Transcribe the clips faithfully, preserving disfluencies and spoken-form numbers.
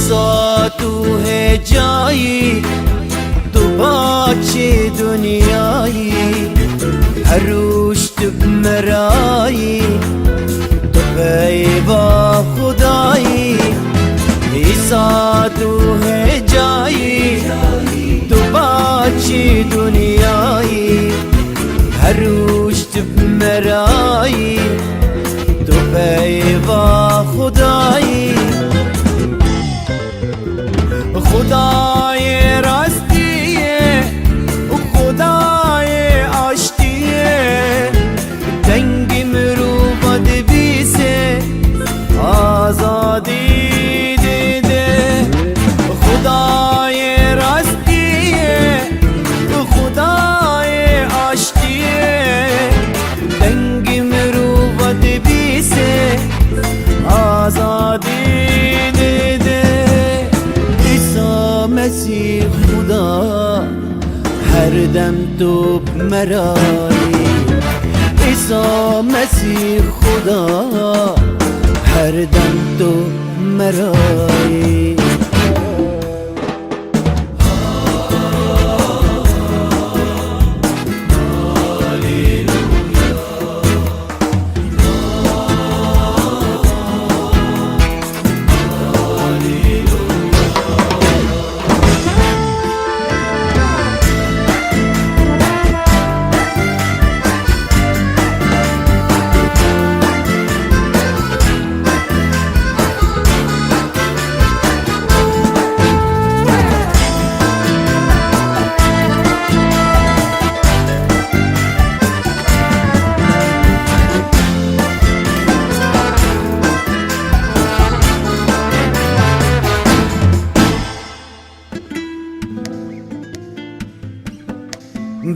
Îsa tu hêcayî, tu paçê dinyayî, her roj tu bi me re yî, tu peyva Xwedayî. Îsa tu hêcayî, tu paçê dinyayî, her roj tu bi me re yî, tu peyva Xwedayî. Xwedayê rastî ye û Xwedayê aştî ye. Dengê mirova dibîse, azadî dide. Xwedayê rastî ye, Xwedayê aştî ye. Dengê mirova dibîse, azadî dide. Îsa Mesîh Xuda, her dem tu bi me re yî. Îsa Mesîh Xuda, her dem tu bi me re yî.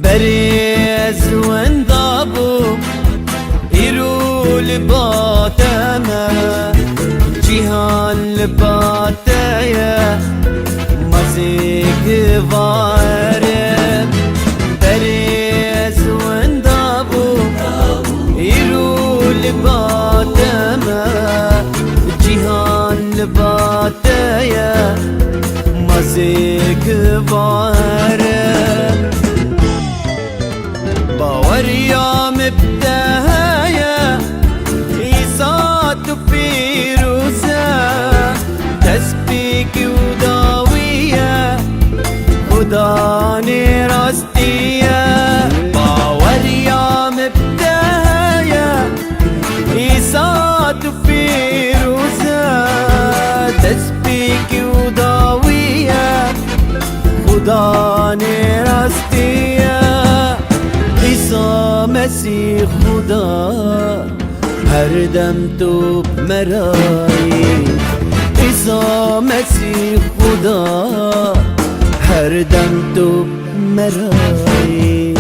Berê ez wenda bûm, îro li ba te me, cîhan li ba te ye, ma zêk vare. Berê ez wenda bûm, îro li ba te me, cîhan li ba te ye, ma zêk vare. Baweriya min bi te heye, Îsa tu pîroz e, destpêkî û dawî ye, Xudanê rastî ye. Baweriya min bi te heye, Îsa tu pîroz e, destpêkî û dawî ye, Xudanê rastî ye. Îsa Mesîh Xuda, her dem tu bi me re yî. Îsa Mesîh Xuda, her dem tu bi me re yî.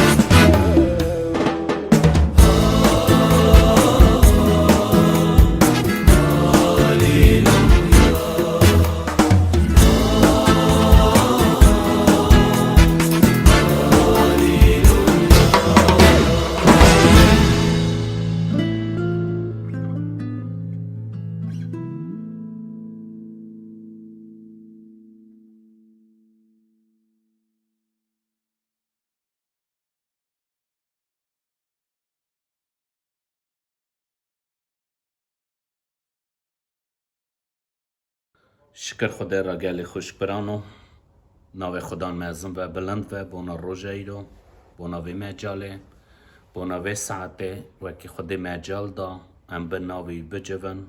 Şikir Xwedê re gelî xweşik birano. Navê Xudan mezin ve, bilind ve, bona roja îro, bona vê mecalê, bona vê saetê, wekî Xwedê mecal da, em bi navê wî bicivin.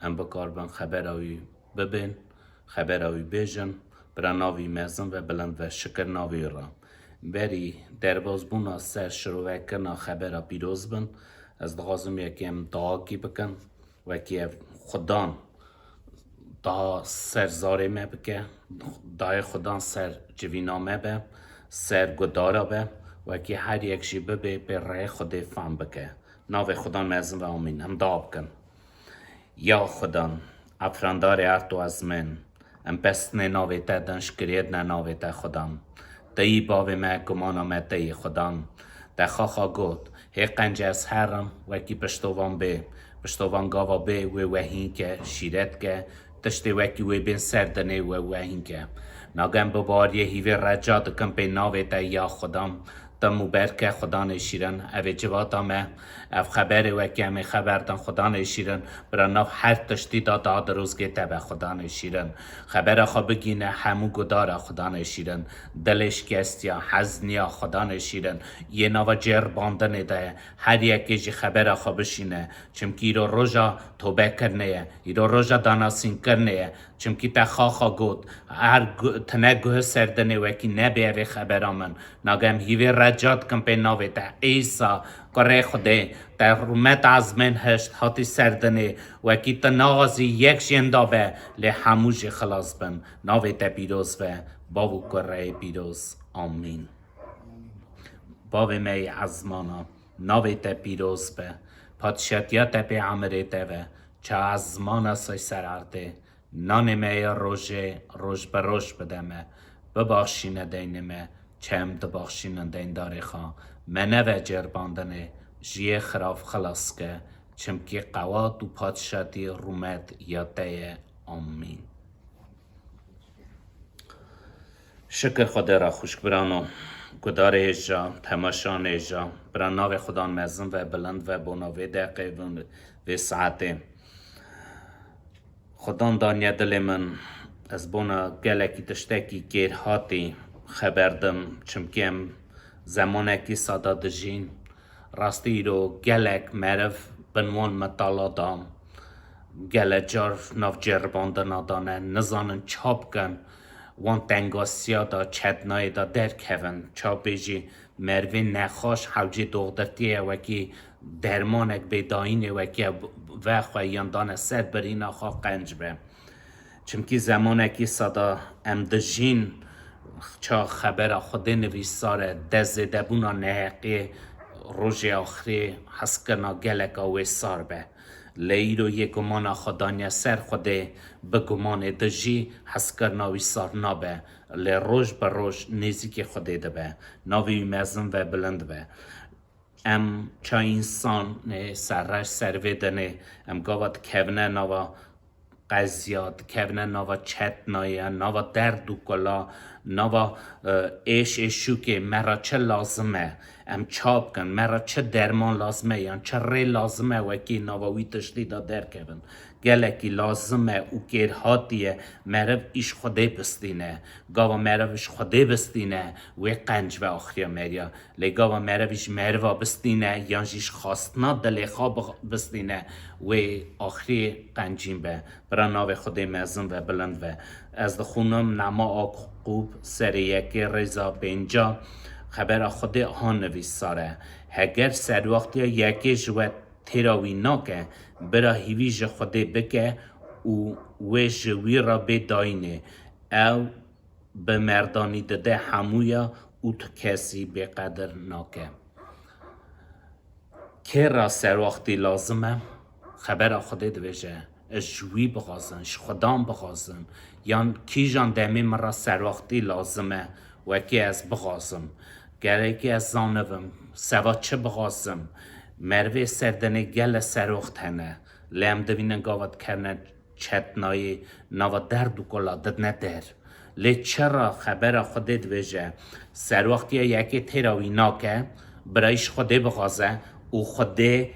Em bikaribin xebera wî bibên, xebera wî bêjin, bira navî mezin ve, bilind ve, şikir navî re. Berî derbazbûna ser şirovekirina xebera pîroz bin, ez dixwazim yekê em duakî bikin, wekî ev Xudan daha ser zarê me bike, dayê Xudan ser civîna me be, ser gudara be, wekî her yek jî bibê pê rê Xwedê fam bike. Navê Xudan mezin ve, amîn. Em dua bikin. Ya Xudan, efrandarê erd û ezmên, em pestinê navê te din, şikiriyê dine navê te Xudan. Te yî bavê me, gumana me te yî Xudan. Te xaxa got, hê qencê ez herim, wekî piştovan bê, piştovan gava bê, wê wehîn ke, şîret ke, tiştê wekî wê bên ser dinê we wehînke. Nagem bi bariyê hîvê reca dikim pê navê te ya Xudam. Tim û berke Xudanê şîrin, evê civata me, ev xeberê wekî em ê xeber din Xudanê şîrin, bira nav her tiştî da da dirozgê te be Xudanê şîrin. Xebera xwe bigîne hemû gudara Xudanê şîrin. Dilê şikestiya, hezniya Xudanê şîrin. Yê nava cêrbandinê de ye. Her yekê jî xebera xwe bişîne. Çimkî îro roja tobekirinê ye. Îro roja danasînkirinê ye. Çimkî te xaxa got, her gu-, tine guh ser dinê wekî nebê evê xebera min. Nagem hîvê reca dikim pê navê te. Îsa, kurê Xwedê, te rûmet ezmên hişt hatî ser dinê. Wekî tu naxwazî yek jênda be, lê hemû jî xilas bin. Navê te pîroz be, bav û kureyê pîroz. Amîn. Bavê me yê ezmana, navê te pîroz be. Padşatiya te pê emirê te ve. Ça ezmana say ser erdê. Nanê me yê rojê roj bi roj bide me. Bibaxşîne deynê me, çem dibaxşînin deyndarê xwe. Me neve cêrbandinê, ji yê xirab xilas ke. Çimkî qewat û padşatî rûmet ya te ye. Amîn. Şikir Xwedê re xwişk birano, gudarê hêja, temaşanê hêja, bira navê Xudan mezin ve, bilind ve, bona vê deqê, vê saetê. Xudan daniye dilê min, ez bona gelekî tiştekî kêrhatî xeber dim, çimkî em zemanekî sada dijîn. Rastî îro gelek meriv bin wan metala da, gele car nav ceribandina da ne, nizanin ça bikin, wan tengasiya da, çetnayê da derkevin, ça bêjî merivê nexweş hewcê doxdirtiyê ye, wekî dermanek bêdayînê wekî vexwe yan dane ser birîna xwe qenc be. Çimkî zemanekî sada em dijîn, ça xebera Xwedê nivîsar e, dezêdebûna neheqê, rojê axirê, hezkirina geleka wê sar be. Lê îro yê gumana xwe daniye ser Xwedê, bi gumanê dijî, hezkirina wî sar nabe. Lê roj bi roj nêzîkê Xwedê dibe. Navê wî mezin ve, bilind be. Em ça însanê serreş ser vê dinê, em gava dikevine nava qeziya, dikevine nava çetnaya, nava derd û kula, nava, e, êş êşûkê, me re çi lazim e, em ça bikin, me re çi derman lazim e, yan çi rê lazim e, wekî nava wî tiştî de derkevin. Gelekî lazim e û kêrhatî ye meriv îş Xwedê bistîne. Gava meriv îş Xwedê bistîne, wê qenc ve axiriya meriya. Lê gava meriv îş meriva bistîne, yan jî îş xastina dilê xwe bix-, bistîne, wê axirê qencîn be. Bira navê Xwedê mezin ve, bilind ve. Ez dixwînim Nama Akûb serê yekê rêza pênca, xebera Xwedê aha nivîsar e. Heger serwextiya yekê ji we têra wî nake, bira hîvî ji Xwedê bike û wê ji wî re bê dayînê. Ew bi merdanî dide hemûya û tu kesî bêqedir nake. Kê re serwextî lazim e? Xebera Xwedê dibêje, ez ji wî bixwazim, ji Xudan bixwazim, yan kîjan demê min re serwextî lazim e, wekî ez bixwazim. Gerekî ez zanibim, seva çi bixwazim. Merivê ser dinê gele serwext hene, lê em dibînin gava dikevine çetnayî, nava derd û kola didine der. Lê çira xebera Xwedê dibêje, serwextiya yekê têra wî nake, bira îş Xwedê bixwaze û Xwedê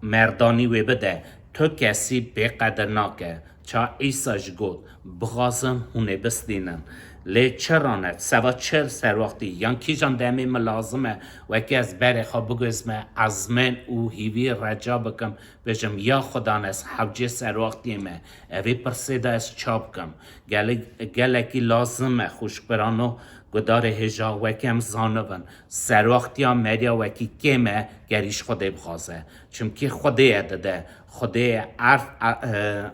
merdanî wê bide. Tu kesî bêqedir nake. Ça Îsa jî got, bixwazin hûn ê bistînin. Lê çira ne, seva çi serwextî, yan kîjan demê min lazim e, wekî ez berê xwe biguzme, ezmên û hîvî reca bikim, bêjim, ya Xudan, ez hewcê serwextiyê me, evê pirsê de ez ça bikim? Gele-, gelekî lazim e, xwişk birano, gudarê hêja, wekî em zanibin, serwextiya meriya wekî kêm e, ger îş Xwedê bixwaze. Çimkî Xwedê ye dide, Xwedê ye erd, e, e,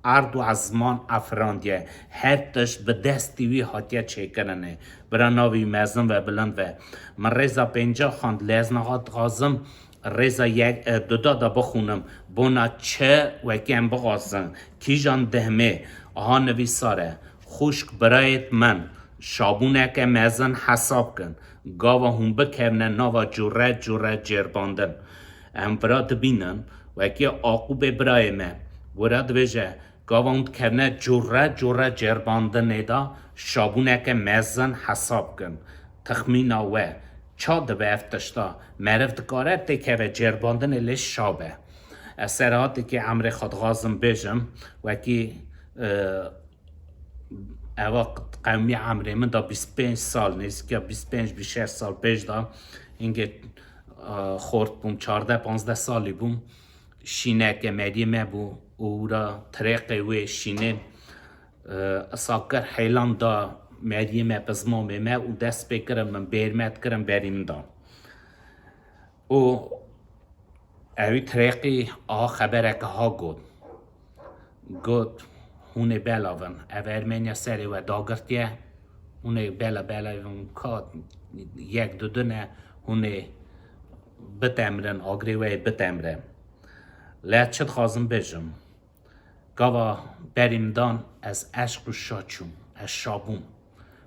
erd û ezman afirandiye, her tişt bi destî wî hatiye çêkirinê. Bira navê wî mezin ve, bilind ve. Min rêza pênca xwend, lê ez niha dixwazim rêza yek, e, duda da bixwînim. Bona çi wekî em bixwazin? Kîjan dehmê? Aha nivîsar e. Xwişk birayêt min, şabûneke mezin hesab kin. Gava hûn bikevine nava cure cure cêrbandin. Em vira dibînin, wekî Aqûbê birayê me, wira dibêje, Gava hûn dikevine cure cure cerbandinê de şabûneke mezin hesab kin. Texmîna we ça dibe ev tişta? Meriv dikare têkeve cerbandinê lê şa be. Ez serhatêkê emrê xwe dixwazim bêjim, wekî, e, eva qewmî emrê min da bîst pênc sal, nêzîkîya bîst pênc bîst şeş sal pêş de hingê, e, xort bûm, çardeh panzdeh salî bûm. Şîneke meriyê me bû û wira tirêqê wê şînê, e, isakir heylan da meriyê me, pizmamê me û dest pê kirin min bêrmet kirin berî min da. Û ewî tirêqî a xebereke ha got. Got, hûn ê belavin. Ev Ermeniya serê we dagirtiye. Hûn ê bela belavin ka yek du din e. Hûn ê bitemrin, agrê we yê bitemre. Lê ez çi dixwazim bêjim? Gava berî min dan ez eşq û şa çûm. Ez şa bûm.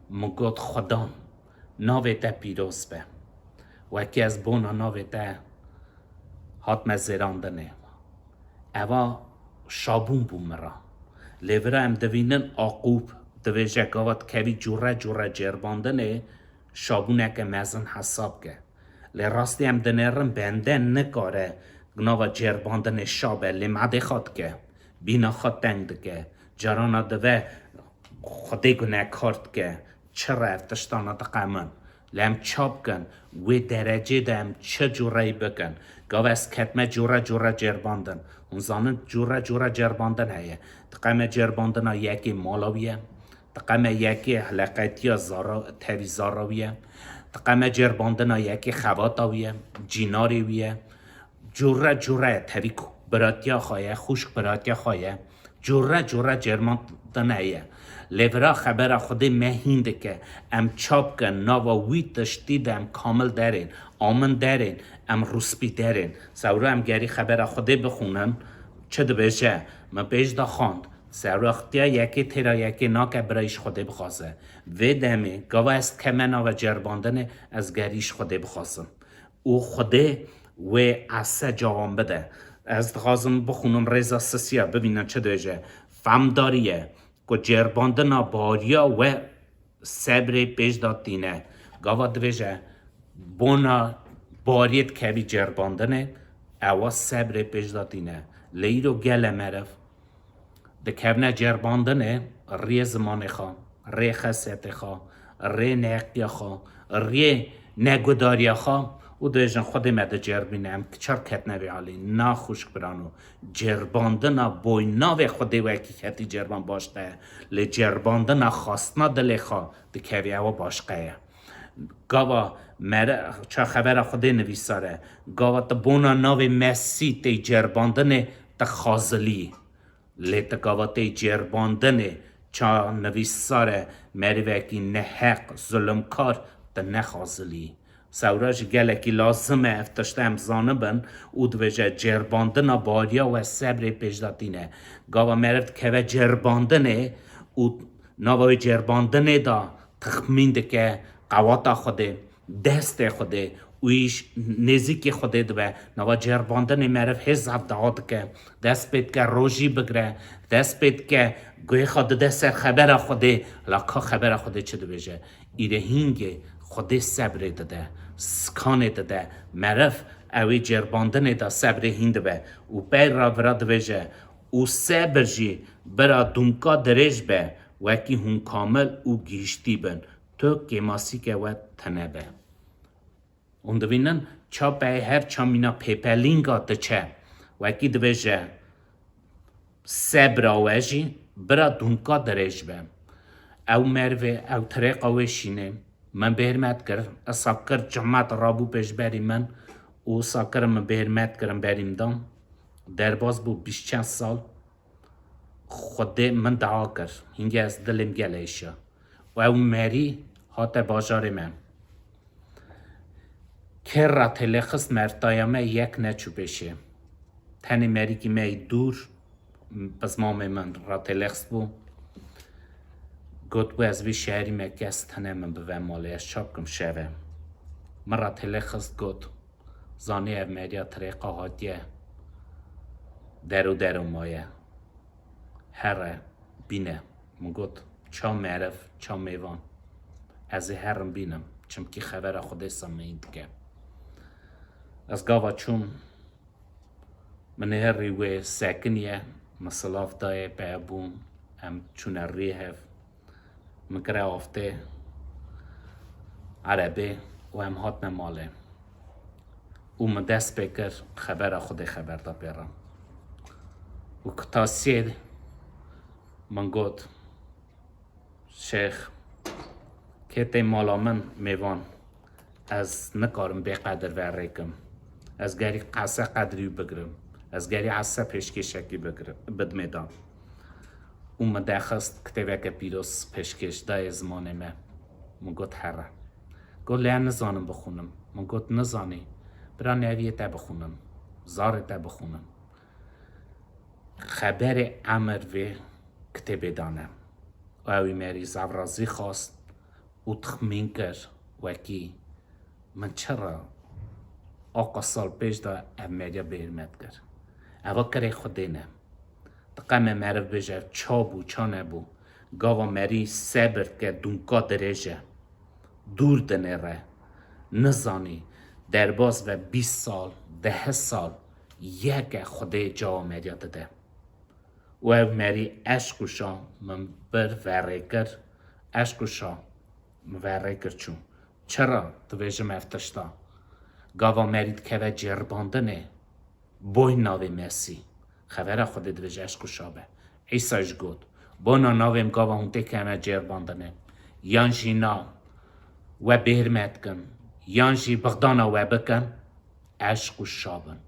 Min got, Xudan, navê te pîroz be. Wekî ez bona navê te hatme zêrandinê. Eva şabûn bû min re. Lê vira em divînin Aqûb dibêje, gava dikevî cure cure cêrbandinê, şabûneke mezin hesab ke. Lê rastî em dinêrin bende nikare nava cêrbandinê şa be, lê madê xwe dike, bîna xwe teng dike, carana dibe Xwedê gunekar dike, çi re ev tiştana diqemin. Lê em ça bikin, wê derecê de em çi cureyî bikin? Gava ez ketime cure cure cêrbandin. Hûn zanin cure cure cêrbandin heye. Diqeme cêrbandina yekê mala wî ye. Diqeme yekê heleqetiya zara, tevî zara wî ye. Diqeme cêrbandina yekê xevata wî ye, cînarê wî ye. Cure cure ye, tevî biratiya xwe ye, xûşk biratiya xwe ye. Cure cure cêrbandin heye. Lê vira xebera Xwedê me hîn dike. Em ça bikin, nava wî tiştî de em kamil derên, amin derên, em rûspî derên. Sewra em gerî xebera Xwedê bixwînin, çi dibêje? Min pêş de xwend. Sewra xitiya yekê têra yekê nake bira îş Xwedê bixwaze. Vê demê, gava ez dikeme nava cêrbandinê, ez gerî îş Xwedê bixwazim. Û Xwedê wê ese cawan bide. Ez dixwazim bixwînim rêza sisiya, bibînin çi dibêje. Femdarî ye ku cêrbandina bariya we sebrê pêş de tîne. Gava dibêje, bona bariyê dikevî cêrbandinê, ewa sebrê pêş de tîne. Lê îro gele meriv dikevne cêrbandinê, riyê zimanê xwe, rê xesetê xwe, rê neheqiya xwe, rê negudariya xwe û dibêjin, Xwedê me diceribîne, em çar ketine vê alî. Na xwişk birano, cêrbandina boy navê Xwedê wekî ketî cerban başqe ye. Lê cêrbandina xastina dilê xwe dikevî, ewa başqe ye. Gava mere ça xebera Xwedê nivîsare. Gava tu bona navê Mesî tê cêrbandinê, tu xazilî. Lê tu gava tê cêrbandinê, ça nivîsar e, merivekî neheq, zulumkar, tu nexazilî. Sewra jî gelekî lazim e ev tişt em zanibin û dibêje cêrbandina bariya we sebrê pêşdatî ne. Gava meriv dikeve cêrbandinê û nava wê cêrbandinê de texmîn dike qewata Xwedê, destê Xwedê û îş nêzîkî Xwedê dibe. Nava cêrbandinê meriv hê zaf daha dike. Dest pê dike rojî bigire. Dest pê dike guhê xwe dide ser xebera Xwedê. La ka xebera Xwedê çi dibêje? Îrê hîngê Xwedê sebrê dide. Sikanê dide. Meriv ew ê cêrbandinê de sebrê hîn dibe. Û pey re vira dibêje, û sebir jî bira dûmka dirêj be, wekî hûn kamil û gihîştî bin. Tu kêmasîke we tune be. Hûn dibînin, çapeyê her çamîna pêpelînga diçe. Wekî dibêje, sebra we jî bira dûmka dirêj be. Ew merivê, ew tirêqa wê şînê. Min bêhmet kir, esa kir, cimat rabû pêşberî min û esa kirin min bêhmet kirin berî min dan. Derbas bû bîst çend sal. Xwedê min dua kir. Hingê ez dilê min gelek êşiya. Û ew merî hate bajarê me. Kê ratêlê xist mertaya me yek neçû pêşê. Tenê merîkî me yî dûr, pizmamê min ratêlê xist bû. Got bû ez vî şeherî me kes tune min bive malê, ez ça bikim şev e. Min ratêlê xist got. Zanî ev meriya tirêqa hatiye. Dero dero maye. Here, bîne. Min got, ça meriv, ça mêvan. Ez ê herim bînim, çimkî xebera Xwedê sameyî dike. Ez gava çûm, min herî wê sekiniye, min silav dayê, peye bûn, em çûne rî hev. Min kire aftê erebê û em hatine malê. Û min dest pê kir, xebera Xwedê xeber da pê re. Û kutasiyê min got, Şêx, kê tê mala min mêvan, ez nikarim bêqedir verêkim. Ez gerî qese qedrî wî bigirim. Ez gerî ese pêşkêşekî bigirim, bidmê dan. Û min dexist kitêbeke pîroz pêşkêş dayê zimanê me. Min got, here. Got, lê ez nizanim bixwînim. Min got, nizanî. Bira neviyê te bixwînin. Zarê te bixwînin. Xeberê emir vê kitêbê dane. Û ew ê merî zevrazî xwest û texmîn kir, wekî min çira aqa sal pêş de ev meriya bêhirmet kir. Eva kirê Xwedê ne. Diqeme meriv bêje, ev ça bû, ça nebû. Gava merî sebir dike, dûmka dirêj e. Dûr dinêre. Nizanî, derbas ve bîst sal, deh sal, yeke Xwedê cawa meriya dide. Û ev merî eşq û şa min bir verê kir, eşq û şa min verê kir çû. Çira dibêjim ev tişta? Gava merî dikeve ceribandinê, boy navê Mesî. Xevera Xwedê dibêje eşq û şa be. Îsa jî got, bona navê min gava hûn têkevine ceribandinê, yan jî na we bêhirmet dikin, yan jî bixdana we bikin, eşq û şa bin.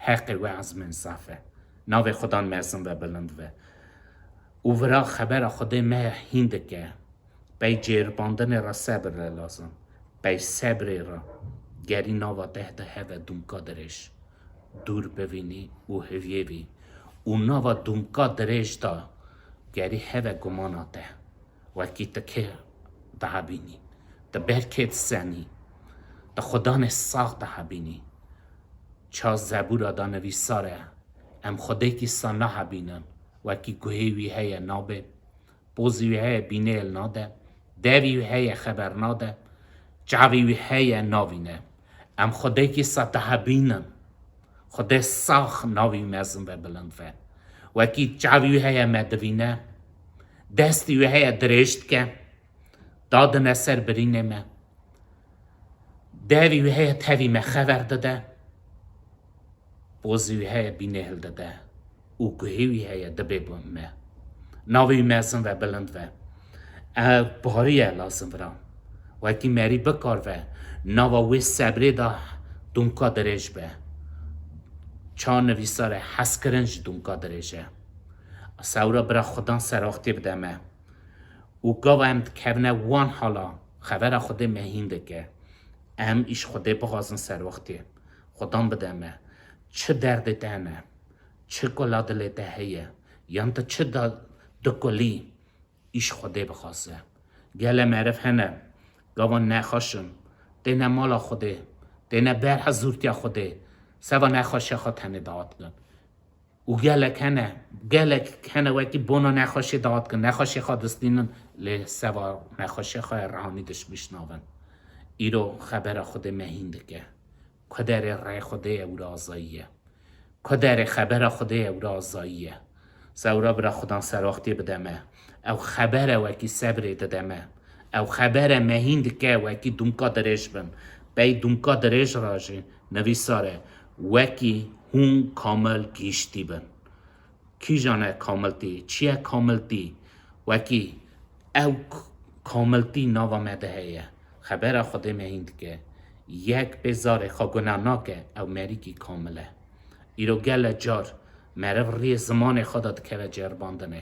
Heqê we ezmên zaf e. Navê Xudan mezin ve, bilind ve. Û vira xebera Xwedê me hîn dike. Pey cêribandinê re sebir e lazim. Pey sebrê re gerî nava te de heve dûmka dirêj. Dûr bivînî û hiviyê vî. Û nava dûmka dirêj de gerî heve gumana te. Wekî tu kê dihebînî? Tu ber kê disenî? Tu Xudanê sax dihebînî? Ça Zebûra de nivîsar e, em Xwedêkî sa nahebînin, wekî guhê wî heye nabê, pozî wî heye bînê li nade, devî wî heye xeber nade, çavî wî heye navîne. Em Xwedêkî sa dihebînin. Xwedê sax navî wî mezin ve, bilind ve. Wekî çavî wî heye me divîne, destî wî heye dirêj dike, dadine ser birînê me. Devî wî heye tevî me xeber dide. Pozî wî heye bînê hildide. Û guhê wî heye dibê bi me. Navê wî mezin ve, bilind ve. Ev bariye lazim vira. Wekî merî bikar ve, nava wê sebrê de dûmka dirêj be. Ça nivîsar e, hezkirin jî dûmka dirêj e. Sewra bira Xudan seraxtê bide me. Û gava em dikevine wan hala, xevera Xwedê me hîn dike. Em îş Xwedê bixwazin ser wextê. Xudan bide me. Çi derdê te hene, çi kola dilê te heye, yan tu çi da dikolî, îş Xwedê bixwaze. Gele meriv hene, gava nexweş in, têne mala Xwedê, têne ber hezûrtiya Xwedê, seva nexweşiya xwe tenê dawet bikin. Û gelek hene, gelek hene wekî bona nexweşê dawet dikin, nexweşê xwe distînin, lê seva nexweşê xwe rihanî dişmîşnavin. Îro xebera Xwedê me hîn dike. Ku derê rê Xwedê ye, wira azayî ye. Ku derê xebera Xwedê ye, wira azayî ye. Sewra bira Xudan serwaxtiyê bide me. Ew xebere wekî sebrê dide me. Ew xebere me hîn dike wekî dûmka dirêj bin. Pey dûmka dirêj re jî nivîsar e, wekî hûn kamil gihîştî bin. Kîjan e kamiltî? Çi ye kamiltî? Wekî ew k-, kamiltî nava me de heye. Xebera Xwedê me hîn dike. Yek pê zarê xwe guna nake, ew merîkî kamil e. Îro gele car meriv riyê zimanê xwe de dikeve ceribandinê.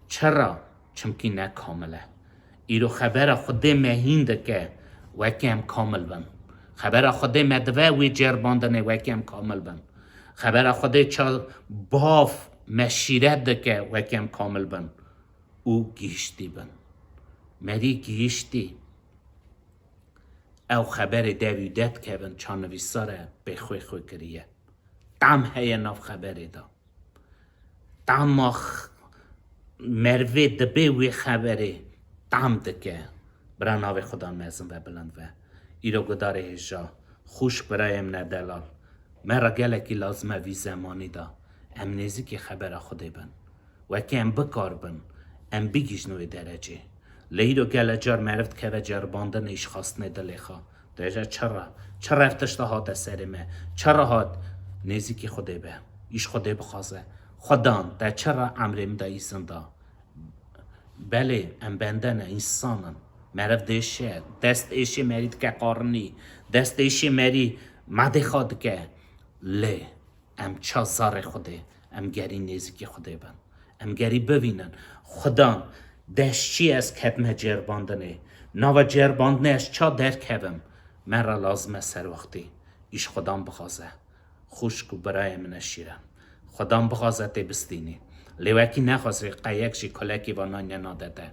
Çira? Çimkî ne kamil e. Îro xebera Xwedê me hîn dike wekî em kamil bin. Xebera Xwedê me dive wê ceribandinê wekî em kamil bin. Xebera Xwedê ça bav me şîret dike wekî em kamil bin û gihîştî bin. Merî gihîştî. Ew xeberê devî de dikevin, ça nivîsar e, pê xwê xwe kiriye. Tam heye nav xeberê de. Tama x-, merivê dibê wê xeberê tam dike. Bira navê Xudan mezin ve, bilind ve. Îro gudarê hêja, xûşk birayê min e delal. Me re gelekî lazim e vî zemanî de em nêzîkî xebera Xwedê bin. Wekî em bikaribin, em bigihîjin wê derecê. Lê îro gele car meriv dikeve ceribandinê îşxastinê dilê xwe. Dibêje, çira, çira ev tişta hate serê me? Çira hat? Nêzîkî Xwedê be. Îş Xwedê bixwaze. Xudan, te çira emrê min de îzin da? Belê, em bende ne, însan in. Meriv dêşe, dest êşê merî dike qarinî, dest êşê merî madê xwe dike. Lê em ça zarê Xwedê, em gerî nêzîkî Xwedê bin. Em gerî bivînin. Xudan, dest çi ez ketime ceribandinê? Nava ceribandinê ez ça derkevim? Me re lazim e serwextî îş Xudan bixwaze. Xwişk û birayê min e şîre. Xudan bixwaze tê bistînî. Lê wekî nexwazî qe yek jî kulekî va nanye nade te.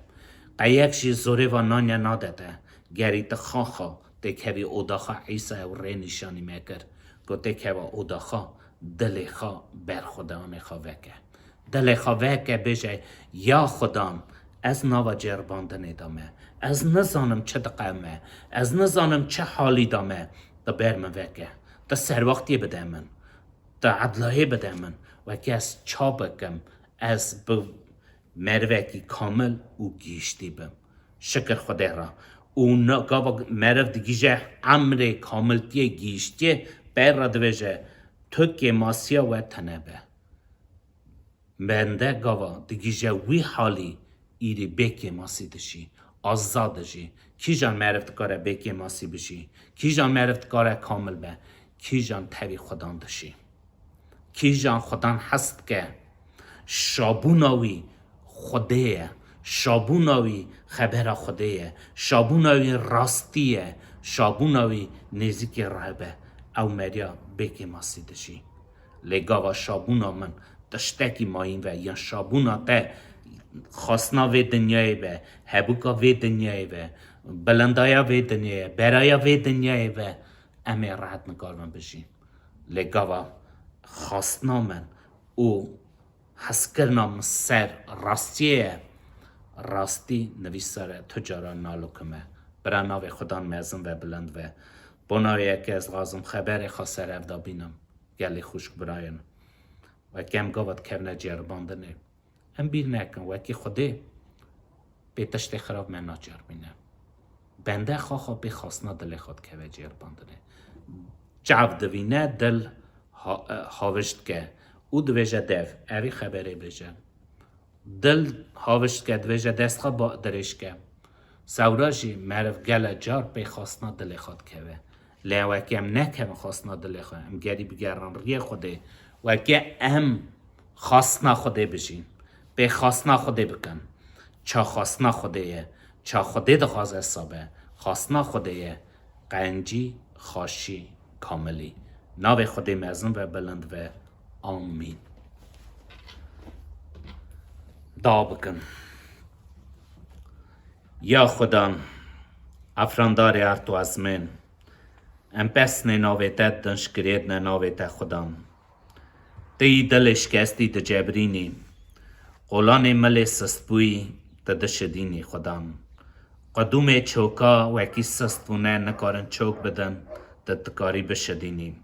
Qe yek jî zorê va nanye nade te. Gerî tu xaxa têkevî oda xwe Îsa ew rê nîşanî me kir. Ku têkeva oda xwe, dilê xwe ber Xudanê xwe veke. Dilê xwe veke bêje, ya Xudan, ez nava ceribandinê de me. Ez nizanim çi diqewime. Ez nizanim çi halî de me. Tu ber min veke. Tu serwextiyê bide min. Tu edlayê bide min. Wekî ez ça bikim, ez bi merivekî kamil û gihiştî bim. Şikir Xwedê re. Û na-, gava meriv digihîje emrê kamiltiyê, gihiştiyê, pey re dibêje, tu kêmasiya we tune be. Bende gava digihîje wî halî, îrî bê kêmasî dijî, azad dijî. Kîjan meriv dikare bê kêmasî bijî? Kîjan meriv dikare kamil be? Kîjan tevî Xudan dijî? Kîjan Xudan hez dike? Şabûna wî Xwedê ye. Şabûna wî xebera Xwedê ye. Şabûna wî rastî ye. Şabûna wî nêzîkî rehbe. Ew meriya bê kêmasî dijî. Lê gava şabûna min tiştekî mayîn ve, yan şabûna te xwestina vê dinyayê ve, hebûka vê dinyayê ve, bilindaya vê dinyayê, beraya vê dinyayê ve, em ê rehet nikaribin bijîn. Lê gava xwestina min û hezkirina min ser rastiyê ye, rastî nivîsar e, tu cara nalukime. Bira navê Xudan mezin ve, bilind ve. Bona wê yekê ez dixwazim xeberê xwe ser ev de bînim. Gelê xwişk birayên. Wekî em gava dikevine ceribandinê. Em bîr nekin, wekî Xwedê pê tiştê xirab me naceribîne. Bende xwe xwe pê xastina dilê xwe dikeve ceribandinê. Çav divîne, dil ha-, e, haviş dike û dibêje dev, evî xeberê bêje. Dil haviş dike, dibêje dest xwe ba-, dirêj ke. Sewra jî meriv gele car pê xastina dilê xwe dikeve. Lê wekî em nekevin xastina dilê xwe, em gerî bigerin riyê Xwedê. Wekî em xastina Xwedê bijîn. Pê xastina Xwedê bikin. Ça xastina Xwedê ye. Ça Xwedê dixwaze sabe. Xastina Xwedê ye. Qencî, xaşî, kamilî. Navê Xwedê mezin ve, bilind ve. Amîn. Dua bikin. Ya Xudan, efrandarê erd û ezmên, em pesnê navê te didin, şikirê dine navê te Xudan. Tu yî dilê şikestî dicebrînî, qolanê milê sistbûyî tu dişidînî Xudan. Qedûmê çoka wekî sist bûne, nikarin çok bidin, tu dikarî bişidînî.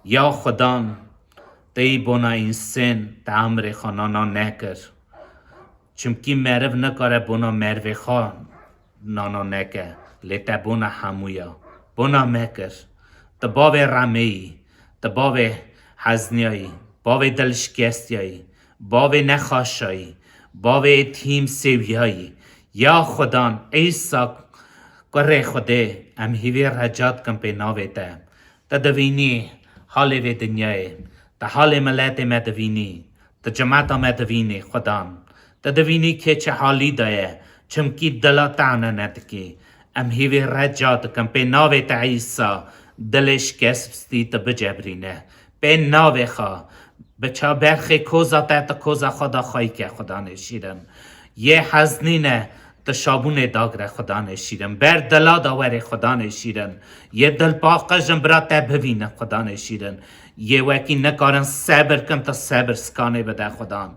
Ya Xudan, tu yî bona însên te emrê xwe nana nekir. Çimkî meriv nikare bona merivê xwe nana neke, lê te bona hemûya. Bona me kir. Tu bavê remê yî, tu bavê hezniyayî, bavê dilşikestiyayî, bavê nexaşayî, bavê êtîm sêwiyayî. Ya Xudan, Îsa kurê Xwedê, em hîvê reca dikin pê navê te. Tu divînî halê vê dinyayê, tu halê miletê me divînî. Tu cemata me divînî, Xudan. Tu divînî kê çi halî de ye, çimkî dila te anene dikî. Em hîvê reca dikin, pê navê te Îsa, dilê şikestbistî tu bicebrîne. Pê navê xwe, bi çaberxê koza te, tu koza xwe da xweyke, Xudanê şîrin. Yê heznîne, Tu şabûnê dagire Xudanê şîrin. Ber dila de werê Xudanê şîrin. Yê dilpaqij in bira te bivînin Xudanê şîrin. Yê wekî nikarin sebir kin, tu sebir sikanê bide Xudan.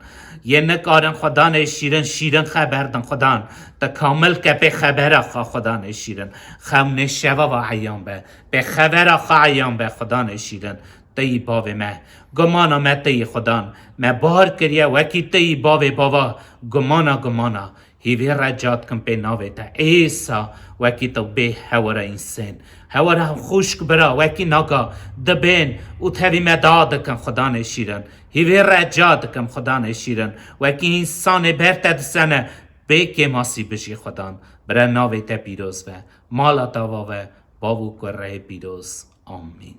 Yê nikarin Xudanê şîrin, şîrin xeber din Xudan. Tu kamil ke pê xebera xwe Xudanê şîrin. Xewnê şeva ve eyan be. Pê xebera xwe eyan be Xudanê şîrin. Teyî bavê me. Gumana me teyî Xudan. Me bar kiriye wekî teyî bavê bava. Gumana gumana. Hîvê re ca dikim pê navê te. Êsa wekî tu bê hewara însên. Hewara xwişk bira wekî naga dibên û tevî me da dikin Xudanê şîrin. Hîvê re ca dikim Xudanê şîrin. Wekî însanê ber te disene bê kêmasî bijî Xudan. Bire navê te pîroz be. Mala te va ve. Bav û kureyê pîroz. Amîn.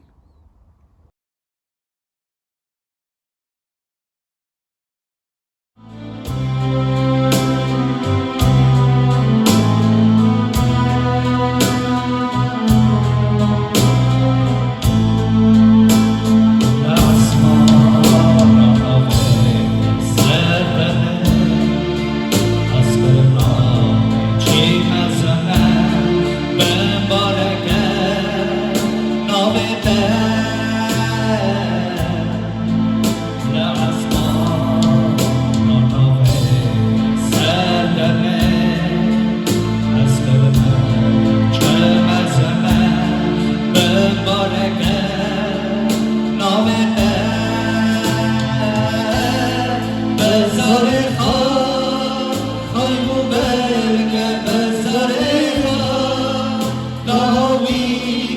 Dawî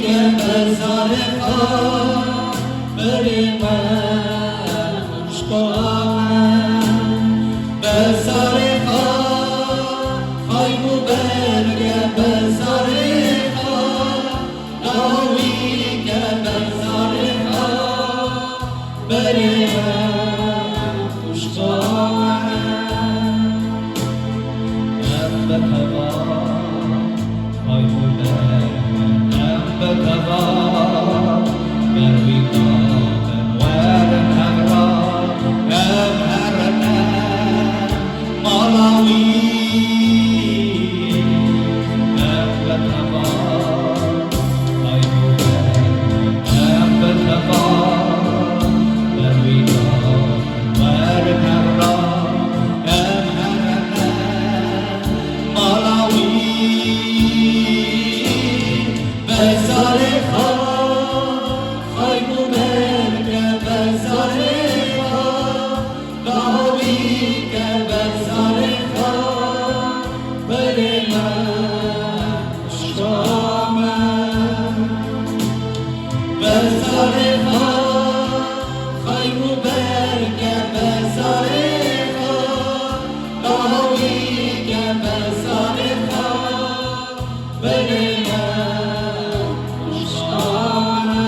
ke bezarê xwe, berê me xwişka me. Bezarê xwe, xayb û berge bezarê xwe, dawî ke bezarê xwe, berê me xwişka me. Em bi teva, xayb û berge, em bi teva, ber wî gavin werin hev ra, em herine mala wî. Em bi teva, xayb û berge, em bi teva, ber wî gavin werin hev ra, em herine mala wî. Bezarê xwe, xayb û berge bezarê xwe, dawî ke bezarê xwe, berê me xwişka me. Bezarê xwe, xayb û berge bezarê xwe, dawî ke bezarê xwe, berê me xwişka me.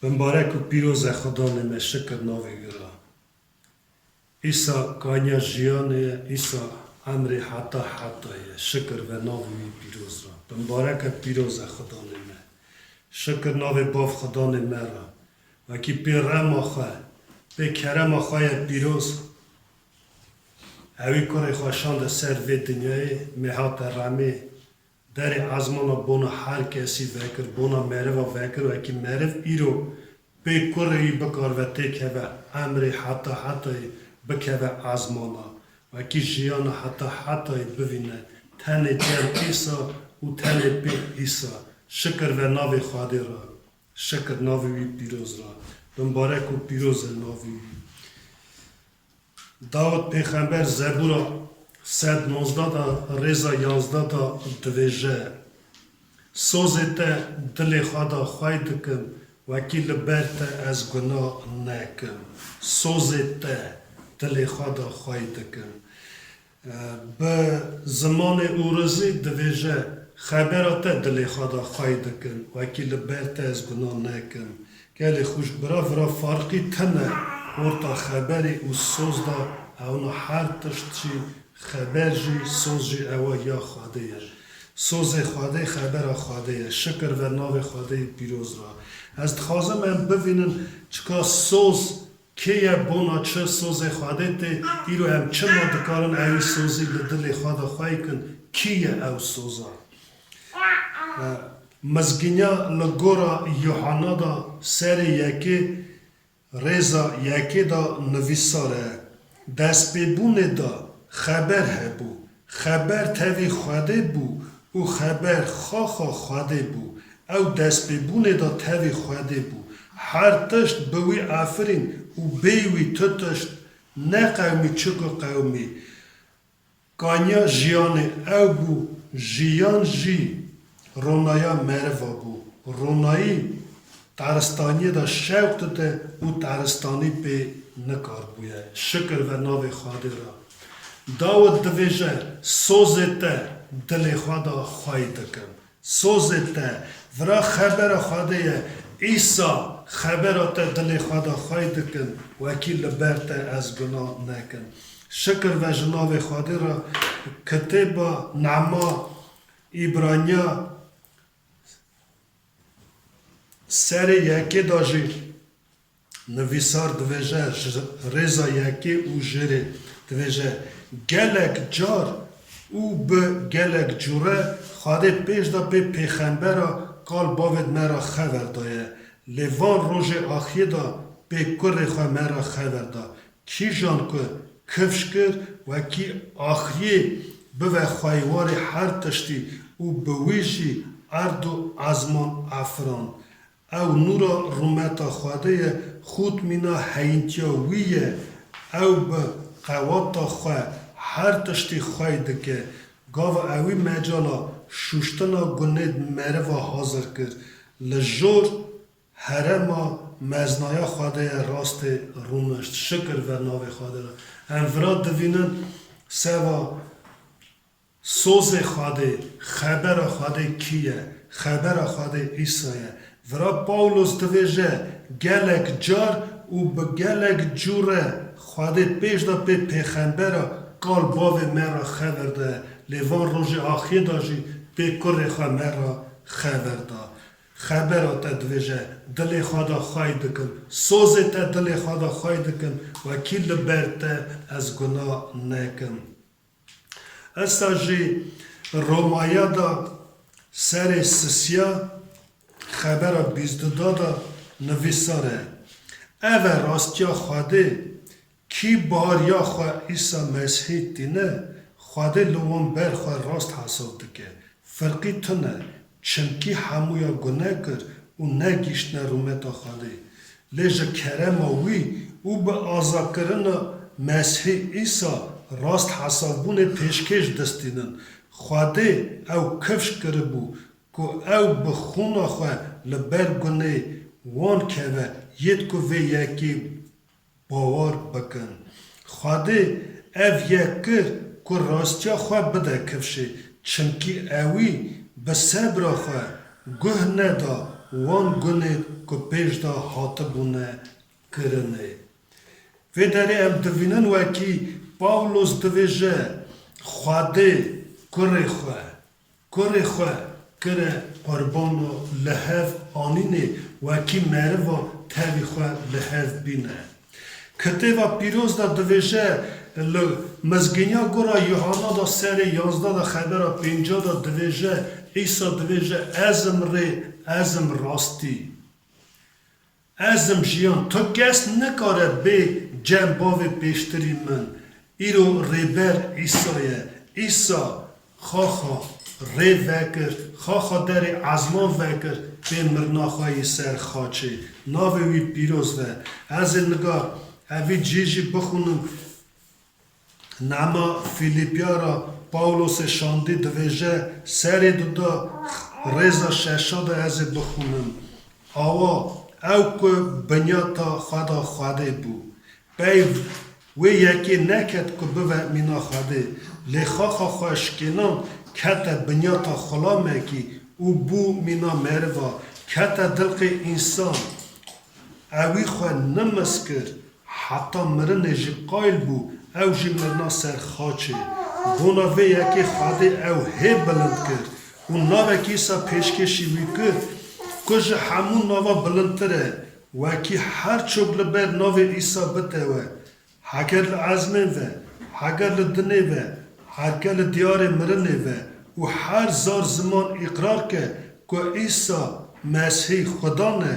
Bimbarek û pîroz e Xudanê me, şikir navê wî re. Îsa kaniya jiyanê ye, Îsa emrê heta hetayê ye. Şikir ve navê wî pîroz re. Bi mibareke pîroz e Xudanê me. Şikir navê bav Xudanê me re. Wekî pê rema xwe, pê kerema xwe ye pîroz. Ewî kurê xwe şande ser vê dinyayê, me hate remê. Derê ezmana bona her kesî vekir, bona meriva vekir, wekî meriv îro pê kurê wî bikaribe têkeve, emrê heta hetayê bikeve ezmana, wekî jiyana heta hetayê bivîne, tenê cem Îsa û tenê pê Îsa. Şikir ve navê Xwedê re, şikir navê wî pîroz re, bi mibarek û pîroz e navê wî. Dawid pêxember Zebûra sed nozdeh de rêza yazdeh de divêje, Sozê te dilê xwe de xwey dikim, wekî li ber te ez guna nekim. Sozê te dilê xwe de xwey dikim. Bi zimanê ûrizî divêje, Xebera te dilê xwe de xwey dikim, wekî li ber te ez guna nekim. Gelê xwişk bira vira farqî tune orta xeberê û soz de, ewna her tişt jî, xeber jî, soz jî ewa ya Xwedê ye. Sozê Xwedê, xebera Xwedê ye. Şikir ve navê Xwedê yê pîroz ra. Ez dixwazim em bivînin çika soz kê ye, bona çi sozê Xwedê tê, îro em çima dikarin ewî sozî li dilê xwe de xwey kin, kî ye ew soza? E, Mizgîniya li gora Yuhana de serê yekê rêza yekê de nivîsar e, Destpêbûnê de xeber hebû, xeber tevî Xwedê bû û xeber xaxa Xwedê bû. Ew destpêbûnê de tevî Xwedê bû. Her tişt bi wî efirîn û bêyî wî tu tişt neqewimî çi ku qewimî. Kaniya jiyanê ew bû, jiyan jî ronaya meriva bû. Ronayî taristaniyê de şewq dide û taristanî pê nikarbûye. Şikir ve navê Xwedê re. Dawid divêje, Sozê te dilê xwe de xwey dikim. Sozê te, vira xebera Xwedê ye. Îsa, xebera te dilê xwe de xwey dikim, wekî li ber te ez guna nekim. Şikir ve ji navê Xwedê re. Kitêba Nema Îbraniya serê yekê de jî nivîsar divêje, ji rêza yekê û jêrê divêje, gelek car û bi gelek cûre Xwedê pêş de pê pêxembera kal bavêd me re xever daye. Lê van rojê axiyê de pê kurê xwe me re xever da. Kîjan ku kifş kir, wekî axiyê bive xweywarê her tiştî û bi wî jî erd û ezman efirand. Ew nûra rûmeta Xwedê ye, xûtmîna heyîntiya wî ye. Ew bi qewata xwe her tiştî xwey dike. Gava ewî mecala şûştina gunêd meriva hazir kir. Li jor herema meznaya Xwedê ye rastê rûnişt. Şikir ve navê Xwedê re. Em vira divînin seva Sozê Xwedê, xebera Xwedê kî ye? Xebera Xwedê Îsa ye. Vira Pawlos divêje, gelek car û bi gelek cûre Xwedê pêş de pê pêxembera kal bavê me re xever daye, lê van rojê axiyê de jî pê kurê xwe me re xever da. Xebera te divêje, dilê xwe de xwey dikim, sozê te dilê xwe de xwey dikim, wekî li ber te ez guna nekim. Esta jî Romaya de serê sisiya xebera bîst du da de nivîsar e. Ev e rastiya Xwedê, kî bariya xwe Îsa Mesîhî tîne, Xwedê li wan ber xwe rast hesav dike. Firqî tune, çimkî hemûya gune kir û negihîştine rûmeta Xwedê. Lê ji kerema wî û bi azakirina Mesîhê Îsa rast hesabûnê pêşkêş distînin. Xwedê ew kifş kiribû ku ew bi xûna xwe li ber gunê wan keve, yêd ku vê yekê bawer bikin. Xwedê ev yek kir ku rastiya xwe bide kifşê, çimkî ewî bi sebra xwe guh neda wan gunê ku pêş de hatibûne kirinê. Vê derê em divînin wekî Pawlos divêje, Xwedê kurê xwe, kurê xwe kire qurbano li hev anînê, wekî meriva tevî xwe li hev bîne. Kitêba Pîroz de divêje, li Mizgîniya Gora Yuhanna de serê yanzdeh de xebera pênca de divêje, Îsa divêje, Ez im rê, ez im rastî. Ez im jiyan, tu kes nikare bê cem bavê pêştirî min. Îro rêber Îsa ye. Îsa xaxa rê vekir, xaxa derê ezman vekir, pê mirina xwe yî ser xaçê. Navê wî pîroz be. Ez ê niga evî cî jî bixwînim. Nama Fîlîpiya ra Pawlosê şandî divêje, serê duda rêza şeşa de ez ê bixwînim. Awa, ew ku binyata xwe da Xwedê bû. Pey wê yekê neket ku bive mîna Xwedê. Lê xaxa xwe şikênan kete binyata xulamekî û bû mîna meriva. Kete dilqê însan. Ewî xwe nimis kir, heta mirinê jî qayil bû, ew jî mirina ser xaçê. Bona vê yekê Xwedê ew hê bilind kir û navekî Îsa pêşkêşî wî kir, ku ji hemû nava bilindtir e, wekî her çok li ber navê Îsa bitewe. Heger li ezmên ve, heger li dinê ve, herke li diyarê mirinê ve û her zar ziman îqrar ke ku Îsa Mesîh Xudan e,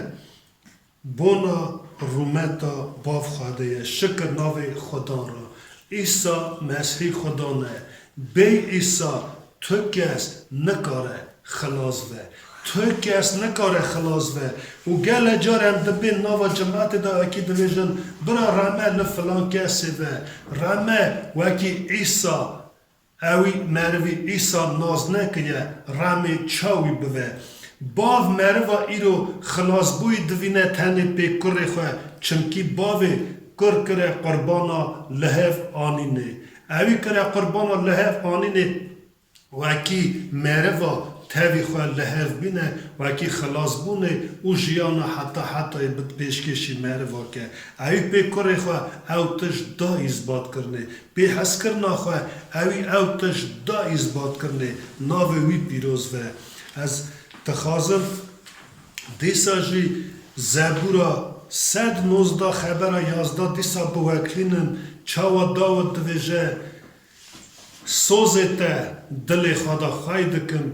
bona rûmeta Bav Xwedê ye. Şikir navê Xudan re. Îsa Mesîh Xudan e. Bê Îsa tu kes nikare xilas ve. Tu kes nikare xilas ve. Û gelek car em dibên nava cimetê de wekî dibêjin, bira reme li filan kesê ve. Reme wekî Îsa. Ewî merivî Îsa nas nekiriye, remê çawî bive. Bav meriva îro xilasbûyî divîne tenê pê kurê xwe, çimkî bavê kur kire qurbana li hev anînê. Ewî kire qurbana li hev anînê, wekî meriva tevî xwe li hev bîne, wekî xilasbûnê û jiyana heta hetayê bi pêşkêşî meriva ke. Ewî pê kurê xwe ew tişt da îzbat kirinê. Pê hezkirina xwe ewî ew tişt da îzbat kirinê, navê wî pîroz be. Ez dixwazim dîsa jî Zebûra sed nozdeh xebera yazdeh dîsa biweklînim, çawa Dawid divêje, Sozê te dilê xwe de xwey dikim,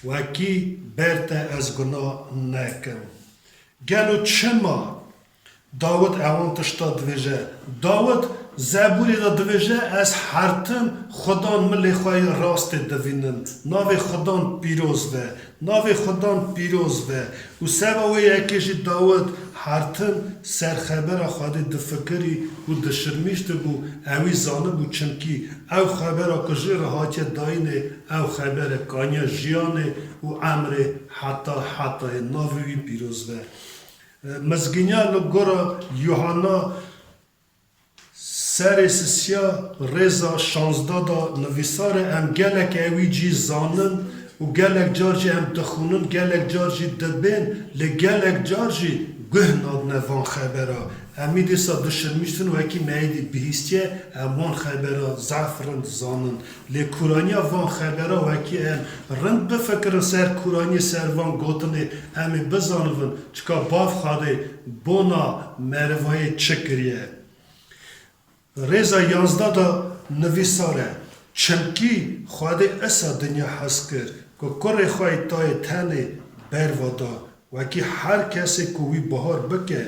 wekî ber te ez guna nekim. Gelo çima Dawid ewan tişta divêje? Dawid Zebûrê de divêje, Ez hertim Xudan milê xwe yê rastê divînim. Navê Xudan pîroz be. Navê Xudan pîroz be. Û seba wê yekê jî Dawid hertim ser xebera Xwedê difikirî û dişirmîştibû, ewî zanibû, çimkî ew xebera ku jê re hatiye dayînê, ew xebere kaniya jiyanê û emrê heta hetayê. Navê wî pîroz be. Mizgîniya li gora Yuhanna serê sisiya rêza şazdeh de nivîsar e, em gelek ewî cî zanin û gelek car jî em dixwînin, gelek car jî dibên, lê gelek car jî guh nadine van xebera. Em î dîsa dişirmîştin wekî me êdî bihîstiye, em wan xebera zehf rind zanin. Lê kûraniya van xebera wekî em rind bifikirin ser kûraniyê ser van gotinê, em ê bizanibin çika Bav Xwedê bona merivayê çi kiriye. Rêza yanzdeh de nivîsar e, Çimkî Xwedê isa dinya hez kir, ku kurê xwe yê tayê tenê berva da, wekî her kesê ku wî bahar bike,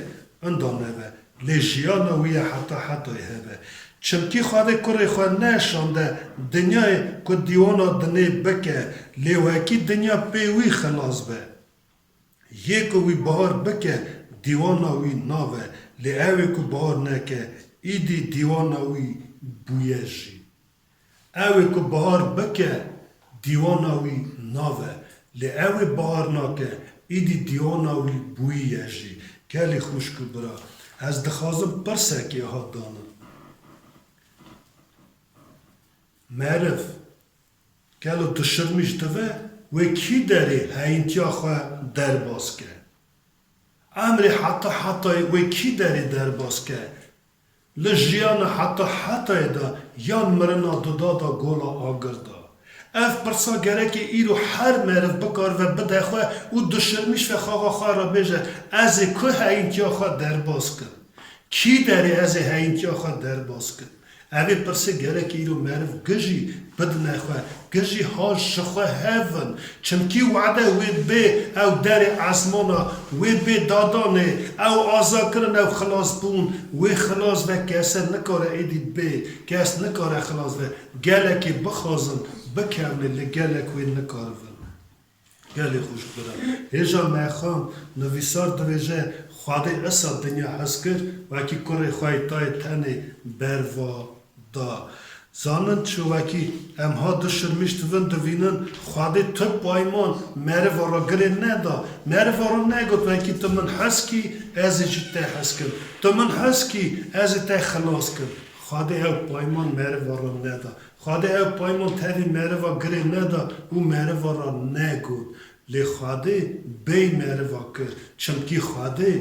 inda neve, lê jiyana wî ye heta hetayê hebe. Çimkî Xwedê kurê xwe neşande dinyayê ku dîwana dinê bike, lê wekî dinya pê wî xilas be. Yê ku wî bahar bike, dîwana wî nave, lê ew ê ku bahar neke, îdî dîwana wî bûye jî. Ew ê ku bahar bike, dîwana wî nave, lê ew ê bahar nake, îdî dîwana wî bûyî ye jî. Gelî xwişk û bira, ez dixwazim pirsekê ha danim. Meriv, gelo dişirmîş dive, wê kî derê heyîntiya xwe derbas ke? Emrê heta hetayê wê kî derê derbas ke? li jiyana heta hetayê de yan mirina duda da gola agir da. Ev pirsa gerekê îro her meriv bikarive bide xwe û dişirmîş ve xaxa xwe re bêje, ez ê ku heyîntiya xwe derbas kim? Kî derê ez ê heyîntiya xwe derbas kim? Evê pirsê gerek îro meriv gijî bidine xwe, gijî hal ji xwe hevin. Çimkî wade wê bê ew derê ezmana, wê bê dadanê, ew azakirin, ew xilasbûn, wê xilas ve kese nikare êdî bê, kes nikare xilas ve. Gelekê bixwazin, bikevnê, lê gelek wê nikaribin. Gelê xwişk bira. Hêja Mexan nivîsar divêje, Xwedê isa dinya hez kir, wekî kurê xwe yê tayê tenê berva da. Zanin çi wekî em ha dişirmîş dibin divînin, Xwedê tu payman meriva ra girê neda. Meriva ra negot, wekî tu min hez kî, ez ê jî te hez kim. Tu min hez kî, ez ê te xilas kim. Xwedê ew payman meriva ra neda. Xwedê ew payman tevî meriva girê neda û meriva ra negot. Lê Xwedê bêy meriva kir. Çimkî Xwedê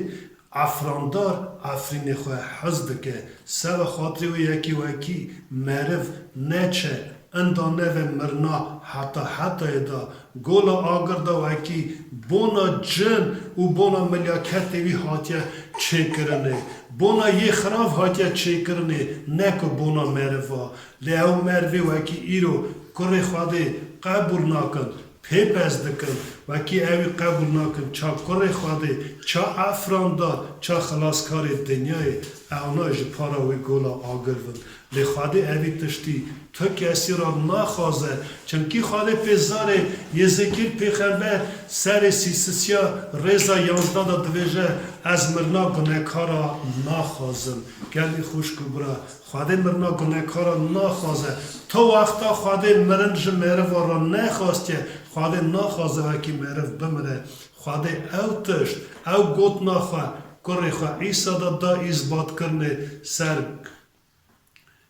efrandar efrînê xwe hez dike. Seba xatirê wê yekî wekî meriv neçe, inda neve mirina heta hetayê da. Gola agir da wekî bona cin û bona milyaketê wî hatiye çêkirinê. Bona yê xirav hatiye çêkirinê, ne ku bona meriva. Lê ew merivê wekî îro kurê Xwedê qebûl nakin, pê pez dikin, wekî ewî qebûl nakin, ça kurê Xwedê, ça efrandar, ça xilaskarê dinyayê, ewna ji para wê gola agir bin. Lê Xwedê evî tiştî tu kesî ra naxwaze. Çimkî Xwedê pê zarê Yêzekîl pêxember serê sîsisiya rêza yanzda de divêje, ez mirina gunekara naxwazim. Gelî xwişk û bira, Xwedê mirina gunekara naxwaze. Tu wexta Xwedê mirin ji meriva ra nexwastiye, Xwedê naxwaze wekî meriv bimire. Xwedê ew tişt, ew gotina xwe, kurê xwe Îsa de da îsbatkirinê ser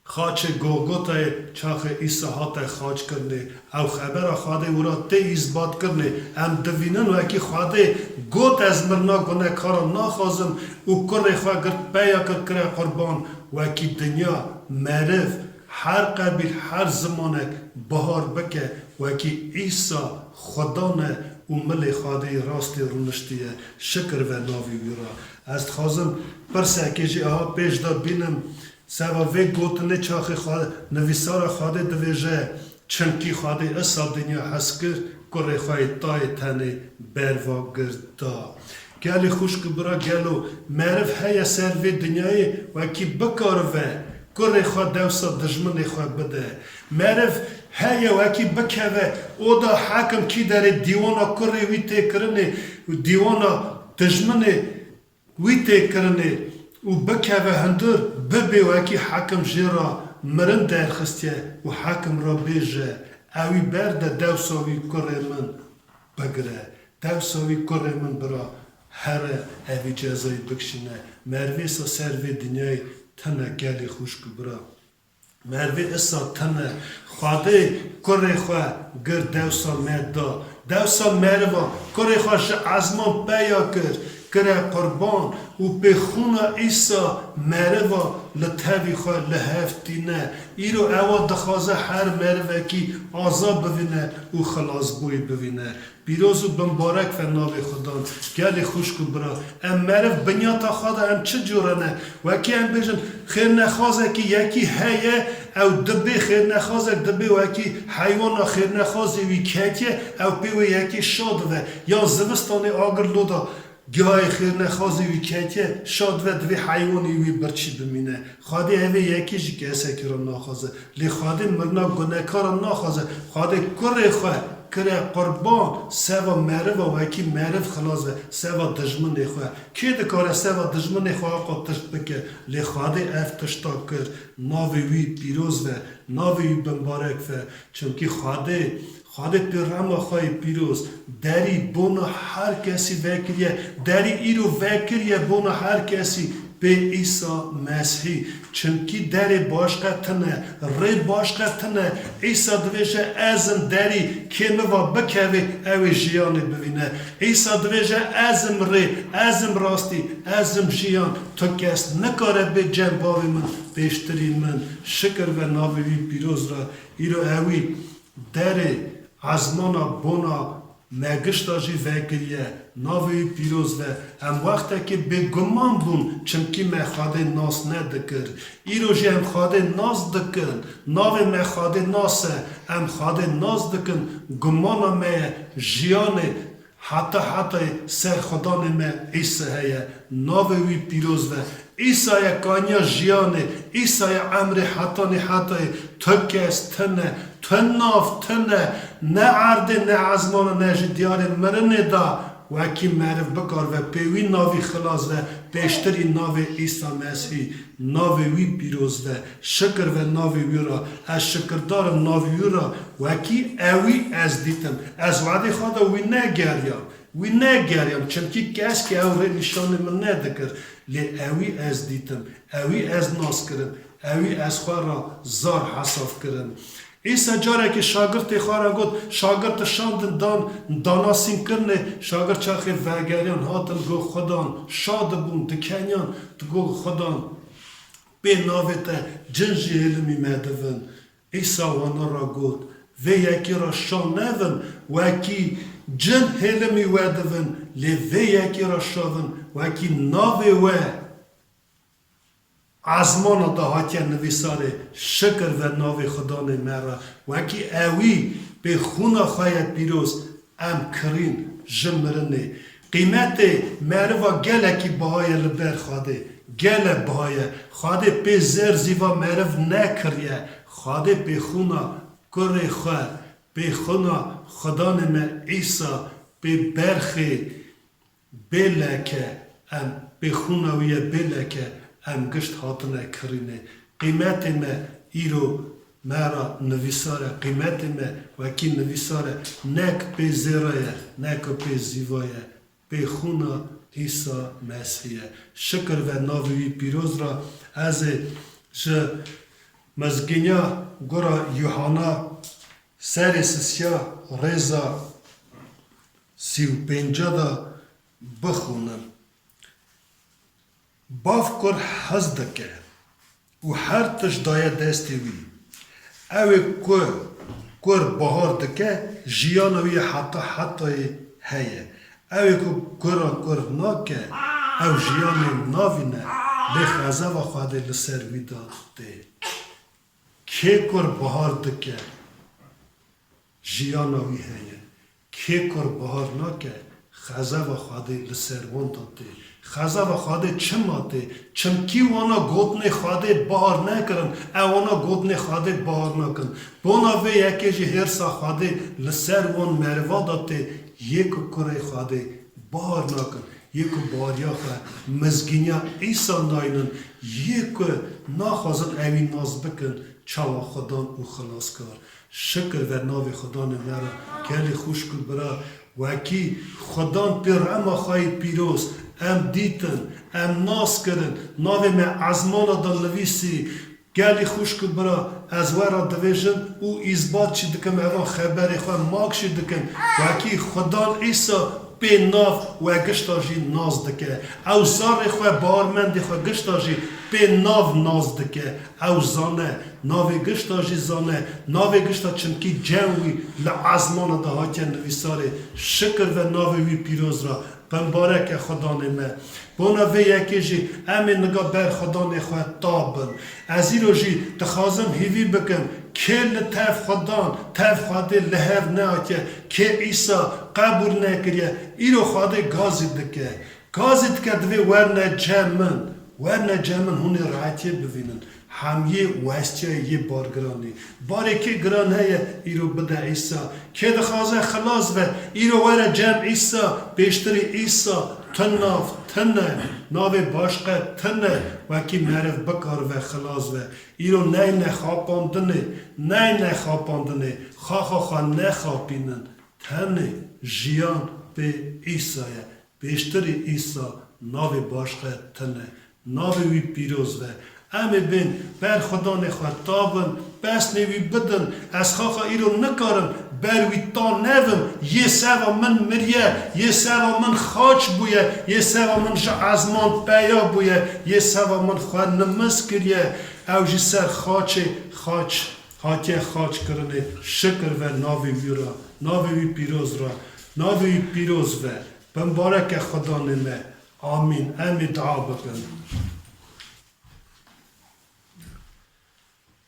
xaçê Golgotayê, çaxê Îsa hate xaçkirinê. Ew xebera Xwedê wira tê îsbatkirinê. Em divînin wekî Xwedê got, ez mirina gunekara naxwazim û kurê xwe girt peya kir, kire qurban. Wekî dinya, meriv, her qebîl, her zimanek bihar bike, wekî Îsa Xudan e û milê Xwedê yê rastî rûniştiye. Şikir ve navê wî ra. Ez dixwazim pirsekê jî aha pêş de bînim. Seba vê gotinê çaxê Xwe-, nivîsara Xwedê divêje, çimkî Xwedê isa dinya hez kir, kurê xwe yê tayê tenê berva girda. Gelê xwişk û bira, gelo meriv heye ser vê dinyayê wekî bikarive kurê xwe dewsa dijminê xwe bide? Meriv heye wekî bikeve oda hekim kî derê dîwana kurê wî tê kirinê, dîwana dijminê wî tê kirinê û bikeve hundir, bibê wekî hekim jê re mirin derxistiye û hekim re bêje, ewî berde dewsa wî kurê min bigire, dewsa wî kurê min bira here, evî cezayî bikişîne. Merivê sa ser vê dinyayê tine, gelê xwişk û bira. Merivê isa tine. Xwedê kurê xwe gir dewsa me da. Dewsa meriva kurê xwe ji ezman peya kir, kire qurban û pê xûna Îsa meriva li tevî xwe li hev tîne. Îro ewa dixwaze her merivekî aza bivîne û xilasbûyî bivîne. Pîroz û bimbarek be navê Xudan. Gelê xwişk û bira, em meriv binyata xwe de em çi cure ne? Wekî em bêjin, xêrnexwazekî yekî heye, ew dibê xêrnexwazek dibê wekî heywana xêrnexwazê wî ketiye, ew pê wê yekê şa dive. Ya zivistanê agir loda gihayê xêrnexwazê wî ketiye, şa dive, divê heywanê wî birçî bimîne. Xwedê evê yekê jî kesekî re naxwaze. Lê Xwedê mirina gunekara naxwaze. Xwedê kurê xwe kire qurban, seva meriva wekî meriv xilas be, seva dijminê xwe. Kê dikare seva dijminê xwe aqa tişt bike? Lê Xwedê ev tişta kir. Navê wî pîroz be, navê wî bimbarek be. Çimkî Xwedê Xwedê pê rema xwe yê pîroz, derî bona her kesî vekiriye, derî îro vekiriye bona her kesî, Pê Îsa Mesîhî, çimkî derê başqe tune, rê başqe tune. Îsa dibêje, ez im derî, kê min va bikeve, ew ê jiyanê bivîne. Îsa dibêje, ez im rê, ez im rastî, ez im jiyan. Tu kes nikare bê cem bavê min, pêştirî min. Şikir ve navê wî pîroz re. Îro ewî derê ezmana bona me gişta jî vekiriye, navê wî pîroz be. Em wextekê bêguman bûn, çimkî me Xwedê nas nedikir. Îro jî em Xwedê nas dikin, navê me Xwedê nas e, em Xwedê nas dikin, gumana me ye, jiyanê heta hetayê ser Xudanê me Îsa heye, navê wî pîroz be. Îsa ye kaniya jiyanê, Îsa ye emrê hetanî hetayê, tu kes tune, tu nav tune, ne erdê, ne ezmana, ne jî diyarê mirinê de wekî meriv bikarve pê wî navî xilas ve, pêştirî navê Îsa Mesîhî, navê wî pîroz ve, şikir ve navê wî ra, ez şikirdar im navê wî ra, wekî ewî ez dîtim. Ez wedê xwe de wî negeriyam. Wî negeriyam, çimkî keskî ew rê nîşanê min nedikir, lê ewî ez dîtim, ewî ez nas kirim, ewî ez xwe re zar hesab kirim. Îsa carekê şagirtê xwe re got, şagirt şandin dan, dana sîn kirine, şagirt çaxê vegeriyan hatin, got, Xudan, şa dibûn, dikeniyan, digot, Xudan, pê navê te cin jî hêlimî me divin. Îsa wana ra got, vê yekê ra şa nevin, wekî cin hêlimî we divin, lê vê yekê ra şa vin, wekî navê we ezmana de hatiye nivîsarê, şikir ve navê Xudanê me re, wekî ewî pê xûna xwe ye pîroz, em kirîn ji mirinê. Qîmetê meriva gelekî biha ye li ber Xwedê. Gele biha ye. Xwedê pê zêr zîva meriv nekiriye. Xwedê pê xûna kurê xwe, pê xûna Xudanê me Îsa, pê berxê bê leke, em pê xûna wî ye bê leke, em gişt hatine kirînê. Qîmetê me îro me ra nivîsar e, qîmetê me wekî nivîsar e, nek pê zêra ye, nek pê zîva ye, pê xûna Îsa Mesîh ye. Şikir ve navê wî pîroz ra. Ez ê ji Mizgîniya Gura Yuhana serê sisiya rêza sî û pênca de bixwînim. Bav kur hez dike û her tişt daye destê wî. Ew ê ku kur bahar dike, jiyana wî heta hetayê heye. Ew ê ku kura kur nake, ew jiyanê navîne, lê xezeva Xwedê li ser wî de tê. Kê kur bahar dike, jiyana wî heye. Kê kur bahar nake, xezeva Xwedê li ser wan de tê. Xezeva Xwedê çima tê? Çimkî wana gotinê Xwedê bahar nekirin, ew wana gotinê Xwedê bahar nakin. Bona vê yekê jî hêrsa Xwedê li ser wan meriva de tê, yê ku kurê Xwedê bahar nakin, yê ku bariya xwe, mizgîniya Îsa naynin, yê ku naxwazin ewî nas bikin, çawa Xudan û xilaskar. Şikir ve navê Xudanê me re, gelî xwişk û bira, wekî Xudan pê rema xwe yê pîroz, em dîtin, em nas kirin, navê me ezmana de nivîsî, gelî xwişk û bira, ez we re divêjim û îsbat jî dikim, evan xeberê xwe mak jî dikim, wekî Xudan Îsa pê nav we gişta jî nas dike. Ew zarê xwe, bawermendê xwe gişta jî pê nav nas dike. Ew zane, navê gişta jî zane, navê gişta çimkî cem wî li ezmana de hatiye nivîsarê. Şikir ve navê wî pîroz re, bimbarek e Xudanê me. Bona vê yekê jî em ê niga ber Xudanê xwe tab bin. Ez îro jî dixwazim hîvî bikim, kê li tev Xudan, tev Xwedê li hev neatiye, kê Îsa qebûl nekiriye, îro Xwedê gazî dike. Gazî dike, divê werne cem min, werne cem min, hûn ê rehetiyê bivînin. Hemiyê westiyayê yê bargiranî. Barê kê giran heye, îro bide Îsa. Kê dixwaze xilas be, îro were cem Îsa, pêştirî Îsa, tu nav, tune, navê başqe tune, wekî meriv bikaribe xilas be. Îro neyne xapandinê, neyne xapandinê, xaxa xwe nexapînin. Tenê jiyan pê Îsa ye. Pêştirî Îsa navê başqe tune. Navê wî pîroz be. Em ê bên ber Xudanê xwe tavin, pesnê wî bidin. Ez xaxa îro nikarim ber wî ta nevim. Yê seva min miriye, yê seva min xaç bûye, yê seva min ji ezman peya bûye, yê seva min xwe nimis kiriye. Ew jî ser xaçê xaç hatiye xaç kirinê. Şikir ve navê wî ra, navê wî pîroz ra, navê wî pîroz ve. Bimbareke Xudanê me. Amîn. Em ê dua bikin.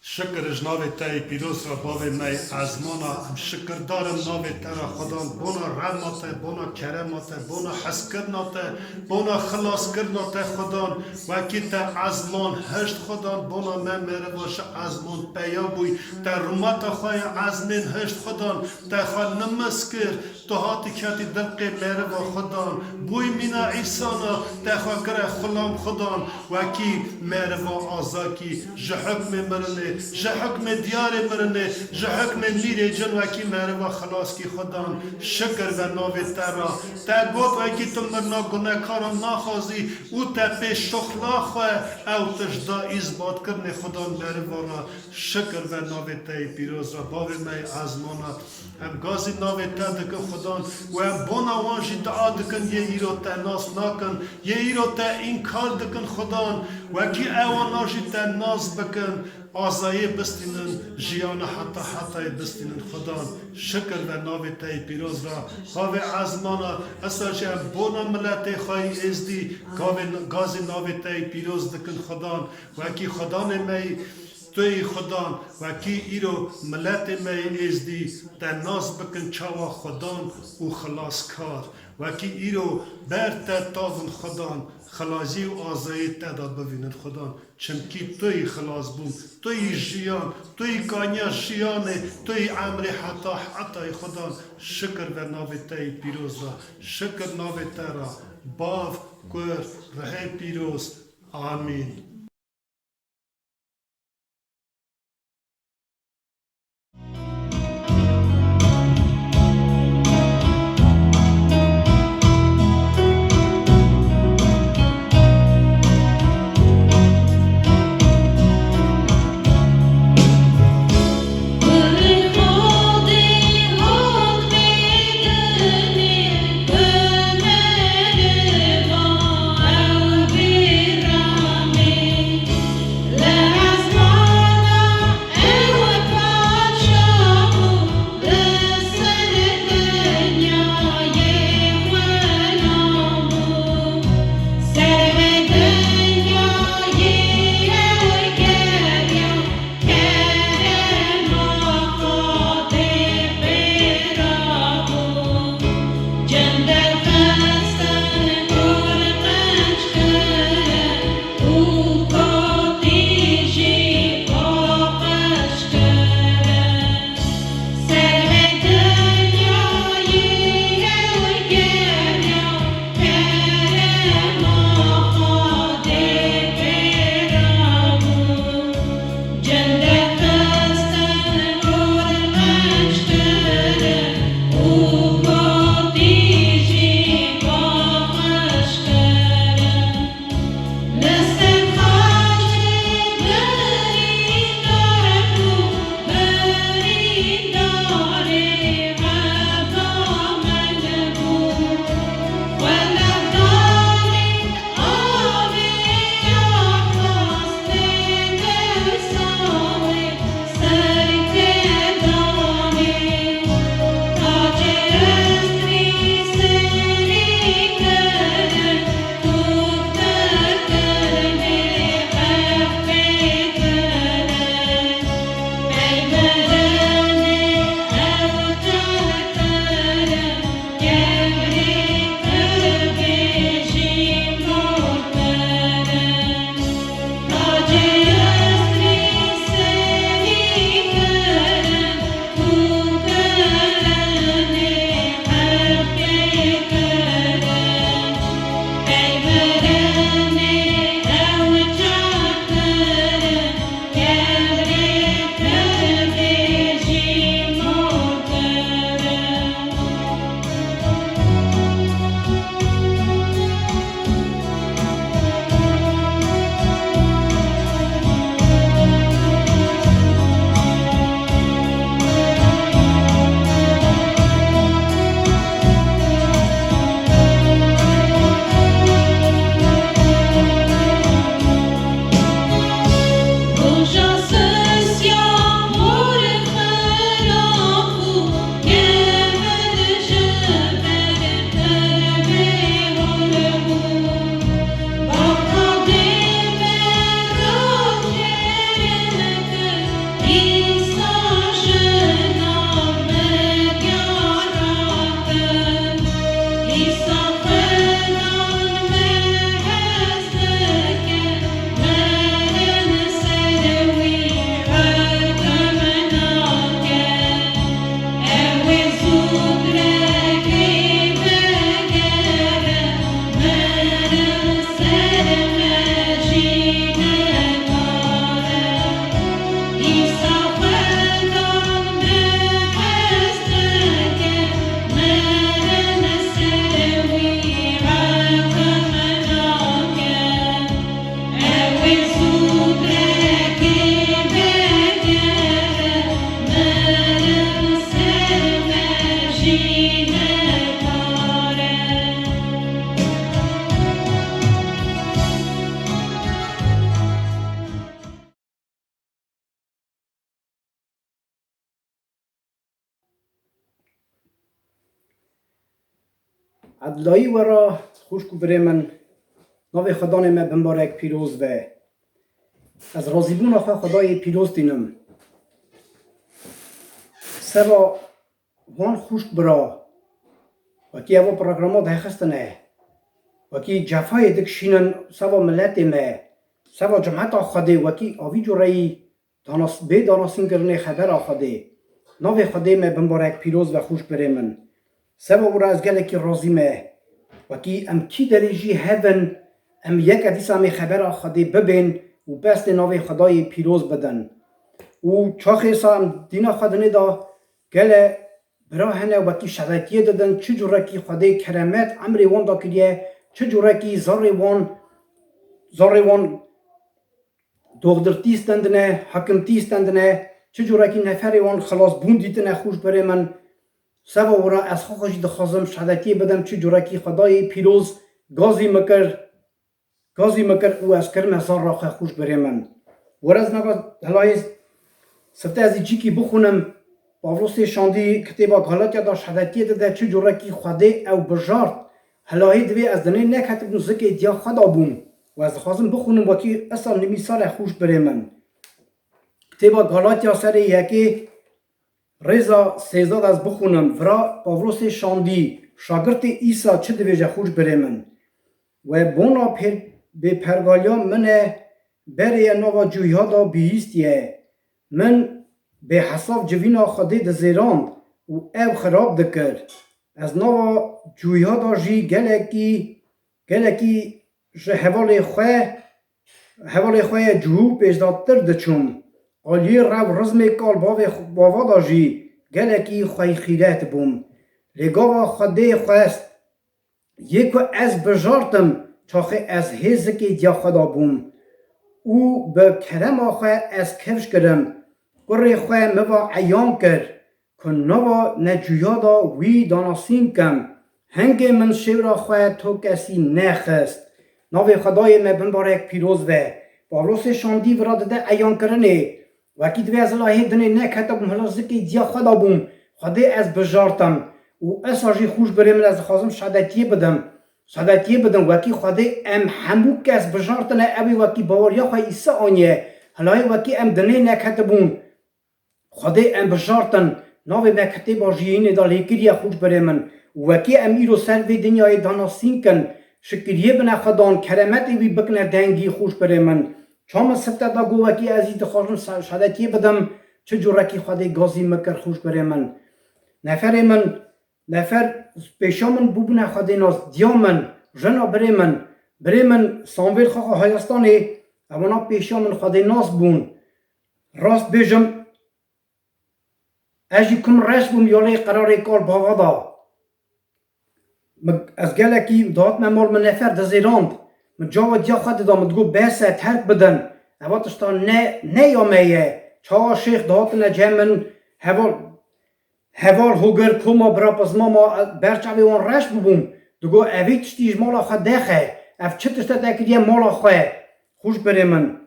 Şikir ji navê te yê pîroz re, bavê me yê ezmana. Em şikirdar in navê te re, Xudan, bona rehma te, bona kerema te, bona hezkirina te, bona xilaskirina te, Xudan. Wekî te ezman hişt, Xudan, bona me meriva ji ezman peya bûy. Te rûmeta xwe ya ezmên hişt, Xudan, te xwe nimis kir. Tu hatî ketî dilqê meriva, Xudan. Bûy mîna îsana, te xwe kire xulam, Xudan. Wekî meriva azakî, ji hukmê mirinê, ji hukmê diyarê mirinê, ji hukmê mîrê cin wekî meriva xilaskî, Xudan. Şikir ve navê te ra. Te got, wekî tu mirina gunekaran naxwazî û te pê şuxla xwe ew tişt da îsbatkirinê, Xudan, meriva ra. Şikir ve navê te yê pîroz ra, bavê me yê ezmana. Em gazî navê te dikin, Xudan, û em bona wan jî dua dikin, yê îro te nas nakin, yê îro te înkar dikin, Xudan, wekî ewana jî te nas bikin, azayê bistînin, jiyana heta hetayê bistînin, Xudan. Şikir ve navê te yê pîroz ra, bavê ezmana. Esa jî em bona miletê xwe yê êzdî, gavê, gazî navê te yê pîroz dikin, Xudan, wekî Xudanê me yî. Tu yî Xudan, wekî îro miletê me yê êzdî te nas bikin çawa Xudan û xilaskar. Wekî îro ber te tavin, Xudan, xilazî û azayî te da bivînin, Xudan. Çimkî tu yî xilasbûn, tu yî jiyan, tu yî kaniya jiyanê, tu yî emrê heta hetayê, Xudan. Şikir ve navê te yê pîroz ra, şikir navê te ra, Bav, Kur, Ruhê Pîroz. Amîn. Edlayî we re, xwişk û birê min, navê Xwedanê me bimbarek pîroz be. Ez razîbûna xwe Xwedayê pîroz tînim. Seva wan xwişk bira, wekî eva programa dihexistine, wekî cefayê dikişînin seva miletê me, seva cemeta Xwedê, wekî avî cureyî danas-, bê danasînkirinê xebera Xwedê. Navê Xwedê me bimbarek pîroz ve xwişk birê min. Seva wira ez gelekî razî me. Wekî em kî derê jî hebin, em yeke dîsa em ê xebera Xwedê bibên û pestê navê Xwedayê pîroz bidin. Û çaxê sa em dîna xwe dinê de gele bira hene wekî şehadetiyê didin, çi curekî Xwedê keremet emrê wan da kiriye, çi curekî zarê wan, zarê wan doxdirtî stendine, hekimtî stendine, çi curekî neferê wan xilasbûn dîtine xwişk birê min. Seva wira ez xwe xwe jî dixwazim şehadetiyê bidim, çi curekî Xwedayê pîroz gazî min kir, gazî min kir û ez kirime zarra xwe xwişk birê min. Were ez nava helayê sifte ez ê cîkî bixwînim. Pawlosê şandî kitêba Galatya da şehadetiyê dide çi curekî Xwedê ew bijart. Helayê divê ez dinê neketibûm zikê diya xwe da bûm. Û ez dixwazim bixwînim wekî esa nimîsare xwişk birê min. Kitêba Galatya serê yekê rêza sêzdeh de ez bixwînim. Vira Pawlosê şandî, şagirtê Îsa çi divêje xwişk birê min. We bona pêr-, bêpergaliya min e, berê ye nava cuya da bihîstiye. Min bêhesav civîna Xwedê dizêrand û ew xirab dikir. Ez nava cuya da jî gelekî, gelekî ji hevalê xwe, hevalê xwe ye cihû pêşdattir diçûm. Aliyê rew rizmê kal bavê xwe, bava da jî gelekî xweyxîret bûm. Lê gava Xwedê xwest, yê ku ez bijartim, çaxê ez hê zikê diya xwe da bûm û bi kerema xwe ez kifş kirim. Kurê xwe mi va eyan kir, ku nava necuya da wî danasîn kim. Hingê min şêwra xwe to kesî nexist. Navê Xwedayê me bimbarek pîroz ve. Pawlosê şandî vira dide eyankirinê. Wekî divê ez hila hê dinê neketibûm, hila zikê diya xwe da bûm. Xwedê ez bijartim. Û esa jî xwişk birê min ez dixwazim şehadetiyê bidim. Şehadetiyê bidim. Wekî Xwedê em hemû kes bijartine, ew ê wekî baweriya xwe Îsa aniye. Hilayê wekî em dinê neketibûn. Xwedê em bijartin, navê me kitêba jiyînê de lêkiriye xwişk birê min. Û wekî em îro ser vê dinyayê danasîn kin, şikiriyê bine Xwedan, keremetê wî bikine dengî xwişk birê min. Ça min sifte da got wekî ez jî dixwazim şe-, şehadetiyê bidim, çi curekî Xwedê gazî min kir xwişk birê min. Neferê min, nefer pêşa min bûbûne Xwedê nas, diya min, jina birê min, birê min, Samvêl Xaxa Hayastanê, ewana pêşa min Xwedê nas bûn. Rast bêjim, ez jî kum reş bûm ya lê qerarê kal bava da. Min, ez gelekî dihatime mal, min nefer dizêrand. Min cava diya xwe dida, min digot, bes e, terk bidin. Eva tişta ne, ne ya me ye. Çawa şêx dihatine cem min, heval, heval hogir, koma bira pizma ma, ber çavê wan reş bibûm. Digot, evî tiştî ji mala xwe dexe. Ev çi tişte te kiriye mala xwe? Xwişk birê min.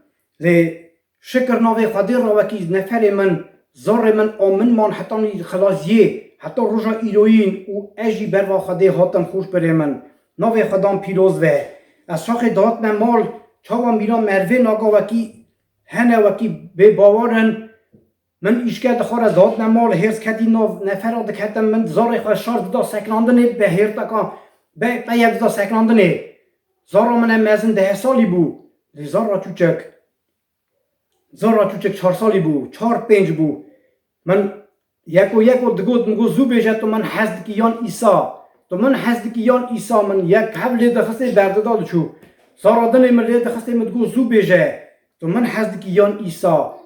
Lê şikir navê Xwedê re wekî neferê min, zarê min a min man hetanî xilaziyê, heta roja îroyîn û ez jî berva Xwedê hatim xwişk birê min. Navê Xwedan pîroz ve. Ez şaxê dihatime mal, çawa mîna mervê naga wekî hene wekî bêbawer in. Min îşke di xwe re dihatime mal, hêrs ketî nav nefera diketim, min zarê xwe şar dida sekinandinê, bi hêrteka, bi peyek dida sekinandinê. Zara min e mezin deh salî bû. Lê zara çûçik. Zara çûçik çar salî bû, çar pênc bû. Min yeko yeko digot, min got, zû bêje, tu min hez dikî yan Îsa? Tu min hez dikî yan Îsa? Min yek hev lê dixistê berdida diçû. Zara dinê min lê dixistê, min digot, zû bêje, tu min hez dikî yan Îsa?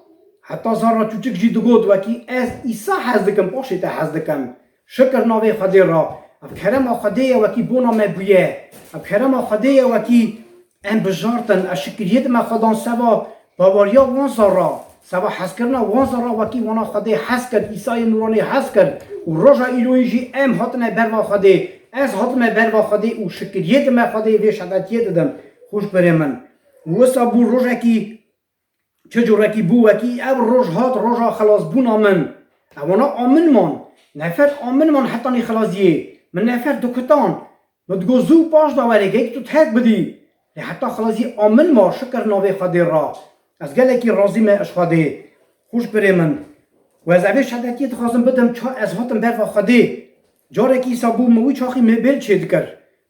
Heta zara çûçik jî digot, wekî ez Îsa hez dikim, paşê te hez dikim. Şikir navê Xwedê re. Ev kerema Xwedê ye, wekî bona me bûye. Ev kerema Xwedê ye, wekî em bijartin. Ez şikiriyê dime Xwedan seva baweriya wan zara, seva hezkirina wan zara, wekî wana Xwedê hez kir, Îsayê nûranê hez kir. Û roja îroyî jî em hatine berva Xwedê. Ez hatime berva Xwedê û şikiriyê dime Xwedê, vê şehadetiyê didim. Xwişk birê min. Û wisa bû rojekî Çi curekî bû, wekî ev roj hat roja xelasbûna min. Ewana a min man. Nefer a min man hetanî xelasiyê. Min nefer dikutan. Min digot, zû paş de were, geyk tu terk bidî. Lê heta xelazî a min ma, şikir navê Xwedê ra. Ez gelekî razî me ji Xwedê. Xwişk birê min. Û ez evê şedetiyê dixwazim bidim, ça ez hatim berva Xwedê. Carekî îsa bû, min wî çaxî mebêl çêdikir.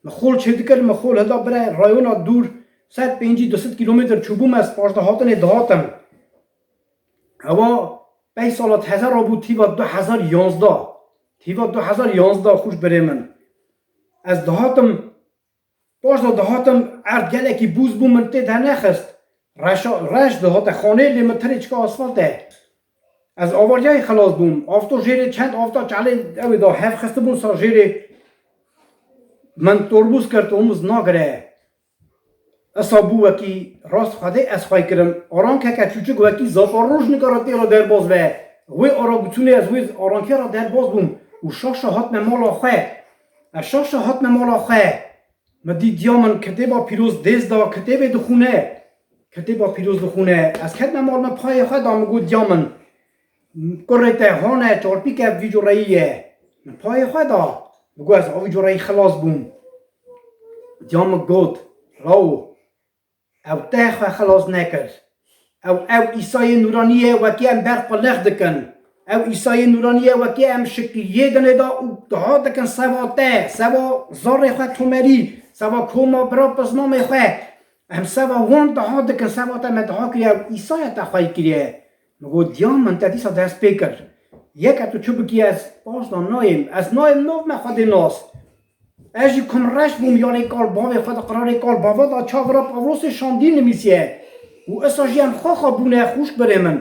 Min xol çêdikir, min xol hida bire rayona dûr, sed pêncî du sed kîlometr çûbûm, ez paşda hatinê dihatim. Ewa pey sala hezar rabû tîva du hezar yanzdeh. Tîva du hezar yanzdeh, xwişk birê min. Ez dihatim, paşda dihatim, erd gelekî bûz bû, min tê dernexist. Reşa, reş dihate xanê, lê min tirê çika asfalt e. Ez avariyayê xilas bûm. Afto jêrê çend afta çelê ew ê da hev xistibûn sa jêrê, min torbûz kir, torbûz nagire. Esa bû wekî rast Xwedê ez xwey kirim. Arankeke çûçik wekî zafaroj nikare tê re derbaz be. Wê ara guçûnê ez wê arankiya re derbaz bûm û şaş şaş hatime mala xwe. Ez şaş şaş hatime mala xwe. Min dî diya min kitêba pîroz dêz da, kitêbê dixûne. Kitêba pîroz dixûne. Ez ketime mal, min payê xwe da, min got, diya min, kurê te hane, çarpîke vî cureyî ye. Min payê xwe da. Min got, ez a vî cureyî xilas bûm. Diya min got, lawo, ew te xwe xilas nekir. Ew, ew Îsayê Nûranî ye, wekî em ber qulix dikin. Ew Îsayê Nûranî ye, wekî em şikiriyê dinê da û diha dikin seva te, seva zarê xwe tomerî, seva koma bira pismamê xwe. Em seva wan diha dikin, seva te me diha kiriye, ew Îsaya te xwey kiriye. Min got, diya min, te dîsa dest pê kir. Yeke tu çi bikî, ez paş da nayêm. Ez nayêm nav me Xwedê nas. Ez jî kum reş bûm, yalê kal bavê xwe di qirarê kal bava da çav ra Pawlosê şandî nimîsiye. Û esa jî em xwe xwe bûne, xwişk birê min.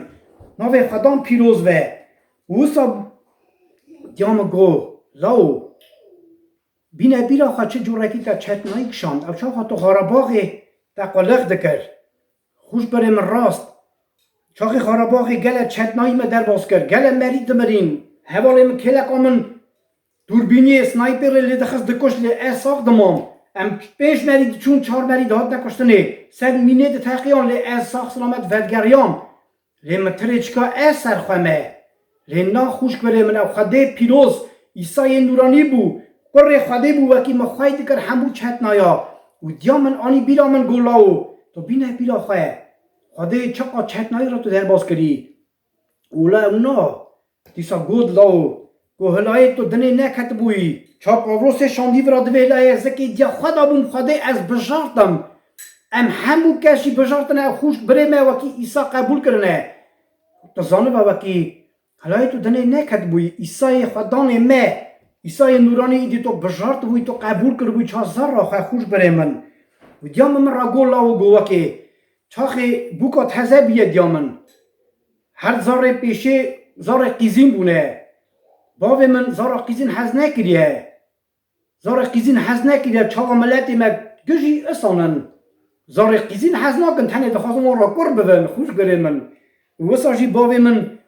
Navê Xwedan pîroz ve. Û wisa diya min got, lawo, bîne bîra xwe çi cûrekî te çetnayî kişand. Ew çaxa tu Xarabaxê te qulix dikir. Xwişk birê min rast. Çaxê Xarabaxê gele çetnayî me derbas kir. Gele merî dimirîn. Hevalê min kêleka min dûrbîniyê snayperê lê dixist dikuşt lê ez sax dimam. Em pênc merî diçûn, çar merî dihatine kuştinê. Ser mînê diteqiyan lê ez sax silamet vedigeriyam. Lê min tirê çika ez ser xwe me. Lê na xwişk birê min, ew Xwedê pîroz, Îsayê nûranî bû. Kurê Xwedê bû, wekî min xwey dikir hemû çetnaya. Û diya min anî bîra min, got, lawo, tu bîne bîra xwe. Xwedê çiqa çetnayî re tu derbas kirî. Û la ew na. Dîsa got, lawo, ku hilayê tu dinê neketibûyî. Ça Pawlosê şandî vira divê layê zikê diya xwe da bûm, Xwedê ez bijartim. Em hemû kes jî bijartine, ew xwişk birê me wekî Îsa qebûl kirine. Tu zaniba wekî hilayê tu dinê neketibûyî, Îsayê Xwedanê me, Îsayê nûranî îdî tu bijartibûyî, tu qebûl kiribûyî, ça zerra xwe, xwişk birê min. Û diya min min ra got, lawo, got wekê çaxê bûka teze bûye diya min. Her zarê pêşê zarê qîzîn bûne. Bavê min zara qîzîn hez nekiriye. Zarê qîzîn hez nekiriye, çawa miletê me gijî isan in. Zarê qîzîn hez nakin, tenê dixwazin wan ra kur bibin, xwişk birê min. Û wisa jî bavê min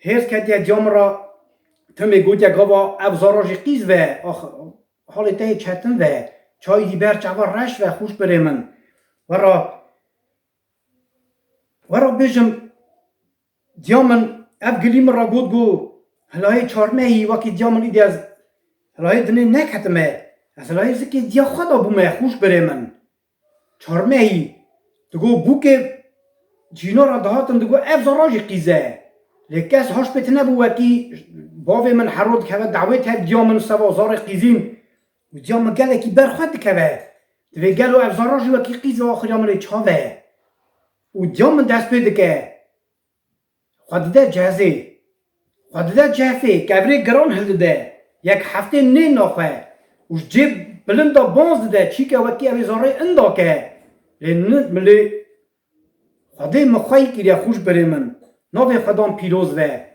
hêrs ketiye diya min ra, timê gotiye, gava ev zara jî qîz ve, ax, halê te yê çetin ve, çayî dî ber çava reş ve, xwişk birê min. Wera, wera bêjim, diya min ev gilî min ra got, got, hilayê çarmehî, wekî diya min îdî ez hilayê dinê neketime. Ez hilayê zikê diya xwe da bûme, xwişk birê min. Çarmehî, digot, bûkê cîna ra dihatin, digot, ev zara jî qîz e. Lê kes haş pê tine bû, wekî bavê min hero dikeve dawê tev diya min seva zarê qîzîn. Û diya min gelekî ber xwe dikeve. Divê gelo ev zara jî wekî qîz ve, axiriya min ê çav e. Û diya min dest pê dike. Xwe dide cezê. Xwe dide cefê, kevirê giran hildide. Yek heftê nê naxwe. Û ji cê bilind de banz dide, çîke wekî ew ê zarê inda ke. Lê ni, milê Xwedê min xwey kiriye, xwişk birê min. Navê Xwedan pîroz ve.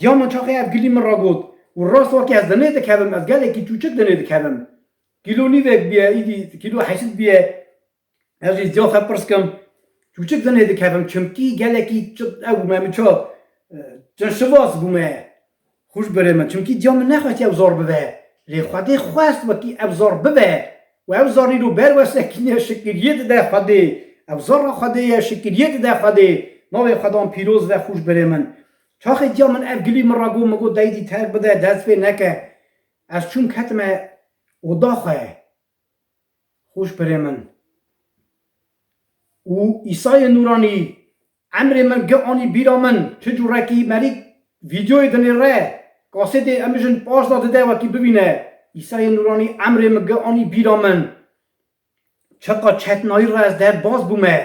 Diya min çaxê ev gilî min ra got. Û rast wekî ez dinê dikevim, ez gelekî çûçik dinê dikevim. Kîlo nîvek bûye, îdî kîlo heşt bûye. Ez jî ziya xwe pirs kim, çûçik dinê dikevim, çimkî gelekî çi-, ew bûme, min ça, e, çinşivaz bûme. Xwişk birê min, çimkî diya min nexwest ew zar bibe. Lê Xwedê xwest wekî ev zar bibe. Û ev zarî ro ber we sekiniye, şikiriyê dide Xwedê. Ev zara Xwedê ye, şikiriyê dide Xwedê. Navê Xwedan pîroz ve, xwişk birê min. Çaxê diya min ev gilî min ra got, min got, deydî terk bide, dest pê neke. Ez çûm ketime oda xwe. Xweş birê min. Û Îsayê Nûranî emrê min gi anî bîra min, çi cûrekî merî vîdeoyê dinêre, kasetê em jin paş da dide wekî bibîne. Îsayê Nûranî emrê min gi anî bîra min. Çiqa çetnayî re ez derbas bûme.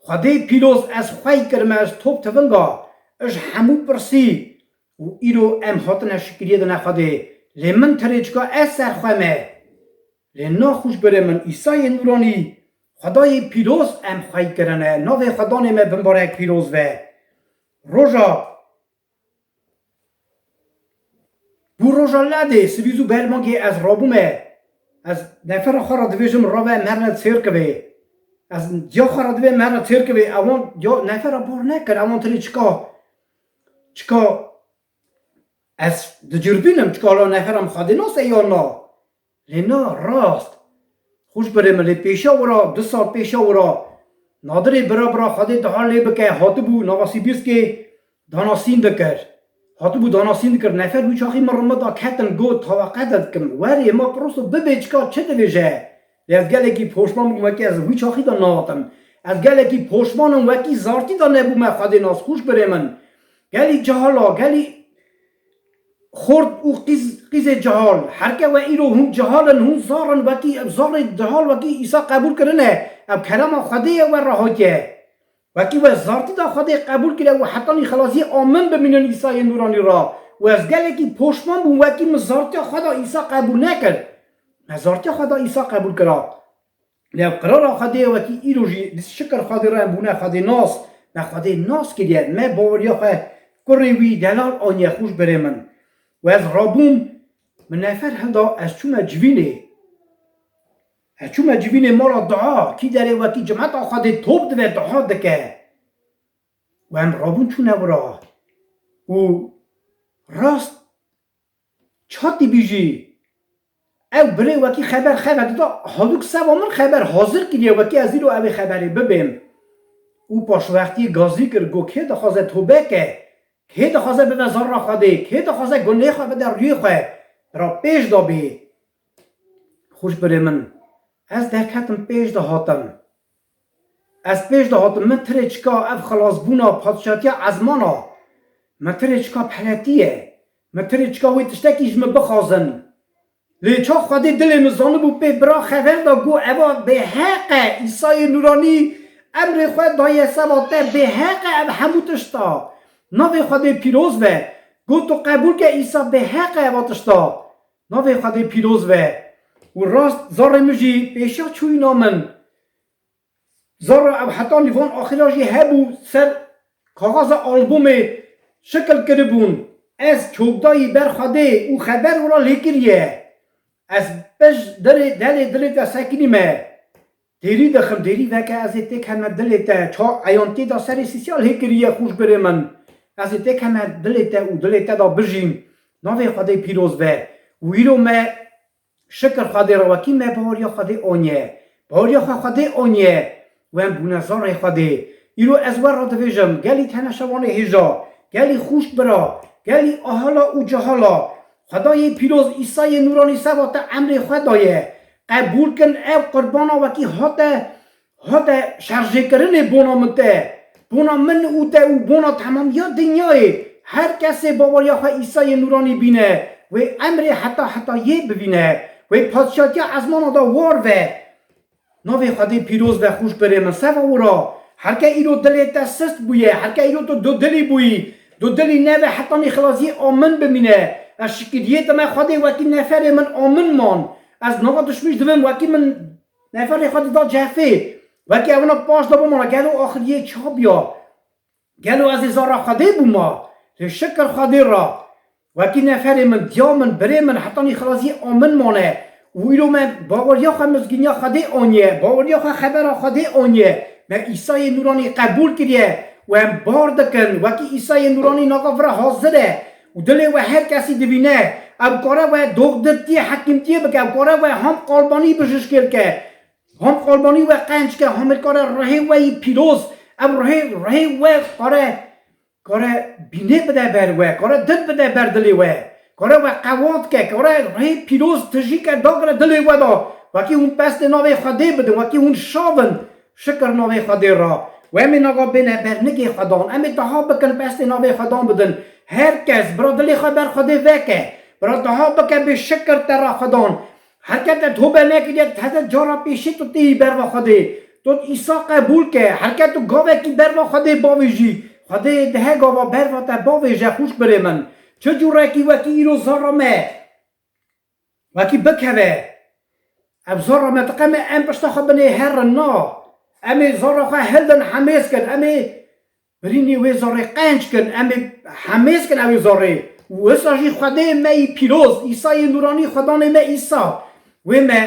Xwedê pîroz ez xwey kirime, ez top tivinga, ij hemû pirsî û îro em hatine şikiriyê dine Xwedê. Lê min tirê çika ez ser xwe me. Lê na xweş birê min, Îsayê Nûranî, Xwedayê pîroz em xwey kirine. Navê Xwedanê me bimbarek pîroz ve. Roja Bû roja ledê, sibî zû bermagê ez rabûme. Ez nefera xwe re divêjim, rave merne çêrkivê. Ez diya xwe re divê merne çêrkivê. Ewan ya nefera bar nekir, ewan tirê çika, çika ez dicirbînim, çika la nefera min Xwedê nas e ya na. Lê na rast. Xweş birê min, lê pêşa wira, du sal pêşa wira, Nadirê bira bira Xwedê diha lê bike, hatibû nava Sîbîrskê danasîn dikir. Hatibû danasîn dikir. Nefer wî çaxî min rimida ketin got, taweqe de dikim. Werê ma piroso bibê çika çi divêje? Lê ez gelekî poşman bûm, wekî ez wî çaxî de nahatim. Ez gelekî poşman im, wekî zartî de nebûme Xwedê nas, xweş birê min. Gelî cehal a, gelî xort û qîz, qîzê cehal. Herke we îro hûn cehal in, hûn zar in, wekî zarê cehal, wekî Îsa qebûl kirine. Ev kerema Xwedê ye we re hatiye. Wekî we zartî da Xwedê qebûl kire û hetanî xelasiyê a min bimînin Îsayê Nûranî ra. Û ez gelekî poşman bûm, wekî min zartiya xwe da Îsa qebûl nekir. Me zartiya xwe da Îsa qebûl kira. Lê ev qirara Xwedê ye, wekî îro jî di şikir Xwedê re em bûne Xwedê nas. Me Xwedê nas kiriye, me baweriya xwe kurê wî delal aniye, xweş birê min. Û ez rabûm, min nefer hilda, ez çûme civînê. Ez çûme civînê mala dua, kî derê wekî cimeta Xwedê top dive dua dike. Û em rabûn çûne wira. Û rast çatî bî jî, ew birê wekî xeber xeber dida, hadûk seba min xeber hazir kiriye, wekî ez îro evê xeberê bibêm. Û paşwextî gazî kir, got, kê dixwaze tobe ke, kê dixwaze bibe zarra Xwedê, kê dixwaze gunê xwe bide rûyê xwe, bira pêş de bê. Xweş birê min, ez derketim pêş de hatim. Ez pêş de hatim, min tirê çika ev xilasbûna padşatiya ezmana, min tirê çika peletiye, min tirê çika wê tiştekî ji min bixwazin. Lê ça Xwedê dilê min zanibû pê bira xeber da, got, eva bêheq e, Îsayê Nûranî emrê xwe daye seba te, bêheq e ev hemû tişta. Navê Xwedê pîroz be. Got, tu qebûl ke Îsa bêheq e eva tişta. Navê Xwedê pîroz be. Û rast zarê min jî pêşiya çûyîna min. Zara ev hetanî van axira jî hebû, ser kaxaza albûmê şikil kiribûn. Ez çokdayî ber Xwedê û xeber wira lê kiriye. Ez pij dirê, delê dilê te sekinîme. Dêrî dixim, dêrî veke ez ê têkeme dilê te. Ça eyantiyê da serê sîsya lê kiriye, xweş birê min. Ez ê têkeme dilê te û dilê te da bijîm. Navê Xwedê pîroz be. Û îro me şikir Xwedê re, wekî me baweriya Xwedê aniye. Baweriya xwe Xwedê aniye. Wen bûne zarê Xwedê. Îro ez we re divêjim, gelî teneşevanê hêja, gelî xûşk bira, gelî ahala û cehala. Xwedayê pîroz Îsayê Nûranî seba te emrê xwe daye. Qebûl kin ev qurbana wekî hate, hate şerjêkirinê bona min te. Bona min û te û bona temamiya dinyayê. Her kesê baweriya xwe Îsayê Nûranî bîne, wê emrê heta hetayê bivîne. Wê padşatiya ezmana da war ve. Navê Xwedê pîroz be, xweş birê min. Seva wira, herke îro dilê te sist bûye, herke îro tu dudilî bûyî, dudilî nebe hetanî xilasiyê a min bimîne. Ez şikiriyê dime Xwedê, wekî neferê min a min man. Ez nava dişmîş divim, wekî min neferê xwe dida cefê. Wekî evina paş de bimana, gelo axiriyê ça biya? Gelo ez ê zara Xwedê bûma? Lê şikir Xwedê ra. Wekî neferê min, diya min, birê min, hetanî xilasiyê a min mane. Û îro me baweriya xwe mizgîniya Xwedê aniye, baweriya xwe xebera Xwedê aniye. Me Îsayê Nûranî qebûl kiriye û em bar dikin. Wekî Îsayê Nûranî nava vira hazir e û dilê we her kesî divîne. Ew kare we doxdirtiyê, hekîmtiyê bike, ew kare we ham qalbanî bijîşkê bike. Ham qalbanî we qenc ke, hamê kare rihê we yî pîroz, ev rihê, rihê we kare, kare bînê bide ber we, kare dil bide ber dilê we, kare we qewat ke, kare rihê pîroz tijî ke dagire dilê we da. Wekî hûn pestê navê Xwedê bidin, wekî hûn şav in, şikir navê Xwedê re. Û em ê naga bêne ber nigê Xwedan. Em ê deha bikin pestê navê Xwedan bidin. Her kes, bira, dilê xwe ber Xwedê veke. Bira, deha bike bê şikir te re Xwedan. Her ke te tobe nekiriye, heta cara pêşî tu têyî berva Xwedê. Tu Îsa qebûl ke. Her ke tu gavekî berva Xwedê bavêjî, Xwedê dihe gava berva te bavêje, xwişk birê min. Çi cûrekî wekî îro zara me wekî bikeve. Ev zara me diqeme em pişta xwe binê herin na. Em ê zara xwe hildin hemêz kin. Em ê birînê wê zarê qenc kin. Em ê hemêz kin ew ê zarê. Û wisa jî Xwedê me yî pîroz, Îsayê nûranî, Xwedanê me Îsa. Wê me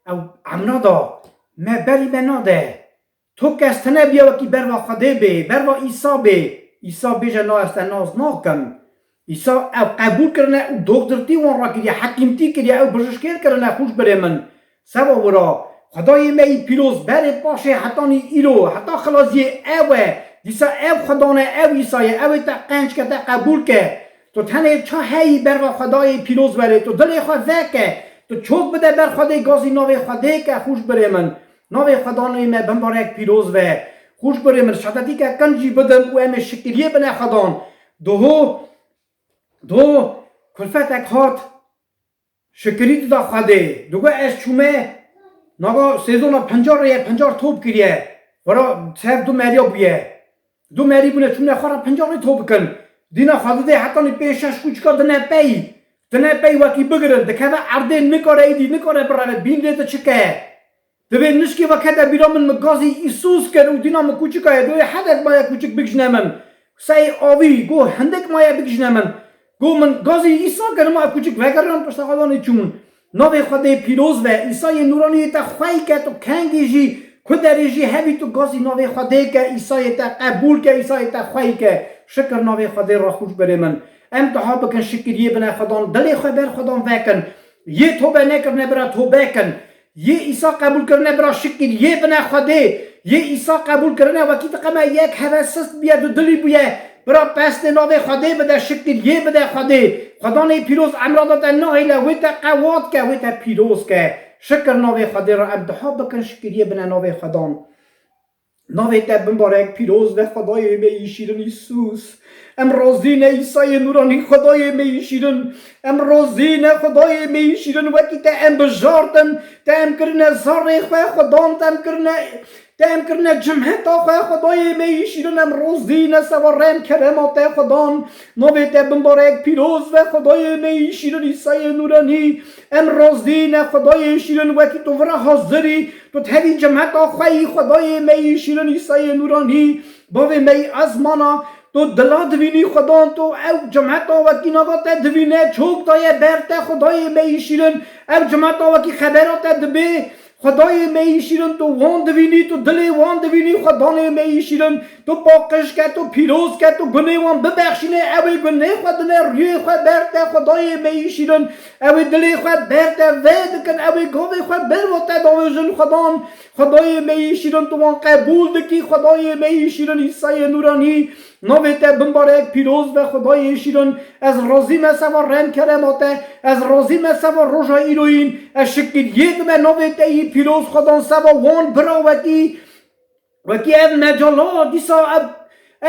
ew emra da. Me berî me nade. Tu kes tune biya wekî berva Xwedê bê, berva Îsa bê. Îsa bêje, na, ez te nas nakim. Îsa ew qebûl kirine û doktortî wan re kiriye, hekîmtî kiriye, ew bijişkêr kirine, xwişk birê min. Seba wira, Xwedayê me yî pîroz, berê paşê hetanî îro, heta xilaziyê ew e. Dîsa ev Xwedan e, ew Îsa ye, ew ê te qenc ke, te qebûl ke. Tu tenê ça heyî berva Xwedayê pîroz werê, tu dilê xwe veke, tu çok bide ber Xwedê, gazî navê Xwedê ke, xwişk birê min. Navê Xwedanê me bimbarek pîroz ve. Xwişk birê min, şadetîke kin jî bidim û em ê şikiriyê bine Xwedan. Doho, doho kulfetek hat, şikirî dida Xwedê. Digo ez çûme, nava sezona pencar rê ye, pencar top kiriye. Vara sev du meriya bûye. Du merî bûne, çûne xwe re pencar rê top bikin. Dîna Xwedê dê hetanî pênc şeş kûçika dine pey. Dine pey wekî bigirin. Dikeve erdê, nikare îdî, nikare bireve. Bîn lê diçike. Divê nişkê vekete bîra min, min gazî Îsûs kir û dîna min kûçika ye. Doyê hedek maye kûçik bigijne min. Sey avî, go hindik maye bigijne min. Go min gazî Îsa kir, ma kûçik vegerin pişta xwe danê çûn. Navê Xwedê pîroz ve, Îsayê nûraniyê te xwey ke, tu kengî jî, ku derê jî hebî, tu gazî navê Xwedê ke, Îsayê te qebûl ke, Îsayê te xwey ke. Şikir navê Xwedê re, xwişk birê min. Em diha bikin şikiriyê bine Xwedan, dilê xwe ber Xwedan vekin. Yê tobe nekirine bira tobe kin. Yê Îsa qebûl kirine bira şikir, yê bine Xwedê, yê Îsa qebûl kirine wekî diqeme yek heve sist bûye, du dilî bûye, bira pestê navê Xwedê bide şikir, yê bide Xwedê. Xwedanê pîroz emra da te nahêle, wê te qewat ke, wê te pîroz ke. Şikir navê Xwedê re, em diha bikin şikiriyê bine navê Xwedan. Navê te bimbarek pîroz be, Xwedayê me yî şîrin Îsûs. Em razî ne Îsayê nûranî, Xwedayê me yî şîrin. Em razî ne Xwedayê me yî şîrin, wekî te em bijartin, te em kirine zarê xwe, Xwedan te em kirine, te em kirine cimheta xwe, Xwedayê me yî şîrin. Em razî ne seba rem kerema te, Xwedan. Navê te bimbarek pîroz be, Xwedayê me yî şîrin, Îsayê nûranî. Em razî ne Xwedayê şîrin, wekî tu vira hazirî, tu tevî cemeta xwe yî, Xwedayê me yî şîrin, Îsayê nûranî, bavê me yî ezmana, tu dila divînî Xwedan, tu ew cemeta wekî nava te divîne, çok daye ber te, Xwedayê me yî şîrin, ew cemeta wekî xebera te dibê, Xwedayê me yî şîrin, tu wan divînî, tu dilê wan divînî, Xwedanê me yî şîrin, tu paqij ke, tu pîroz ke, tu gunê wan bibexşînê, ew ê gunê xwe dine rûyê xwe ber te, Xwedayê me yî şîrin, ew ê dilê xwe ber te vê dikin, ew ê gavê xwe ber wa te davêjin, Xwedan, Xwedayê me yî şîrin, tu wan qebûl dikî, Xwedayê me yî şîrin, Îsayê nûranî, navê te bimbarek pîroz be, Xwedayê şîrin, ez razî me seba rem kerema te, ez razî me seba roja îroyîn, ez şikiriyê dime navê te yî pîroz, Xwedan, seba wan bira wekî, wekî ev mecala, dîsa ev,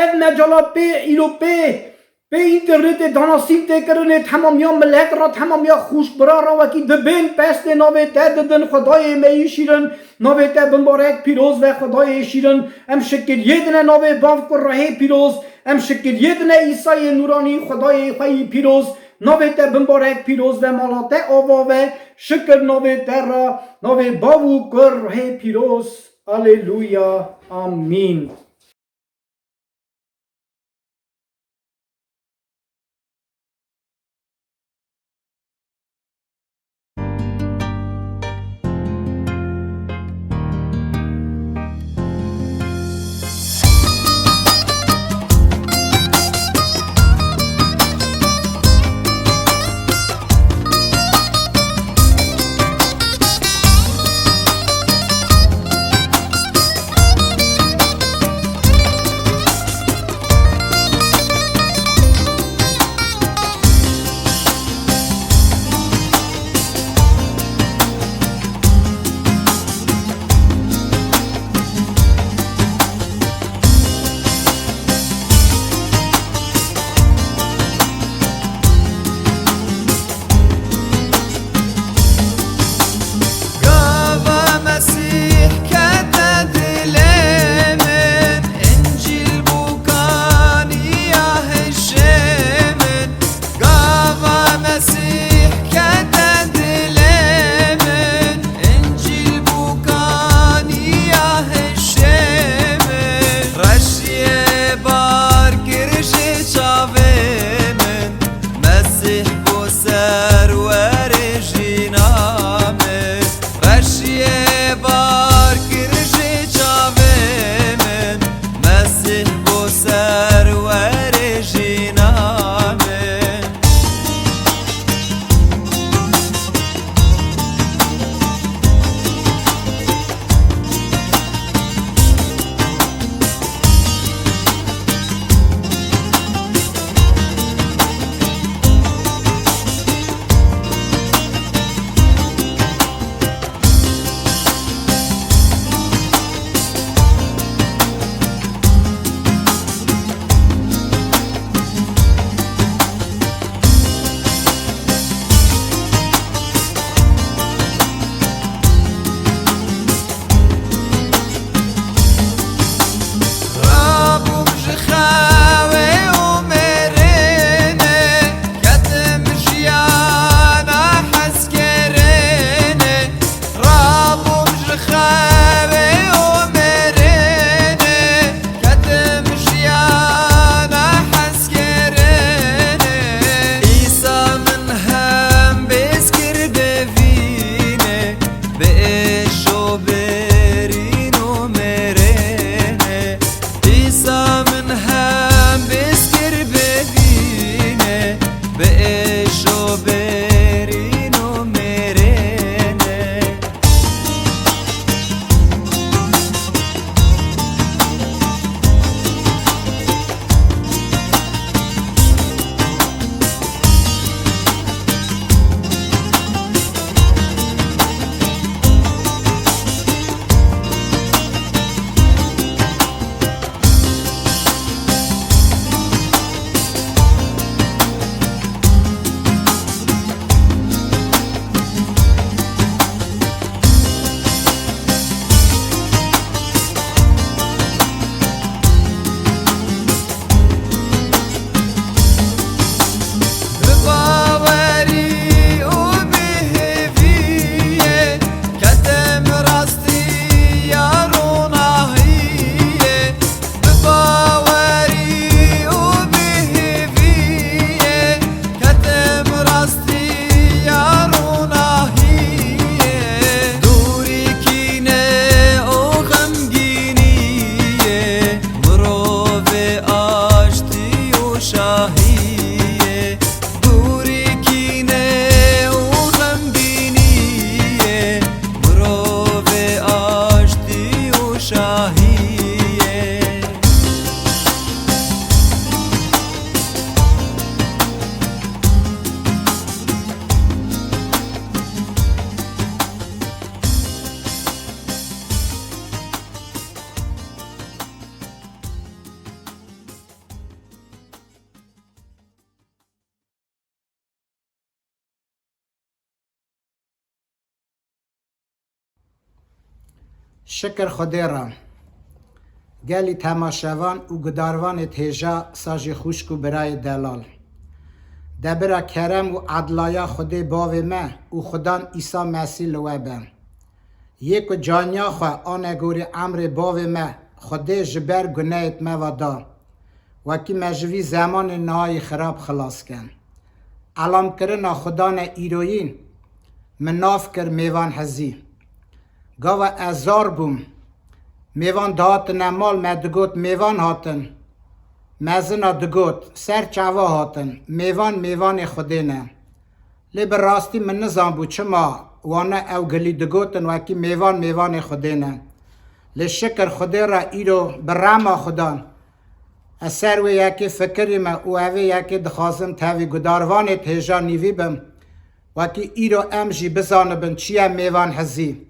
ev mecala pê îro pê, pê înternetê danasîn tê kirinê, temamiya milet re, temamiya xwişk bira re wekî dibên pestê navê te didin, Xwedayê me yî şîrin, navê te bimbarek pîroz ve, Xwedayê şîrin, em şikiriyê dine navê Bavk û Rehê pîroz, em şikiriyê dine Îsayê nûranî, Xwedayê xwe yî pîroz, navê te bimbarek pîroz ve, mala te ava ve, şikir navê te re, navê Bav û Kur Rehê pîroz. Aleluya. Amîn. Şikir Xwedê re. Gelî temaşevan û gudarvanê hêja, sajî xwişk û birayê delal. Debira kerem û edlaya Xwedê bavê me û Xudan Îsa Mesîh li we be. Yê ku caniya xwe ane gorî emrê bavê me, Xwedê ji ber gunehêt me ve da. Wekî me ji vî zemanê nihayî xirab xilas ke. Elamkirina Xudan e îroyîn, min nav kir mêvan hezî. Gava ez zar bûm, mêvan dihatine mal, me digot, mêvan hatin. Mezina digot, ser çava hatin, mêvan mêvanê Xwedê ne. Lê bi rastî min nizanbû çima wana ew gilî digotin, wekî mêvan mêvanê Xwedê ne. Lê şikir Xwedê re îro bi rema Xudan ez ser wê yekê fikirî me û evê yekê dixwazim tevî gudarvanê hêja nîvî bim. Wekî îro em jî bizanibin çi ye mêvan hizî.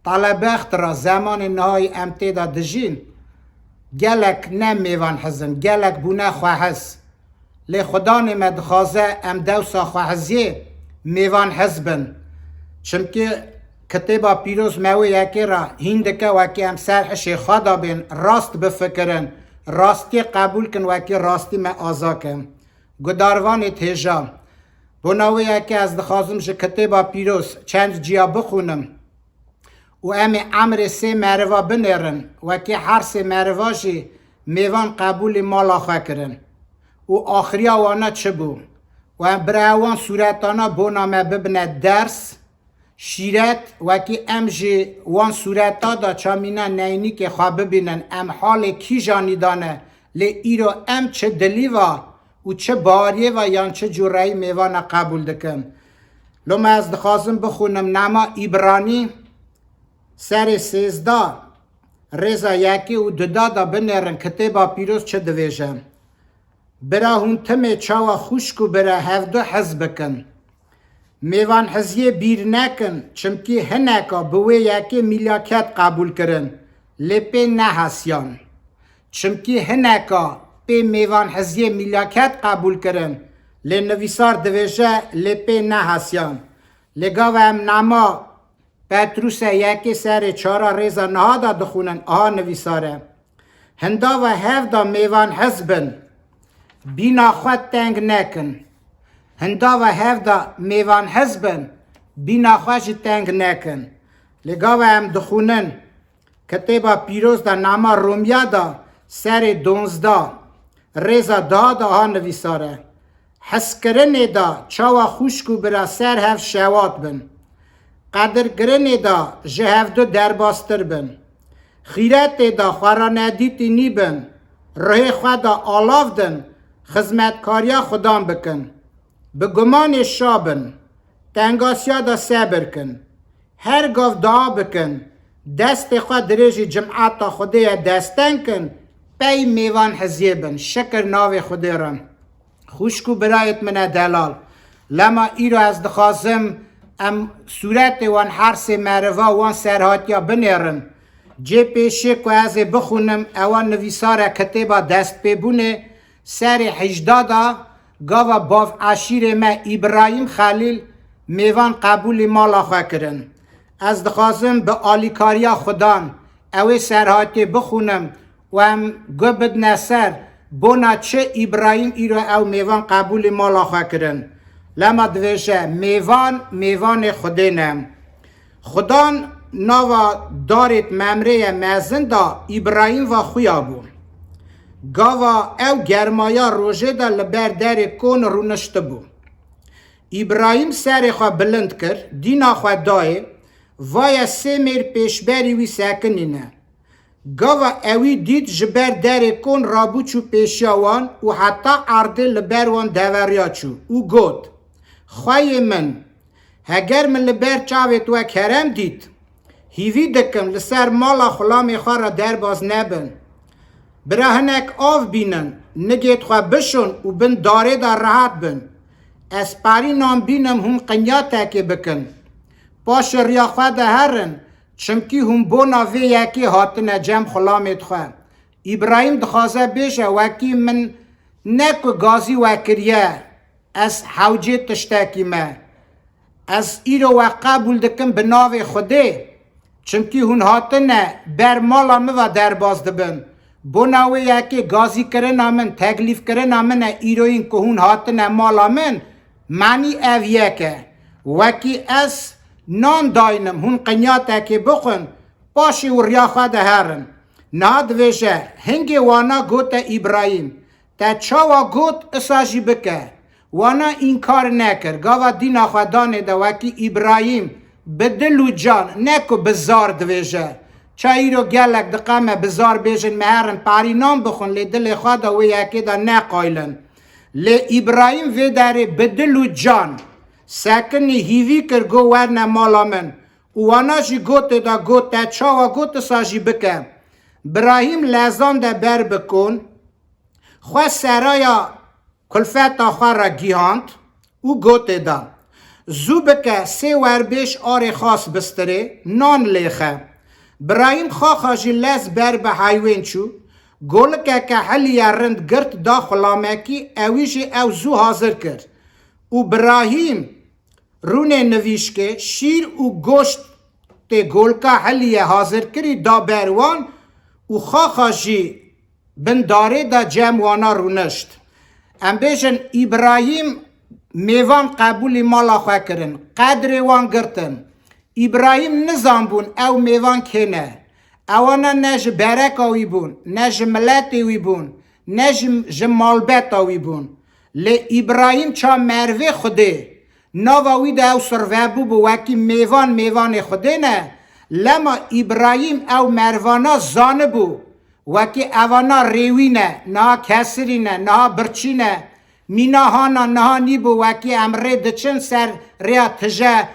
Telebext re zemanê nihayî em tê de dijîn, gelek ne mêvan hiz in, gelek bûne xwehiz. Lê Xudanê me dixwaze em dewsa xwehiziyê mêvan hiz bin. Çimkî Kitêba Pîroz me wê yekê re hîn dike, wekî em ser hişê xwe de bên, rast bifikirin, rastiyê qebûl kin, wekî rastî me aza ke. Gudarvanê hêja. Bona wê yekê ez dixwazim ji Kitêba Pîroz çend ciya bixwînim û em ê emrê sê meriva binêrin, wekî her sê meriva jî mêvan qebûlî mala xwe kirin. Û axiriya wana çi bû? Û em bira wan sûretana bona me bibine ders, şîret, wekî em jî wan sûreta da çamîna neynîkê xwe bibînin, em halê kîjanî dane, lê îro em çi dilî va û çi baweriyê ve yan çi cûreyî mêvana qebûl dikin. Loma ez dixwazim bixwînim nama Îbranî serê sêzda rêza yekê û duda da binêrin Kitêba Pîroz çi divêje. Bira hûn timê çawa xwişk û bira hevdu hez bikin. Mêvanhiziyê bîr nekin, çimkî hineka bi wê yekê mîlaket qebûl kirin, lê pê nehesiyan. Çimkî hineka pê mêvanhiziyê mîlaket qebûl kirin, lê nivîsar divêje lê pê nehesiyan. Lê gava em nama Petrûse yekê serê çara rêza niha da dixwînin, aha nivîsar e. Hindava hev da mêvanhiz bin, bîna xwe teng nekin. Hindava hev da mêvanhiz bin, bîna xwe jî teng nekin. Lê gava em dixwînin, Kitêba Pîroz de nama Romiya de serê donzda rêza da de ha nivîsar e. Hezkirinê de çawa xwişk û bira ser hev şewat bin. Qedirkirinê de ji hevdu derbastir bin. Xîretê de xwe re nedîtî nîbin. Ruhê xwe de alav din, xizmetkariya Xudan bikin. Bi gumanê şa bin. Tengasiya de sebir kin. Her gav dua bikin. Destê xwe dirêjî cimeta Xwedê ye desteng kin. Pey mêvan hiziyê bin. Şikir navê Xwedê re. Xwişk û birayêt min e delal. Lema îro ez dixwazim em sûretê wan her sê meriva wan serhatiya binêrin. Cê pêşê ku ez ê bixwînim, ewa nivîsar e kitêba destpêbûnê serê hejda da gava bav eşîrê me Îbrahîm Xelîl mêvan qebûlî mala xwe kirin. Ez dixwazim bi alîkariya Xudan ew ê serhatiyê bixwînim û em guh bidine ser bona çi Îbrahîm îro ew mêvan qebûlî mala xwe kirin. Lema divêje, mêvan, mêvanê Xwedê ne. Xudan nava darêt Memrê ye mezin da Îbrahîm va xuya bû. Gava ew germaya rojê de li ber derê kon rûniştibû. Îbrahîm serê xwe bilind kir, dîna xwe dayê, vaye sê mêr pêşberî wî sekinîne. Gava ewî dît ji ber derê kon rabû çû pêşiya wan û heta erdê li ber wan deveriya çû û got, Xweyê min, heger min li ber çavêt we kerem dît, hîvî dikim li ser mala xulamê xwe re derbas nebin. Bira hinek av bînin, nigêt xwe bişon û bin darê de rehet bin. Ez perînan bînim hûn qinyatekê bikin. Paşê riya xwe de herin, çimkî hûn bona vê yekê hatine cem xulamêt xwe. Îbrahîm dixwaze bêje, wekî min ne ku gazî we kiriye, ez hewcê tiştekî me. Ez îro we qebûl dikim bi navê Xwedê. Çimkî hûn hatine ber mala min ve derbas dibin. Bona wê yekê gazîkirina min, teklîfkirina min e îroyîn ku hûn hatine mala min, manî ev yek e. Wekî ez nan daynim, hûn qinyatekê bixwin, paşê û riya xwe de herin. Niha divêje, hingê wana gote Îbrahîm, te çawa got, isa jî bike. Wana înkar nekir. Gava dîna xwe danê de wekî Îbrahîm bi dil û can, ne ku bi zar divêje. Ça îro gelek diqe me bi zar bêjin, me herin parî nan bixwin, lê dilê xwe de wê yekê de neqaylin. Lê Îbrahîm vê derê bi dil û can sekinî hîvî kir, got, werne mala min. Û wana jî gotê de got, te çawa got, isa jî bike. Birahîm lezan de ber bi kon, xwe seraya kulfeta xwe re gihand û gotê de, zû bike, sê werbêj arê xas bistirê, nan lêxe. Birahîm xaxa jî lez ber bi heywên çû, golikeke hiliye rind girt da xulamekî, ewî jî ew zû hazir kir. Û Birahîm rûnê nivîşkê, şîr û goştê golka hiliye hazirkirî da ber wan û xaxa jî bin darê de cem wana rûnişt. Em bêjin, Îbrahîm mêvan qebûlî mala xwe kirin, qedrê wan girtin. Îbrahîm nizanbûn ew mêvan kê ne. Ewana ne ji bereka wî bûn, ne ji miletê wî bûn, ne ji, ji malbeta wî bûn. Lê Îbrahîm ça mervê Xwedê, nava wî de ew sir vebûbû wekî mêvan mêvanê Xwedê ne, lema Îbrahîm ew mervana zanibû, wekî evana rêwî ne, niha kesirî ne, niha birçî ne, mîna hana niha nîbû, wekî em rê diçin ser rêya tije,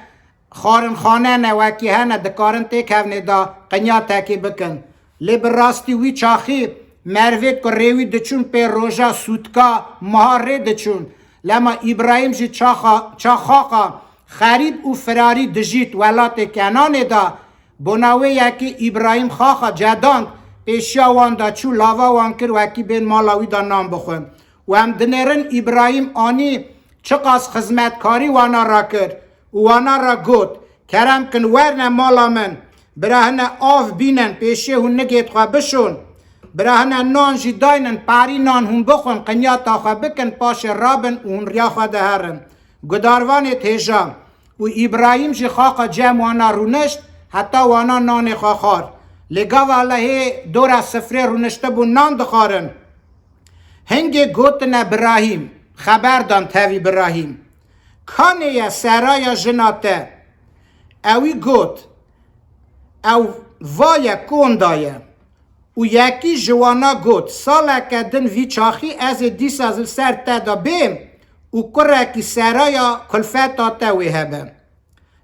xarinxane ne, wekî hene dikarin têkevnê da qinyatekê bikin. Lê bi rastî wî çaxî merivêd ku rêwî diçûn pê roja sûtka meha rê diçûn. Lema Îbrahîm jî çaxa, çaxaxa xerîb û firarî dijît welatê Kenanê da. Bona wê yekê Îbrahîm xaxa cedand, pêşiya wan da çû, lava wan kir wekî bên mala wî da nan bixwin. Û em dinêrin Îbrahîm anî çiqas xizmetkarî wana ra kir û wana ra got, kerem kin werne mala min, bira hine av bînin, pêşiyê hûn nigêt xwe bişon, bira hine nan jî daynin, parî nan hûn bixwin, qinyata xwe bikin, paşê rabin û hûn riya xwe de herin. Gudarvanê têja û Îbrahîm jî xaqa cem wana rûnişt, heta wana nanê xwe xwar. Lê gava lehê dora sifrê rûniştibûn nan dixwarin. Hingê gotine Birahîm, xeber dan tevî Birahîm, kanê ye Seraya jina te? Ewî got, ew va ye, konda ye. Û yekî ji wana got, saleke din vî çaxî ez ê dîsa li ser te de bêm û kurekî Seraya kulfeta te wê hebe.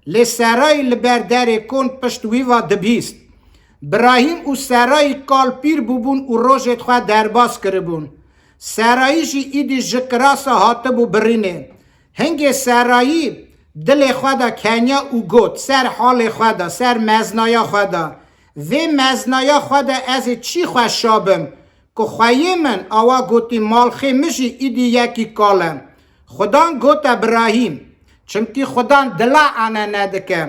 Lê Serayî li ber derê kon pişt wî va dibîst. Birahîm û Serayî kal pîr bûbûn û rojêd xwe derbas kiribûn. Serayî jî îdî ji kirasa hatibû birînê. Hingê Serayî dilê xwe de kenya û got, ser halê xwe de, ser meznaya xwe de, vê meznaya xwe de ez ê çî xwe şa bim? Ku xweyê min awa gotî, malxê min jî îdî yekî kal e. Xudan gote Birahîm, çimkî Xudan dila ene nedike.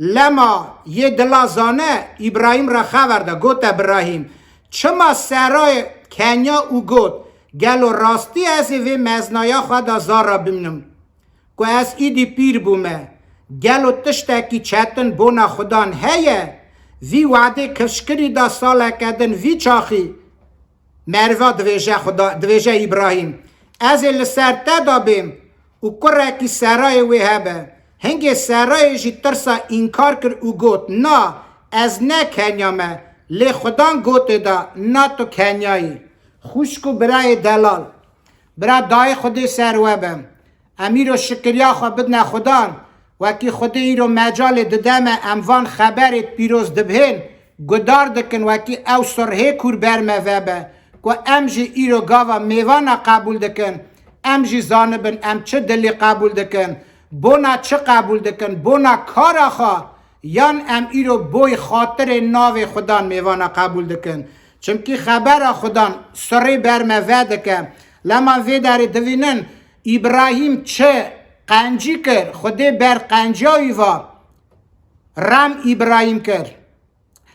Lema yê dila zane, Îbrahîm re xever de, gote Birahîm, çima Serayê kenya û got, gelo rastî ez ê vê meznaya xwe de zara bimînim? Ku ez îdî pîr bûme. Gelo tiştekî çetin bona Xudan heye? Vî wadê kifşkirî da saleke din vî çaxî. Meriva divêje Xuda, divêje Îbrahîm, ez ê li ser te de bêm û kurekî Serayê wê hebe. Hingê Serayê jî tirsa înkar kir û got, na, ez ne kenya me, lê Xudan gotê da, na tu kenyayî. Xwişk û birayê delal, bira dayê Xwedê ser we be. Em îro şikiriya xwe bidine Xudan, wekî Xwedê îro mecalê dide me, em van xeberêd pîroz dibihên, gudar dikin, wekî ew sirhê kûr ber me vebe, ku em jî îro gava mêvana qebûl dikin, em jî zanibin em çi dilî qebûl dikin, bona çi qebûl dikin, bona kara xwe, yan em îro boy xatirê navê Xudan mêvana qebûl dikin. Çimkî xebera Xudan sirê ber me vedike. Lema vê derê divînin, Îbrahîm çi qencî kir, Xwedê ber qenciya wî va, rem Îbrahîm kir.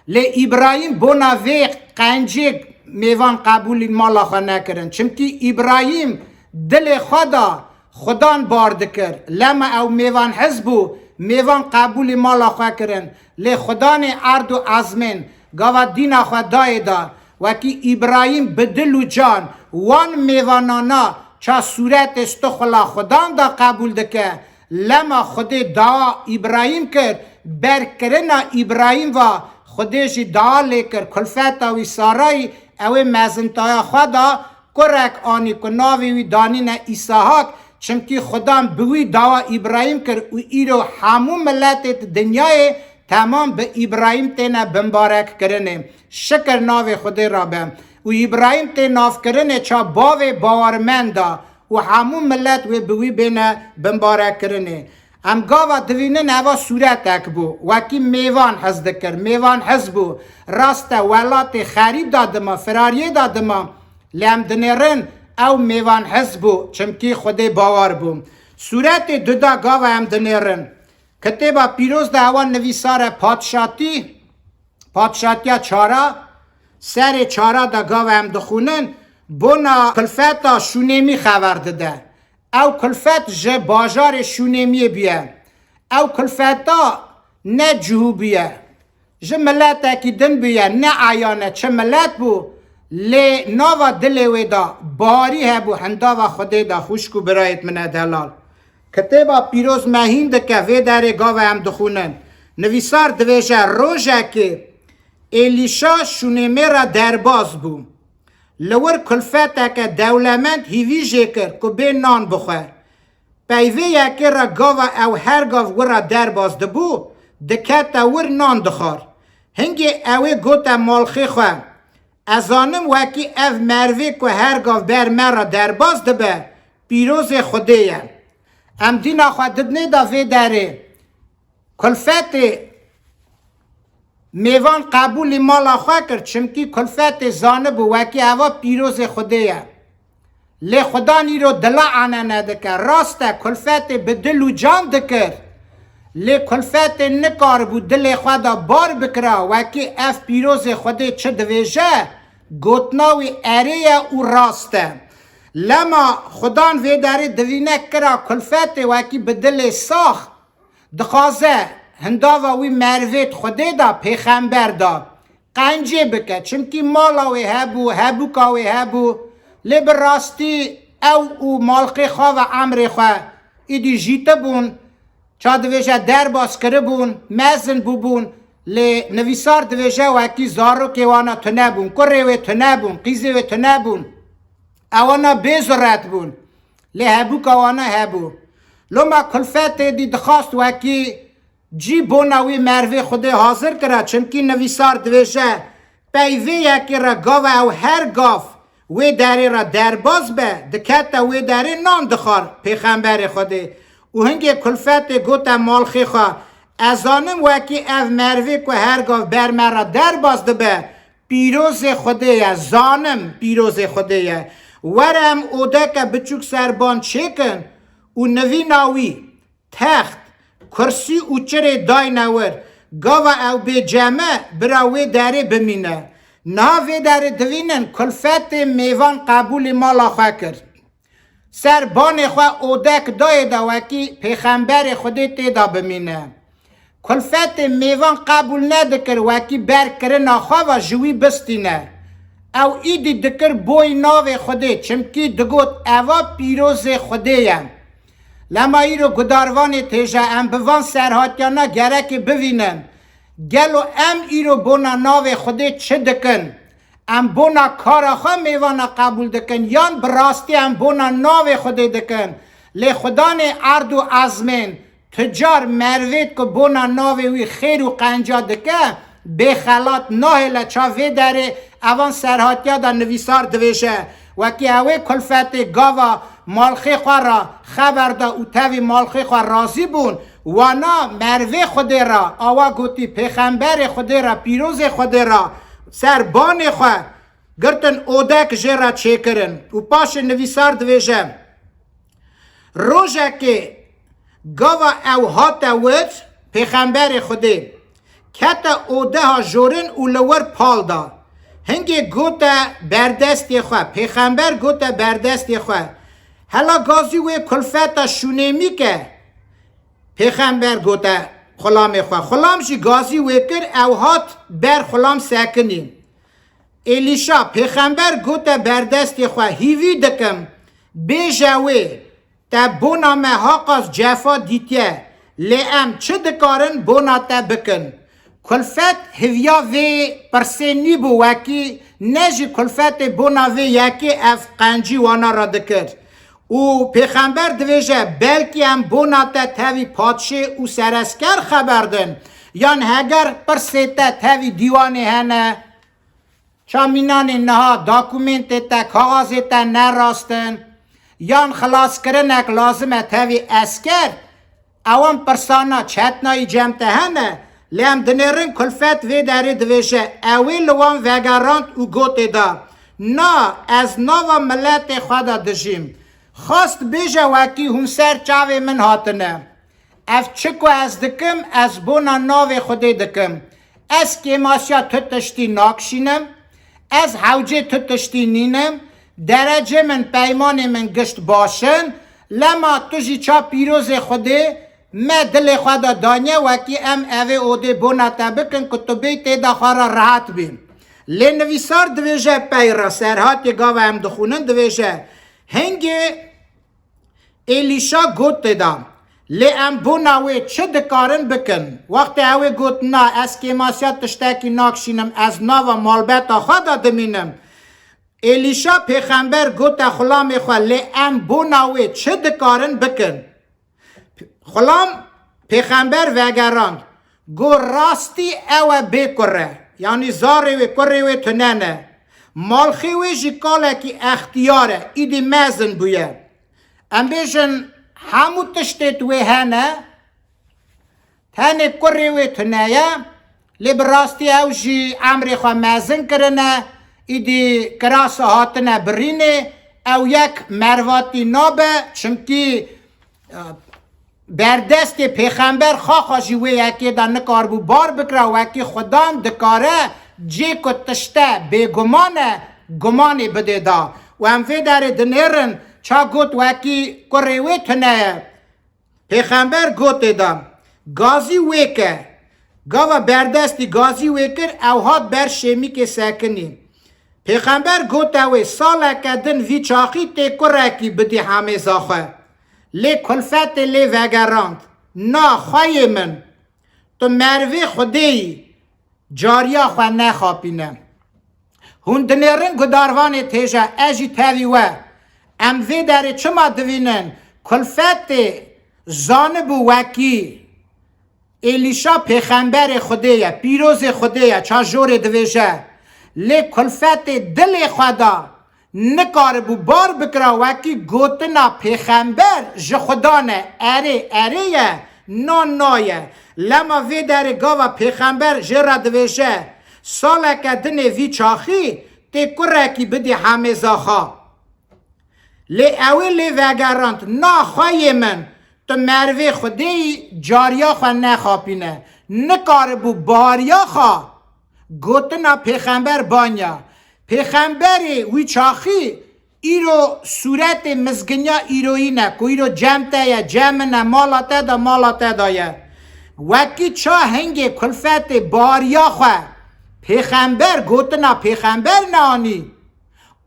Lê Îbrahîm bona vê qencê mêvan qebûlî mala xwe nekirin. Çimkî Îbrahîm dilê xwe da Xudan bar dikir. Lema ew mêvanhiz bû, mêvan qebûlî mala xwe kirin. Lê Xudanê erd û ezmên gava dîna xwe dayê da. Wekî Îbrahîm bi dil û can wan mêvanana ça sûretê stixula Xudan da qebûl dike. Lema Xwedê dawa Îbrahîm kir, berkirina Îbrahîm va, Xwedê jî dawa lê kir, kulfeta wî Sarayî, ew ê mezintaya xwe da, kurek anî ku navê wî danîne Îsahak, çimkî Xudan bi wî dawa Îbrahîm kir û îro hemû miletê di dinyayê temam bi Îbrahîm têne bimbarekkirinê. Şikir navê Xwedê ra be. Û Îbrahîm tê navkirinê ça bavê bawermenda û hemû milet wê bi wî bêne bimbarekkirinê. Em gava divînin eva sûretek bû. Wekî mêvan hez dikir, mêvan hez bû. Rast e, welatê xerîb da dima, firariyê da dima. Lê em dinêrin ew mêvan hez bû, çimkî Xwedê bawer bû. Sûretê du da gava em dinêrin. Kitêba pîroz de ewa nivîsar e padşatî, padşatiya çara, serê çara de gava em dixwînin, bona kulfeta Şûnêmî xeber dide. Ew kulfet ji bajarê Şûnêmiyê bûye. Ew kulfeta ne cihû bûye. Ji miletekî din bûye, ne eyan e çi milet bû, lê nava dilê wê de barî hebû, hindava Xwedê de xwişk û birayêt min e delal. Kitêba pîroz me hîn dike, vê derê gava em dixwînin. Nivîsar divêje, rojekê Êlîşa Şûnêmê re derbas bû. Li wir kulfeteke dewlemend hîvî jê kir ku bê nan bixwe. Peyvê yekê re gava ew her gav wira derbas dibû, dikete wir nan dixwar. Hingê ew ê gote malxê xwe, Ez zanim wekî ev merivê ku her gav ber me re derbas dibe, pîrozê Xwedê ye. Em dîna xwe didinê de vê derê kulfetê mêvan qebûlî mala xwe kir, çimkî kulfetê zanibû wekî eva pîrozê Xwedê ye. Lê Xudan îro dila enene dike. Rast e, kulfetê bi dil û can dikir. Lê kulfetê nikaribû dilê xwe de bar bikira, wekî ev pîrozê Xwedê çi divêje, gotina wî erê ye û rast e. Lema Xudan vê derê divîne kira kulfetê wekî bi dilê sax, dixwaze hindava wî merivêt Xwedê da, pêxember da, qencê bike. Çimkî mala wê hebû, hebûka wê hebû, lê bi rastî ew û malxê xwe ve emrê xwe îdî jîtibûn, ça divêje derbas kiribûn, mezin bûbûn, lê nivîsar divêje wekî zarokê wana tune bûn, kurê wê tune bûn, qîzê wê tune bûn. Ewana bê zuret bûn. Lê hebûka wana hebû. Loma kulfetê dî dixwast wekî cî bona wî merivê Xwedê hazir kira, çimkî nivîsar divêje, Pey vê yekê re gava ew her gav wê derê re derbas be, dikete wê derê nan dixwar pêxemberê Xwedê. Û hingê kulfetê gote malxê xwe, Ez zanim wekî ev merivê ku her gav ber me re derbas dibe, pîrozê Xwedê ye, zanim pîrozê Xwedê ye. Were em odeke biçûk ser ban çêkin û nivîna wî, text, kursî û çirê dayne wir, gava ew bê cem e, bira wê derê bimîne. Niha vê derê divînin kulfetê mêvan qebûlî mala xwe kir. Ser banê xwe odek dayê de wekî pêxemberê Xwedê tê de bimîne. Kulfetê mêvan qebûl nedikir wekî berkirina xwe ve ji wî bistîne. Ew îdî dikir boy navê Xwedê, çimkî digot, Eva pîrozê Xwedê ye. Lema îro gudarvanê têje em bi van serhatiyana gerekê bivînin. Gelo em îro bona navê Xwedê çi dikin? Em bona kara xwe mêvana qebûl dikin, yan bi rastî em bona navê Xwedê dikin? Lê Xudanê erd û ezmên, tu car merivêt ku bona navê wî xêr û qenca dike, bê xelat nahêle. Ça vê derê evan serhatiya de nivîsar divêje, wekî ew ê kulfetê gava malxê xwe re xeber da û tevî malxê xwe razî bûn, wana merivê Xwedê re, awa gotî pêxemberê Xwedê re, pîrozê Xwedê re, ser banê xwe girtin, odek jê re çêkirin û paşê nivîsar divêje, Rojekê gava ew hate wir, pêxemberê Xwedê, kete odeha jorin û li wir pal da. Hingê gote berdestê xwe, pêxember gote berdestê xwe, hela gazî wê kulfeta Şûnêmî ke. Pêxember gote xulamê xwe. Xulam jî gazî wê kir, ew hat ber xulam sekinî. Êlîşa, pêxember gote berdestê xwe, hîvî dikim, bêje wê, te bona me haqas cefa dîtiye, lê em çi dikarin bona te bikin? Kulfet hiviya vê pirsê nîbû wekî, ne jî kulfetê bona vê yekê ev qencî wana re dikir. Û pêxember divêje, belkî em bona te tevî padşê û seresker xeber din, yan heger pirsê te tevî dîwanê hene, çamînanê niha, dokumentê te, kaxazê te ne rast in, yan xilaskirinek lazim e tevî esker, ewan pirsana çetnayî cem te hene, lê em dinêrin kulfet vê derê divêje, ew ê li wan vegerand û gotê da, na, ez nava miletê xwe de dijîm. Xwest bêje wekî hûn ser çavê min hatine. Ev çi ku ez dikim, ez bona navê Xwedê dikim. Ez kêmasiya tu tiştî nakşînim, ez hewcê tu tiştî nînim, derecê min, peymanê min gişt baş in, lema tu jî ça pîrozê Xwedê me dilê xwe de daniye, wekî em evê odê bona te bikin ku tu bêy tê de xwe re rehet bî. Lê nivîsar divêje pey re, Serhatê gava em dixwînin divêje, hingê Êlîşa got tê de, lê em bona wê çi dikarin bikin? Wextê ew ê got, na, ez kêmasiya tiştekî nakşînim, ez nava malbeta xwe de dimînim. Êlîşa pêxember gote xulamê xwe, lê em bona wê çi dikarin bikin? Xulam pêxember vegerand, got, rastî ew e bê kur e, yanî zarê wê, kurê wê tune ne. Malxê wê jî kalekî extiyar e, îdî mezin bûye. Em bêjin, hemû tiştê di wê hene, tenê kurê wê tune ye, lê bi rastî ew jî emrê xwe mezin kirine, îdî kirasa hatine birînê, ew yek mervatî nabe, çimkî, e, berdestê pêxember xaxa jî wê yekê de nikaribû bar bikira, wekî Xudan dikare cê ku tişte bêguman e, gumanê bidê da. Û em vê derê dinêrin, ça got wekî kurê wê tune ye. Pêxember gotê da, gazî wê ke. Gava berdestî gazî wê kir, ew hat ber şêmîkê sekinî. Pêxember gote wê, saleke din vî çaxî tê kurekî bidî hemêza xwe. Lê kulfetê lê vegerand, na, xweyê min, tu merivê Xwedê yî, cariya xwe nexapîne. Hûn dinêrin gudarvanê têje, ez jî tevî we. Em vê derê çima divînin? Kulfetê zanibû wekî Êlîşa pêxemberê Xwedê ye, pîrozê Xwedê ye, ça jorê divêje. Lê kulfetê dilê xwe da, nikaribû bar bikira, wekî gotina pêxember ji Xudan e, erê, erê ye, na, na ye. Lema vê derê gava pêxember jê re divêje, saleke dinê vî çaxî tê kurekî bidî hemêza xwe. Lê ew ê lê vegerand, na, xweyê min, tu merivê Xwedê yî, cariya xwe nexapîne. Nikaribû bariya xwe gotina pêxember banya. Pêxemberê wî çaxî îro sûretê mizginiya îroyî ne, ku îro cem te ye, cem min e, mala te de, mala te de ye. Wekî ça hingê kulfetê bariya xwe pêxember, gotina pêxember neanî.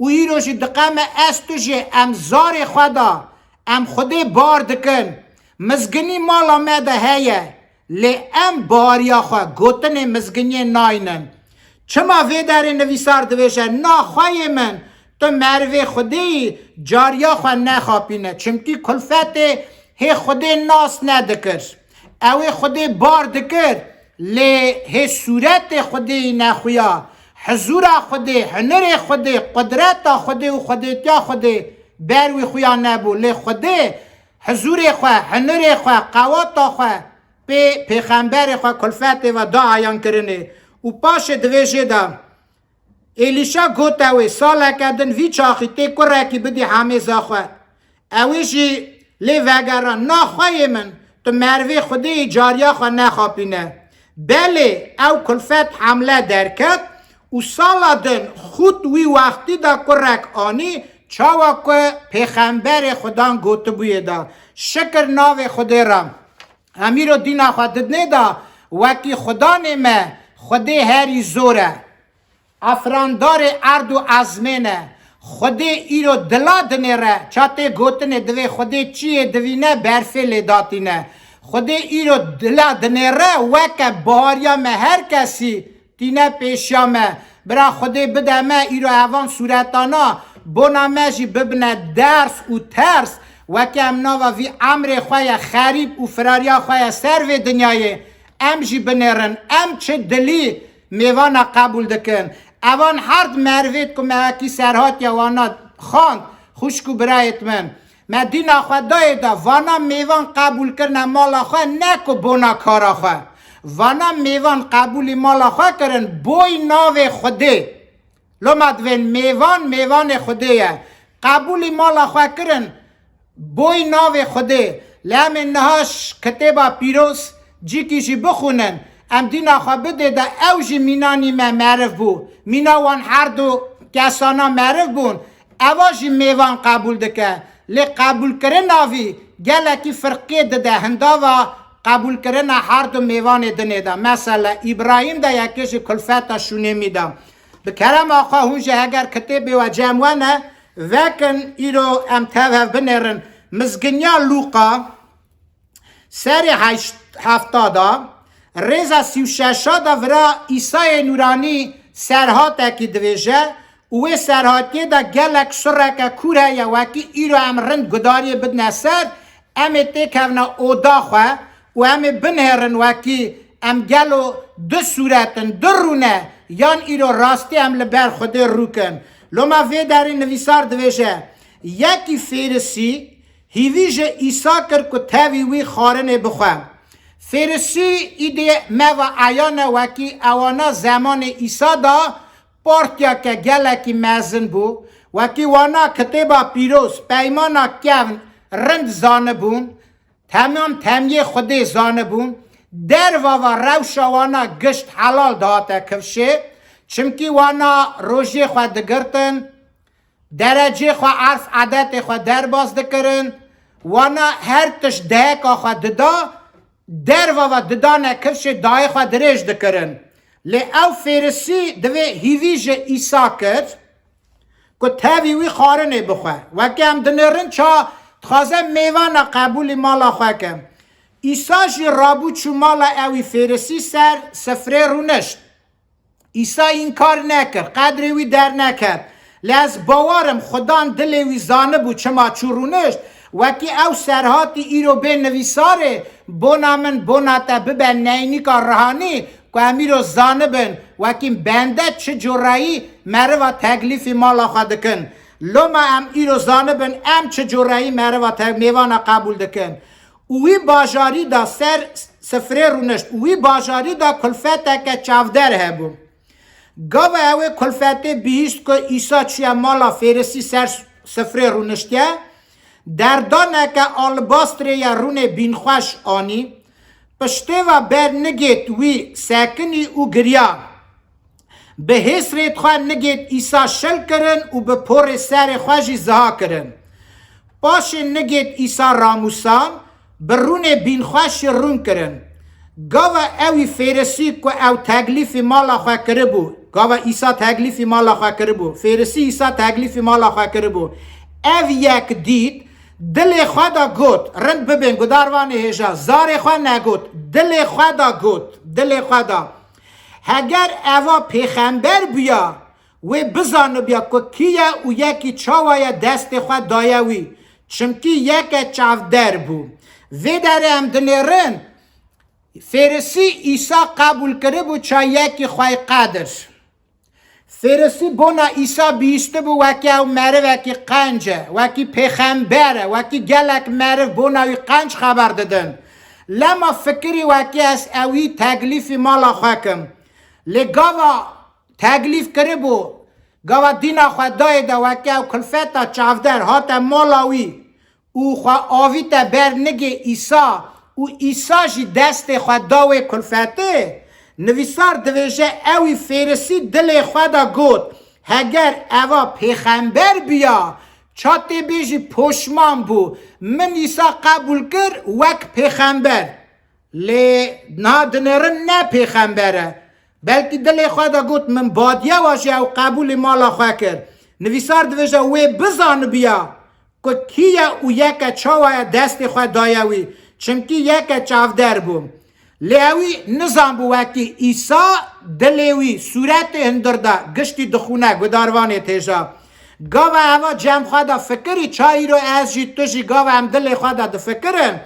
Û îro jî diqeme ez tu jî em zarê xwe da, em Xwedê bar dikin. Mizginî mala me de heye, lê em bariya xwe, gotinê mizginiyê naynin. Çima vê derê nivîsar divêje, na, xweyê min, tu merivê Xwedê yî, cariya xwe nexapîne. Çimkî kulfetê hê Xwedê nas nedikir. Ew ê Xwedê bar dikir, lê hê sûretê Xwedê yî nexuya. Hizûra Xwedê, hunirê Xwedê, qudreta Xwedê û xwedêtiya Xwedê ber wî xuya nebû. Lê Xwedê hizûrê xwe, hunirê xwe, qewata xwe pê pêxemberê xwe kulfetê ve da eyankirinê. Û paşê divê jê de, Êlîşa gote wê, saleke din vî çaxî tê kurekî bidî hemêza xwe. Ew ê jî lê vegera, na, xweyê min, tu merivê Xwedê yî, cariya xwe nexapîne. Belê ew kulfet hemle derket û sala din xût wî wextî de kurek anî, çawa ku pêxemberê Xudan gotibûyê de. Şikir navê Xwedê re. Em îro dîna xwe didinê de wekî Xudanê me, Xwedê herî zor e. Efrandarê erd û ezmên e. Xwedê îro dila dinêre, ça tê gotinê divê Xwedê çiyê divîne, berfê lê datîne. Xwedê îro dila dinêre, weke bariya me her kesî tîne pêşiya me. Bira Xwedê bide me îro evan sûretana, bona me jî bibine ders û ters, weke em nava vî emrê xwe ye xerîb û firariya xwe ye ser vê dinyayê, em jî binêrin, em çi dilî mêvana qebûl dikin. Evan herd merivêt ku me wekî serhatiya wana xwend, xwişk û birayêt min, me dîna xwe dayê de, vana mêvan qebûl kirine mala xwe, ne ku bona kara xwe. Vana mêvan qebûlî mala xwe kirin, boy navê Xwedê. Loma divên mêvan, mêvanê Xwedê ye. Qebûlî mala xwe kirin, boy navê Xwedê. Lê em ê niha ş-, kitêba pîroz cîkî jî bixwînin. Em dîna xwe bidê de ew jî mîna nîme meriv bû. Mîna wan herdu kesana meriv bûn. Eva jî mêvan qebûl dike. Lê qebûlkirina vî gelekî firqê dide hindava qebûlkirina herdu mêvanê dinê de. Mesela Îbrahîm de yekê ji kulfeta Şûnemî de. Bi kerema xwe hûn jî heger kitêbê we cem we ne, vekin îro em tev hev binêrin. Mizginiya Lûqa, serê heşt, hefta da, rêza sî û şeşa da vira Îsayê Nûranî serhatekî divêje û wê serhatiyê de gelek sureke kûr heye, wekî îro em rind gudariyê bidine ser, em ê têkevine oda xwe û em ê binêrin wekî em gelo du sûret in, du rûne, yan îro rastî em li ber Xwedê rû kin. Loma vê derê nivîsar divêje, yekî Fêrisî, hîvî ji Îsa kir ku tevî wî xwarinê bixwe. Fêrisî îdê me ve eyan e, wekî ewana zemanê Îsa da partiyeke gelekî mezin bû. Wekî wana kitêba pîroz, peymana kevn rind zanibûn, temam temiyê Xwedê zanibûn, derva ve rewşa wana gişt helal dihate kifşê, çimkî wana rojiyê xwe digirtin, derecê xwe, erf edetê xwe derbas dikirin, wana her tişt deheka xwe dida, derva ve didane kifşê dayê xwe dirêj dikirin. Lê ew Fêrisî divê hîvî ji Îsa kir ku tevî wî xwarinê bixwe. Weke em dinêrin ça dixwaze mêvana qebûlî mala xwe ke. Îsa jî rabû çû mala ewî Fêrisî ser sifrê rûnişt. Îsa înkar nekir, qedrê wî derneket. Lê ez bawer im Xudan dilê wî zanibû çima çû rûnişt. Wekî ew serhatî îro bê nivîsarê, bona min, bona te bibe neynîka rihanî, ku em îro zanibin, wekî bende çi cureyî meriva teklîfî mala xwe dikin. Loma em îro zanibin, em çi cureyî meriva te-, mêvana qebûl dikin. Û wî bajarî da ser sifrê rûnişt û wî bajarî da kulfeteke çavder hebû. Gava ew ê kulfetê bihîst ku Îsa çûye mala Fêrisî ser sifrê rûniştiye, derdaneke albastrê ye rûnê bînxweş anî, piştê ve ber nigêt wî sekinî û giriya. Bi hêsrêt xwe nigêt Îsa şil kirin û bi porê serê xwe jî ziha kirin. Paşê nigêt Îsa ramûsan, bi rûnê bînxweş jî rûn kirin. Gava ewî Fêrisî ku ew teklîfî mala xwe kiribû, gava Îsa teklîfî mala xwe kiribû, Fêrisî Îsa teklîfî mala xwe kiribû, ev yek dît, dilê xwe da got, rind bibên gudarvanê hêja, zarê xwe negot, dilê xwe da got, dilê xwe da. Heger eva pêxember bûya, wê bizanibûya ku kî ye û yekî çawa ye destê xwe daye wî. Çimkî yeke çavder bû. Vê derê em dinêrin, Fêrisî Îsa qebûl kiribû ça yekî xwey qedir. Fêrisî bona Îsa bihîstibû wekî ew merivekî qenc e, wekî pêxember e, wekî gelek meriv bona wî qenc xeber didin. Lema fikirî wekî ez ewî teklîfî mala xwe kim. Lê gava teklîf kiribû, gava dîna xwe dayê de weke ew kulfeta çavder hate mala wî û xwe avîte ber nigê Îsa û Îsa jî destê xwe da wê kulfetê, Nivîsar divêje, ewî Fêrisî dilê xwe de got, heger eva pêxember biya, ça tê bêjî poşman bû, min Îsa qebûl kir wek pêxember. Lê niha dinêrin ne pêxember e. Belkî dilê xwe de got, min badiye wa jî ew qebûlî mala xwe kir. Nivîsar divêje, wê bizanibiya ku kî ye û yeke çawa ye destê xwe daye wî, çimkî yeke çavder bû. Lê ewî nizanbû wekî Îsa dilê wî sûretê hundir de giştî dixûne gudarvanê têja. Gava eva cem xwe de fikirî, ça îro ez jî tu jî gava em dilê xwe de difikirin.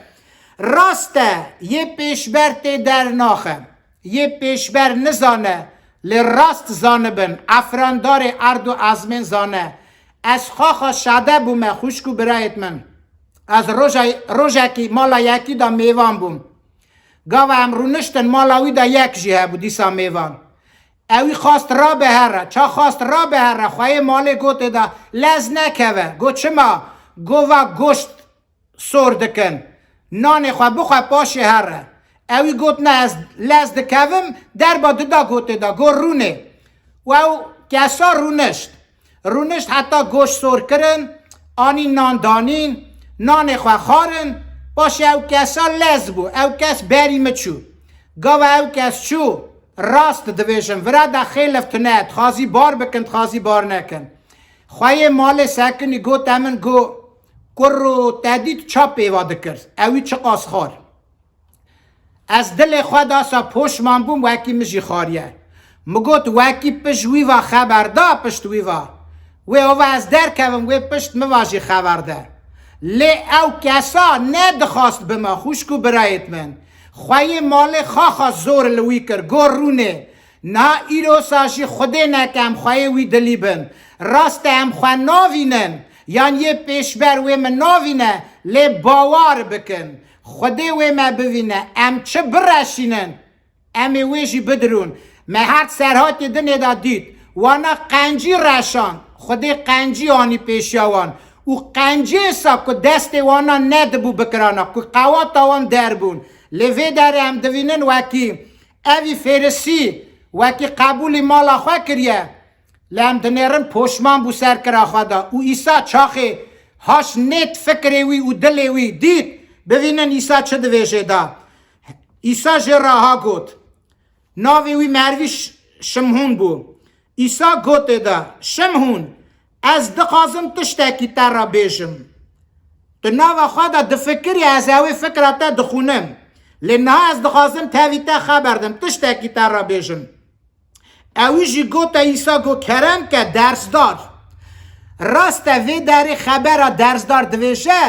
Rast e, yê pêşber tê dernaxe. Yê pêşber nizane, lê rast zanibin, efrandarê erd û ezmên zane. Ez xaxa şade bûme, xwişk û birayêt min. Ez roja-, rojekî mala yekî de mêvan bûm. Gava em rûniştin, mala wî de yek jî hebû dîsa mêvan. Ewî xwast rabe here, ça xwast rabe here, xweyê malê gotê de lez nekeve. Got, çima? Go va goşt sor dikin. Nanê xwe bixwe, paşê here. Ewî got, ne, ez lez dikevim, derba dida gotê de, got, rûnê. Û ew kesa rûnişt. Rûnişt heta goşt sor kirin, anîn nan danîn, nanê xwe xwarin, paşê ew kesa lez bû, ew kes berî min çû. Gava ew kes çû, rast dibêjim, vira de xêlif tune, dixwazî bar bikin, dixwazî bar nekin. Xweyê malê sekinî gote min, got, kurro te dît ça pêva dikir, ewî çiqas xwar. Ez dilê xwe de sa poşman bûm, wekî min jî xwariye. Min got, wekî pişt wî va xeber da, pişt wî va. Wê ova ez derkevim, wê pişt min va jî xeber de. Lê ew kesa nedixwast bime, xwişk û birayêt min. Xweyê malê xaxa zor li wî kir, got, rûnê. Na îrosa jî Xwedê neke em xweyê wî dilî bin. Rast e, em xwe navînin, yan yê pêşber wê min navîne, lê bawar bikin. Xwedê wê me bivîne, em çi bireşînin, em ê wê jî bidirûn. Me her serhatê dinê de dît, wana qencî reşan, Xwedê qencî anî pêşiya wan. Û qencê sa ku destê wana nedibû bikirana, ku qewata wan derbûn. Lê vê derê em divînin wekî evî Fêrisî, wekî qebûlî mala xwe kiriye. Lê em dinêrin poşman bû ser kira xwe de. Û Îsa çaxê haş nêt fikrê wî û dilê wî dît, bivînin Îsa çi divêjê de. Îsa jê re ha got. Navê wî mervî Ş-, Şimhûn bû. Îsa gotê de, Şimhûn, ez dixwazim tiştekî te re bêjim. Tu nava xwe de difikirî, ez ewê fikra te dixwînim. Lê niha ez dixwazim tevî te xeber dim, tiştekî te re bêjim. Ewî jî gote Îsa, got, kerem ke, dersdar. Rast e, vê derê xebera dersdar divêje,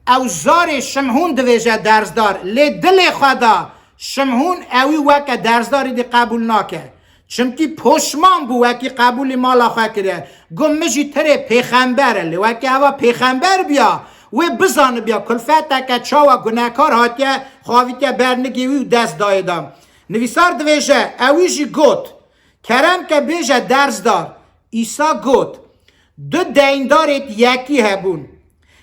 ew zarê Şimhûn divêje dersdar, lê dilê xwe de Şimhûn ewî weke dersdarî dî qebûl nake. Çimkî poşman bû, wekî qebûlî mala xwe kiriye. Got, min jî tirê pêxember e, lê wekî eva pêxember biya, wê bizanibiya kulfeteke çawa gunekar hatiye, xwe avîtiye ber nigê wî û dest dayê de. Nivîsar divêje, ewî jî got, kerem ke, bêje dersdar. Îsa got, du deyndarêt yekî hebûn.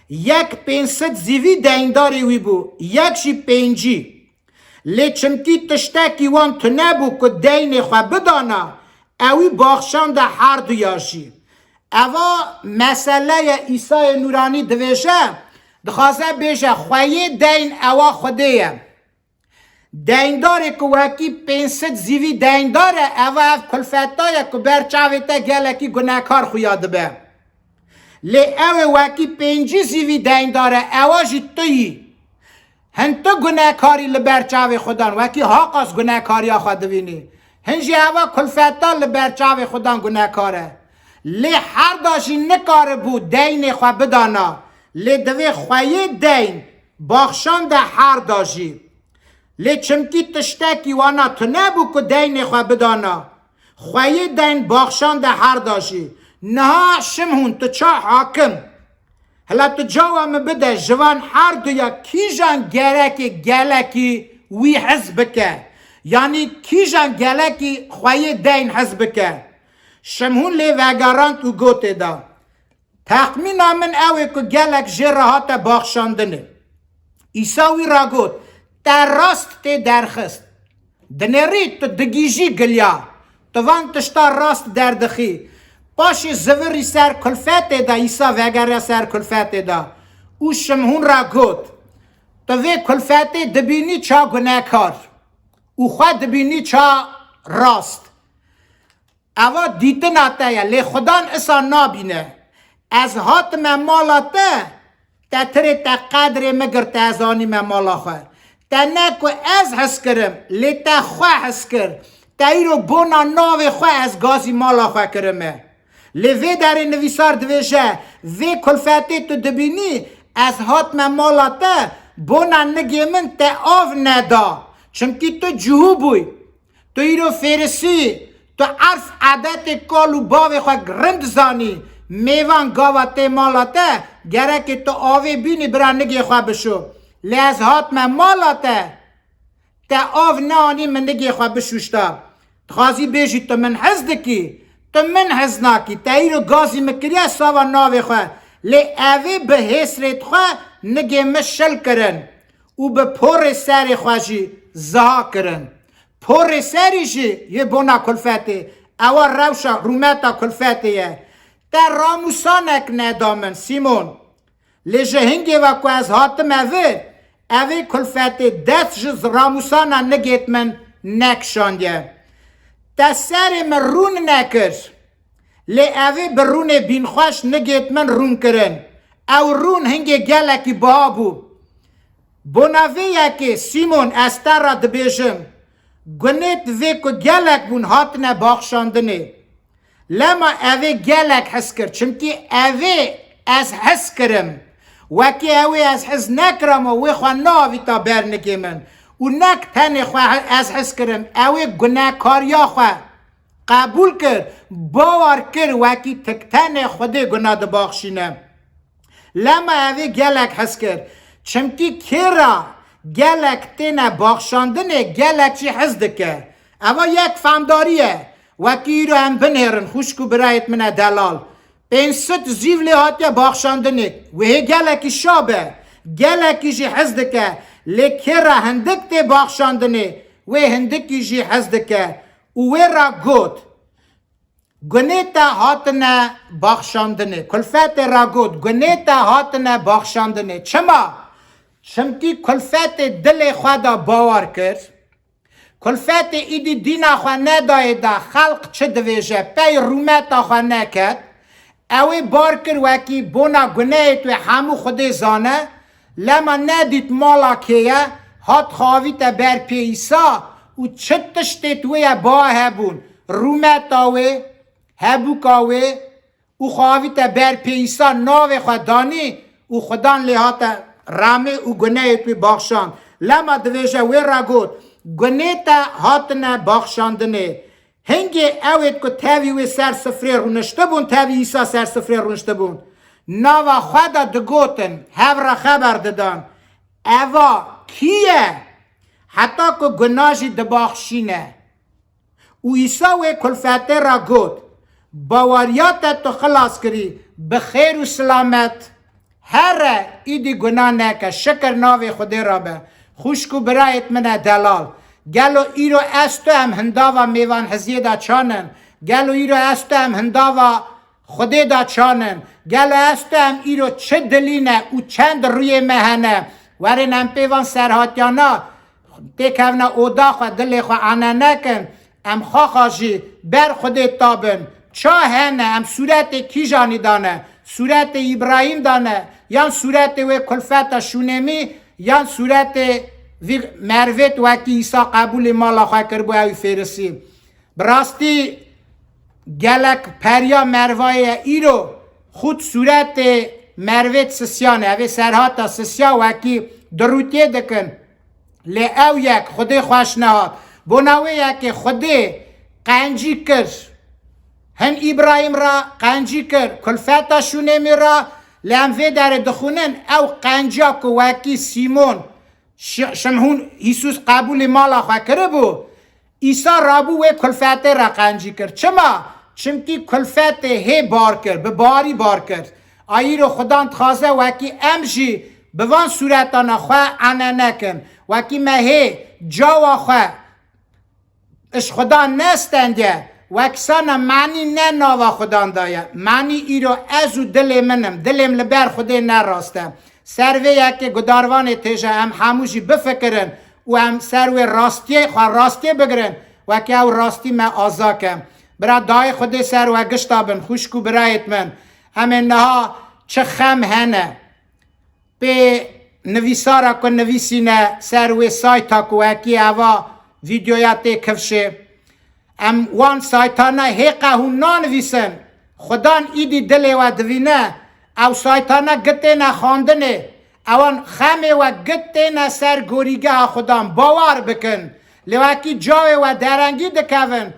Yek pênc sed zîvî deyndarê wî bû, yek jî pêncî. Lê çimkî tiştekî wan tune bû ku deynê xwe bidana, ewî baxşande herduya jî. Eva meseleya Îsayê Nûranî divêje, dixwaze bêje xweyê deyn ewa Xwedê ye. Deyndarê ku wekî pênc sed zîvî deyndar e, eva ev kulfeta ye ku ber çavê te gelekî gunekar xuya dibe. Lê ew ê wekî pêncî zîvî deyndar e, ewa jî tu yî. Hin tu gunekarî li ber çavê Xudan, wekî haqas gunekariya xwe divînî. Hin jî eva kulfeta li ber çavê Xudan gunekar e. Lê herda jî nikaribû deynê xwe bidana. Lê divê xweyê deyn baxşande herda jî. Lê çimkî tiştekî wana tune bû ku deynê xwe bidana. Xweyê deyn baxşande herda jî. Niha Şimhûn, tu ça hakim? Hela tu cawa min bide, ji van herduya kîjan gerekê gelekî wî hez bike? Yanî kîjan gelekî xweyê deyn hez bike? Şimhûn lê vegerand û gotê da, texmîna min ew ê ku gelek jê re hate baxşandinê. Îsa wî ra got, te rast tê derxist. Dinêrî tu digihîjî giliya. Tu van tişta rast derdixî. Paşê zivirî ser kulfetê de, Îsa vegeriya ser kulfetê de. Û Şimhûn re got, tu vê kulfetê dibînî ça gunekar û xwe dibînî ça rast. Eva dîtina te ye, lê Xudan isa nabîne. Ez hatime mala te, te tirê te qedrê min girte, ez anîme mala xwe. Te ne ku ez hez kirim, lê te xwe hez kir. Te îro bona navê xwe ez gazî mala xwe kirime. Lê vê derê nivîsar divêje, vê kulfetê tu dibînî, ez hatime mala te, bona nigê min te av neda. Çimkî tu cihû bûy. Tu îro fêrisî, tu erf, edetê kal û bavê xwe rind zanî. Mêvan gava tê mala te, gerekê tu avê bînî bira nigê xwe bişo. Lê ez hatime mala te, te av neanî min nigê xwe bişûşta. Dixwazî bêjî tu min hez dikî, tu min hez nakî. Te îro gazî min kiriye sava navê xwe. Lê evê bi hêsrê xwe nigê min şil kirin û bi porê serê xwe jî ziha kirin. Porê serî jî yê bona kulfetê. Ewa rewşa rûmeta kulfetê ye. Te ramûsanek neda min, Sîmon. Lê ji hingê ve ku ez hatime vir, evê kulfetê dest ji ramûsana nigêt min nekişandiye. Te serê min rûn nekir. Lê evê bi rûnê bînxweş nigêt min rûn kirin. Ew rûn hingê gelekî biha bû. Bona vê yekê, Sîmon, ez te re dibêjim, gunêt vê ku gelek bûn hatine baxşandinê. Lema evê gelek hez kir, çimkî evê ez hez kirim. Wekî ewê ez hez nekirama, wê xwe neavîta ber nigê min. Û nek tenê xwe he-, ez hez kirim, ewê gunekariya xwe qebûl kir, bawer kir, wekî tik tenê Xwedê guna dibaxşîne. Lema evê gelek hez kir. Çimkî kêra gelek têne baxşandinê, gelek jî hez dike. Eva yek famdarî ye. Wekî îro em binêrin, xwişk û birayêt min e delal. Pênc sed zîv lê hatiye baxşandinê. Wê hê gelekî şa be. Gelekî jî hez dike. Lê kêra hindik tê baxşandinê, wê hindikî jî hez dike. Û wê re got, gunê te hatine baxşandinê. Kulfetê re got, gunê te hatine baxşandinê. Çima? Çimkî kulfetê dilê xwe de bawer kir. Kulfetê îdî dîna xwe nedayê de xelq çi divêje, pey rûmeta xwe neket. Ewê bar kir wekî bona gunehê wê hemû Xwedê zane, lema nedît mala kê ye, hat xwe avîte ber pê Îsa û çi tiştê wê ye ba hebûn, rûmeta wê, hebûka wê û xwe avîte ber pê Îsa navê xwe danî û Xudan lê hate ramê û gunehê wê baxşand. Lema divêje wê re got, gunê te hatine baxşandinê. Hingê ewêt ku tevî wê ser sifrê rûniştibûn, tevî Îsa ser sifrê rûniştibûn. Nava xwe de digotin, hev re xeber didan. Eva kî ye? Heta ku guna jî dibaxşîne. Û Îsa wê kulfetê re got, baweriya te tu xilas kirî, bi xêr û silamet. Here, îdî guna neke, şikir navê Xwedê re be. Xwişk û birayêt min e delal. Gelo îro ez tu em hindava mêvanhiziyê de çan in? Gelo îro ez tu em hindava Xwedê de çan in? Gelo ez tu em îro çi dilî ne û çend rûyê me hene? Werin em pê van serhatiyana têkevne oda xwe, dilê xwe ane nekin. Em xaxa jî ber Xwedê tabin. Ça hene, em sûretê kîjanî dane? Sûretê Îbrahîm dane, yan sûretê wê kulfeta Şûnemî, yan sûretê vî mervêt wekî Îsa qebûlê mala xwe kiribû ewî fêrisî. Bi rastî gelek periya mervayê ye îro xût sûretê mervêt sisyan e. Evê serhata sisya wekî dirûtiyê dikin. Lê ew yek Xwedê xweş nehat. Bona wê yekê Xwedê qencî kir. Hin Îbrahîm re qencî kir, kulfeta Şûnemî re, lê em vê derê dixwînin, ew qenciya ku wekî Sîmon, Şi-, Şimhûn Îsûs qebûlî mala xwe kiribû, Îsa rabû wê kulfetê re qencî kir. Çima? Çimkî kulfetê hê bar kir, bi barî bar kir. A îro Xudan dixwaze wekî em jî bi van sûretana xwe ane nekin. Wekî me hê cawa xwe Ji Xudan nestendiye, wekisana manî ne nava Xudan de ye. Manî îro ez û dilê min im, dilê min li ber Xwedê ne rast e. Ser vê yekê gudarvanê têje em hemû jî bifikirin û em ser wê rastiyê xwe rastiyê bigirin, wekî ew rastî me aza ke. Bira dayê Xwedê ser we gişta bin, xwişk û birayêt min. Em ê niha çi xem hene. Pê nivîsara ku nivîsîne ser wê sayta ku wekî eva vîdyoya tê kifşê. Em wan saytana hêqa hûn nanivîsin. Xudan îdî dilê we divîne. Ew saytana gitêne xandinê. Ewan xemê we gitêne ser gorîgeha Xudan. Bawar bikin. Lê wekî cawê we derengî dikevin.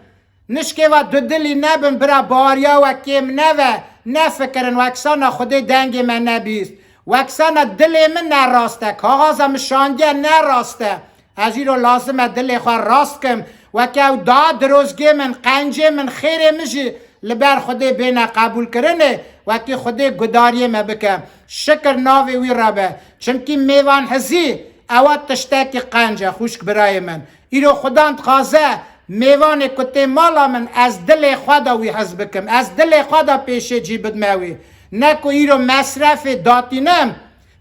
Nişkê ve dudilî nebin, bira, baweriya we kêm neve, nefikirin, wekisana Xwedê dengê me nebîst. Wekisana dilê min ne rast e, kaxaza min şandiye ne rast e. Ez îro lazim e dilê xwe rast kim, weke ew da dirozgê min, qencê min, xêrê min jî li ber Xwedê bêne qebûlkirinê, wekî Xwedê gudariyê me bike. Şikir navê wî re be. Çimkî mêvanhizî ewa tiştekî qenc e, xwişk birayê min. Îro Xudan dixwaze mêvanê ku tê mala min, ez dilê xwe de wî hez bikim, ez dilê xwe de pêşê cî bidme wî. Ne ku îro mesrefê datînim,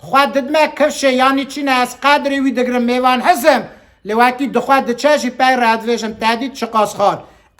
xwe didme kifşê, yanî çi ne, ez qedrê wî digirim, mêvan hizim, lê wekî dixwe diçe jî pey re dibêjim, te dît çiqas xar.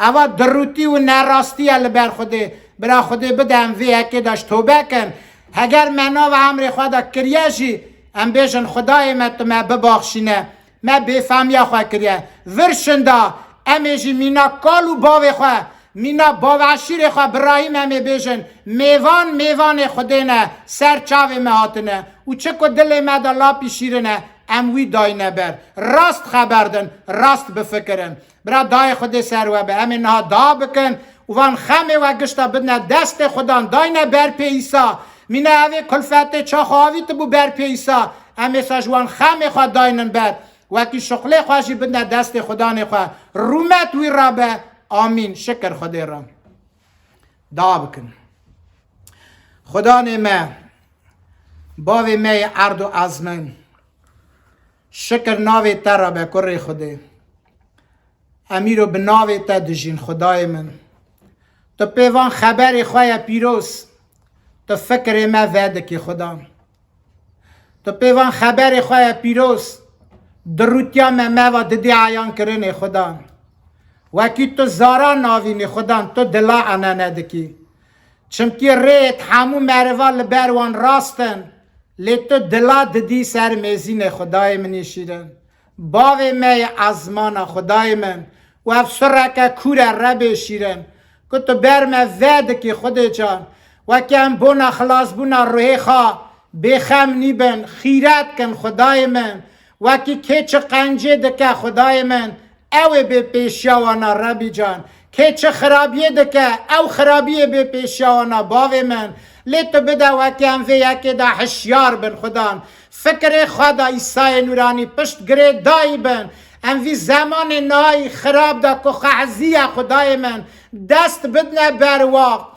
Eva dirûtî û nerastî ye li ber Xwedê. Bira, Xwedê bide em vê yekê de ji tobe kin. Heger me nava emrê xwe de kiriye jî, em bêjin, Xwedayê me, tu me bibaxşîne. Me bêfemiya xwe kiriye. Vir şinda, em ê jî mîna kal û bavê xwe, mîna baveşîrê xwe Birahîm em ê bêjin, mêvan, mêvanê Xwedê ne, ser çavê me hatine. Û çi ku dilê me de lapî şîrin e, em wî dayne ber. Rast xeber din, rast bifikirin. Bira, dayê Xwedê ser we be. Em ê niha dua bikin û van xemê we gişta bidine destê Xudan, dayne ber pê Îsa. Mîna evê kulfetê çax avîtibû ber pê Îsa. Em ê sa ji wan xemê xwe daynin ber. Wekî şuxlê xwe jî bidine destê Xudanê xwe. Rûmet wî re be. Amîn. Şikir Xwedê re. Dua bikin. Xudanê me, bavê me yê erd û ezmin. Şikir navê te re be, kurê Xwedê. Em îro bi navê te dijîn, Xwedayê min. Tu pê van xeberê xwe ye pîroz, tu fikirê me vedikî, Xudan. Tu pê van xeberê xwe ye pîroz, dirûtiya me me va didî eyankirinê, Xudan. Wekî tu zara navînî, Xudan, tu dila enene dikî. Çimkî rêyêt hemû meriva li ber wan rast in, lê tu dila didî ser mêzînê, Xwedayê min î şîrin. Bavê me yê ezmana, Xwedayê min, û ev sureke kûr e, Rebê şîrin, ku tu ber me vedikî, Xwedê can. Wekî em bona xilasbûna ruhê xwe bêxem nîbin, xîret kin, Xwedayê min. Wekî kê çi qencê dike, Xwedayê min, ew ê bê pêşiya wana, Rebî can. Kê çi xirabiyê dike, ew xirabiyê bê pêşiya wana, bavê min. Lê tu bide wekî em vê yekê de hişyar bin, Xudan. Fikirê xwe de Îsayê Nûranî pişt girêdayî bin. Em vî zemanê nayî xirab de ku xehzî ye, Xwedayê min, dest bidine ber wa.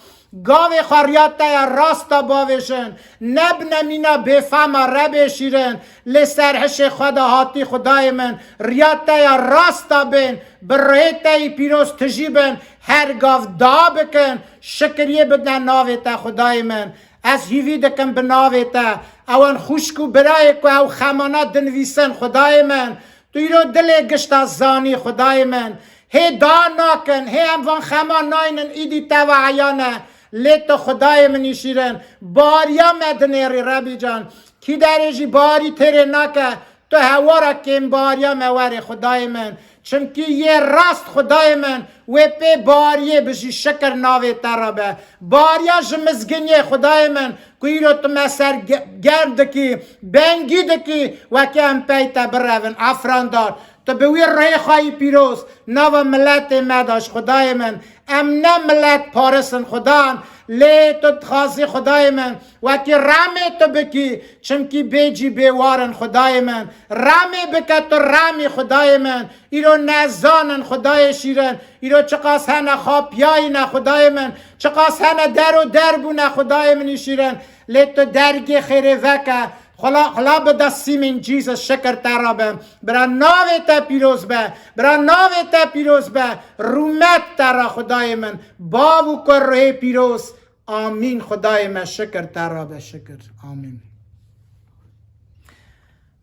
Gavê xwe riya te ya rasta bavêjin. Nebine mîna bêfema, Rebê şîrin. Lê ser hişê xwe de hatî, Xwedayê min, riya te ya rasta bên. Bi rihê te yî pîroz tijî bin. Her gav dua bikin. Şikiriyê bidine navê te, Xwedayê min. Ez hîvî dikim bi navê te. Ewan xwişk û birayê ku ew xemana dinivîsin, Xwedayê min, tu îro dilê gişta zanî, Xwedayê min. Hê da nakin, hê em van xema naynin, îdî te ve eyan e. Lê tu, Xwedayê min î şîrin, bariya me dinêrî, Rebî can. Kî derê jî barî têrê nake, tu hewara kêmbariya me werê, Xwedayê min. Çimkî yê rast, Xwedayê min, wê pê bariyê bijî, şikir navê te re be. Bariya ji mizginiyê, Xwedayê min, ku îro tu me ser ge-, germ dikî, bengî dikî, wekî em pey te birevin, efrandar. Tu bi wî rihê xwe yî pîroz, nava miletê me de ji, Xwedayê min. Em ne milet paris in, Xudan, lê tu dixwazî, Xwedayê min, wekî remê tu bikî, çimkî bêcî bêwar in, Xwedayê min. Remê bike tu remî, Xwedayê min. Îro nezan in, Xwedayê şîrin. Îro çiqas hene xapiyayî ne, Xwedayê min. Çiqas hene der û der bûne, Xwedayê min î şîrin. Lê tu dergê xêrê veke. Xula, xula bi destîmên Jesus şikir te re be. Bira navê te pîroz be. Bira navê te pîroz be. Rûmet te re Xudayê min. Bav û Kur Ruhê Pîroz. Amîn. Xudayê me şikir te re be. Şikir. Amîn.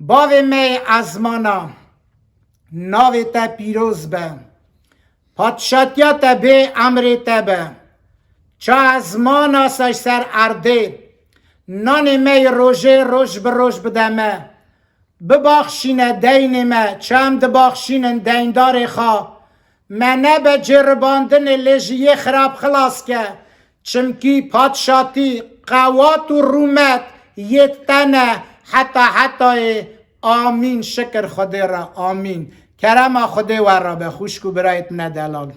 Bavê me yê ezmana. Navê te pîroz be. Padşatiya te bê, emrê te be. Ça ezmana ser erdê. Nanê me yê rojê roj bi roj bide me. Bibaxşîne deynê me, ça em dibaxşînin deyndarê xwe. Me nebe ceribandinê lê ji yê xirab xilas ke. Çimkî padşatî, qewat û rûmet yê te ne heta hetayê. Amîn. Şikir Xwedê re. Amîn. Kerema Xwedê we re be, xwişk û birayê me delal.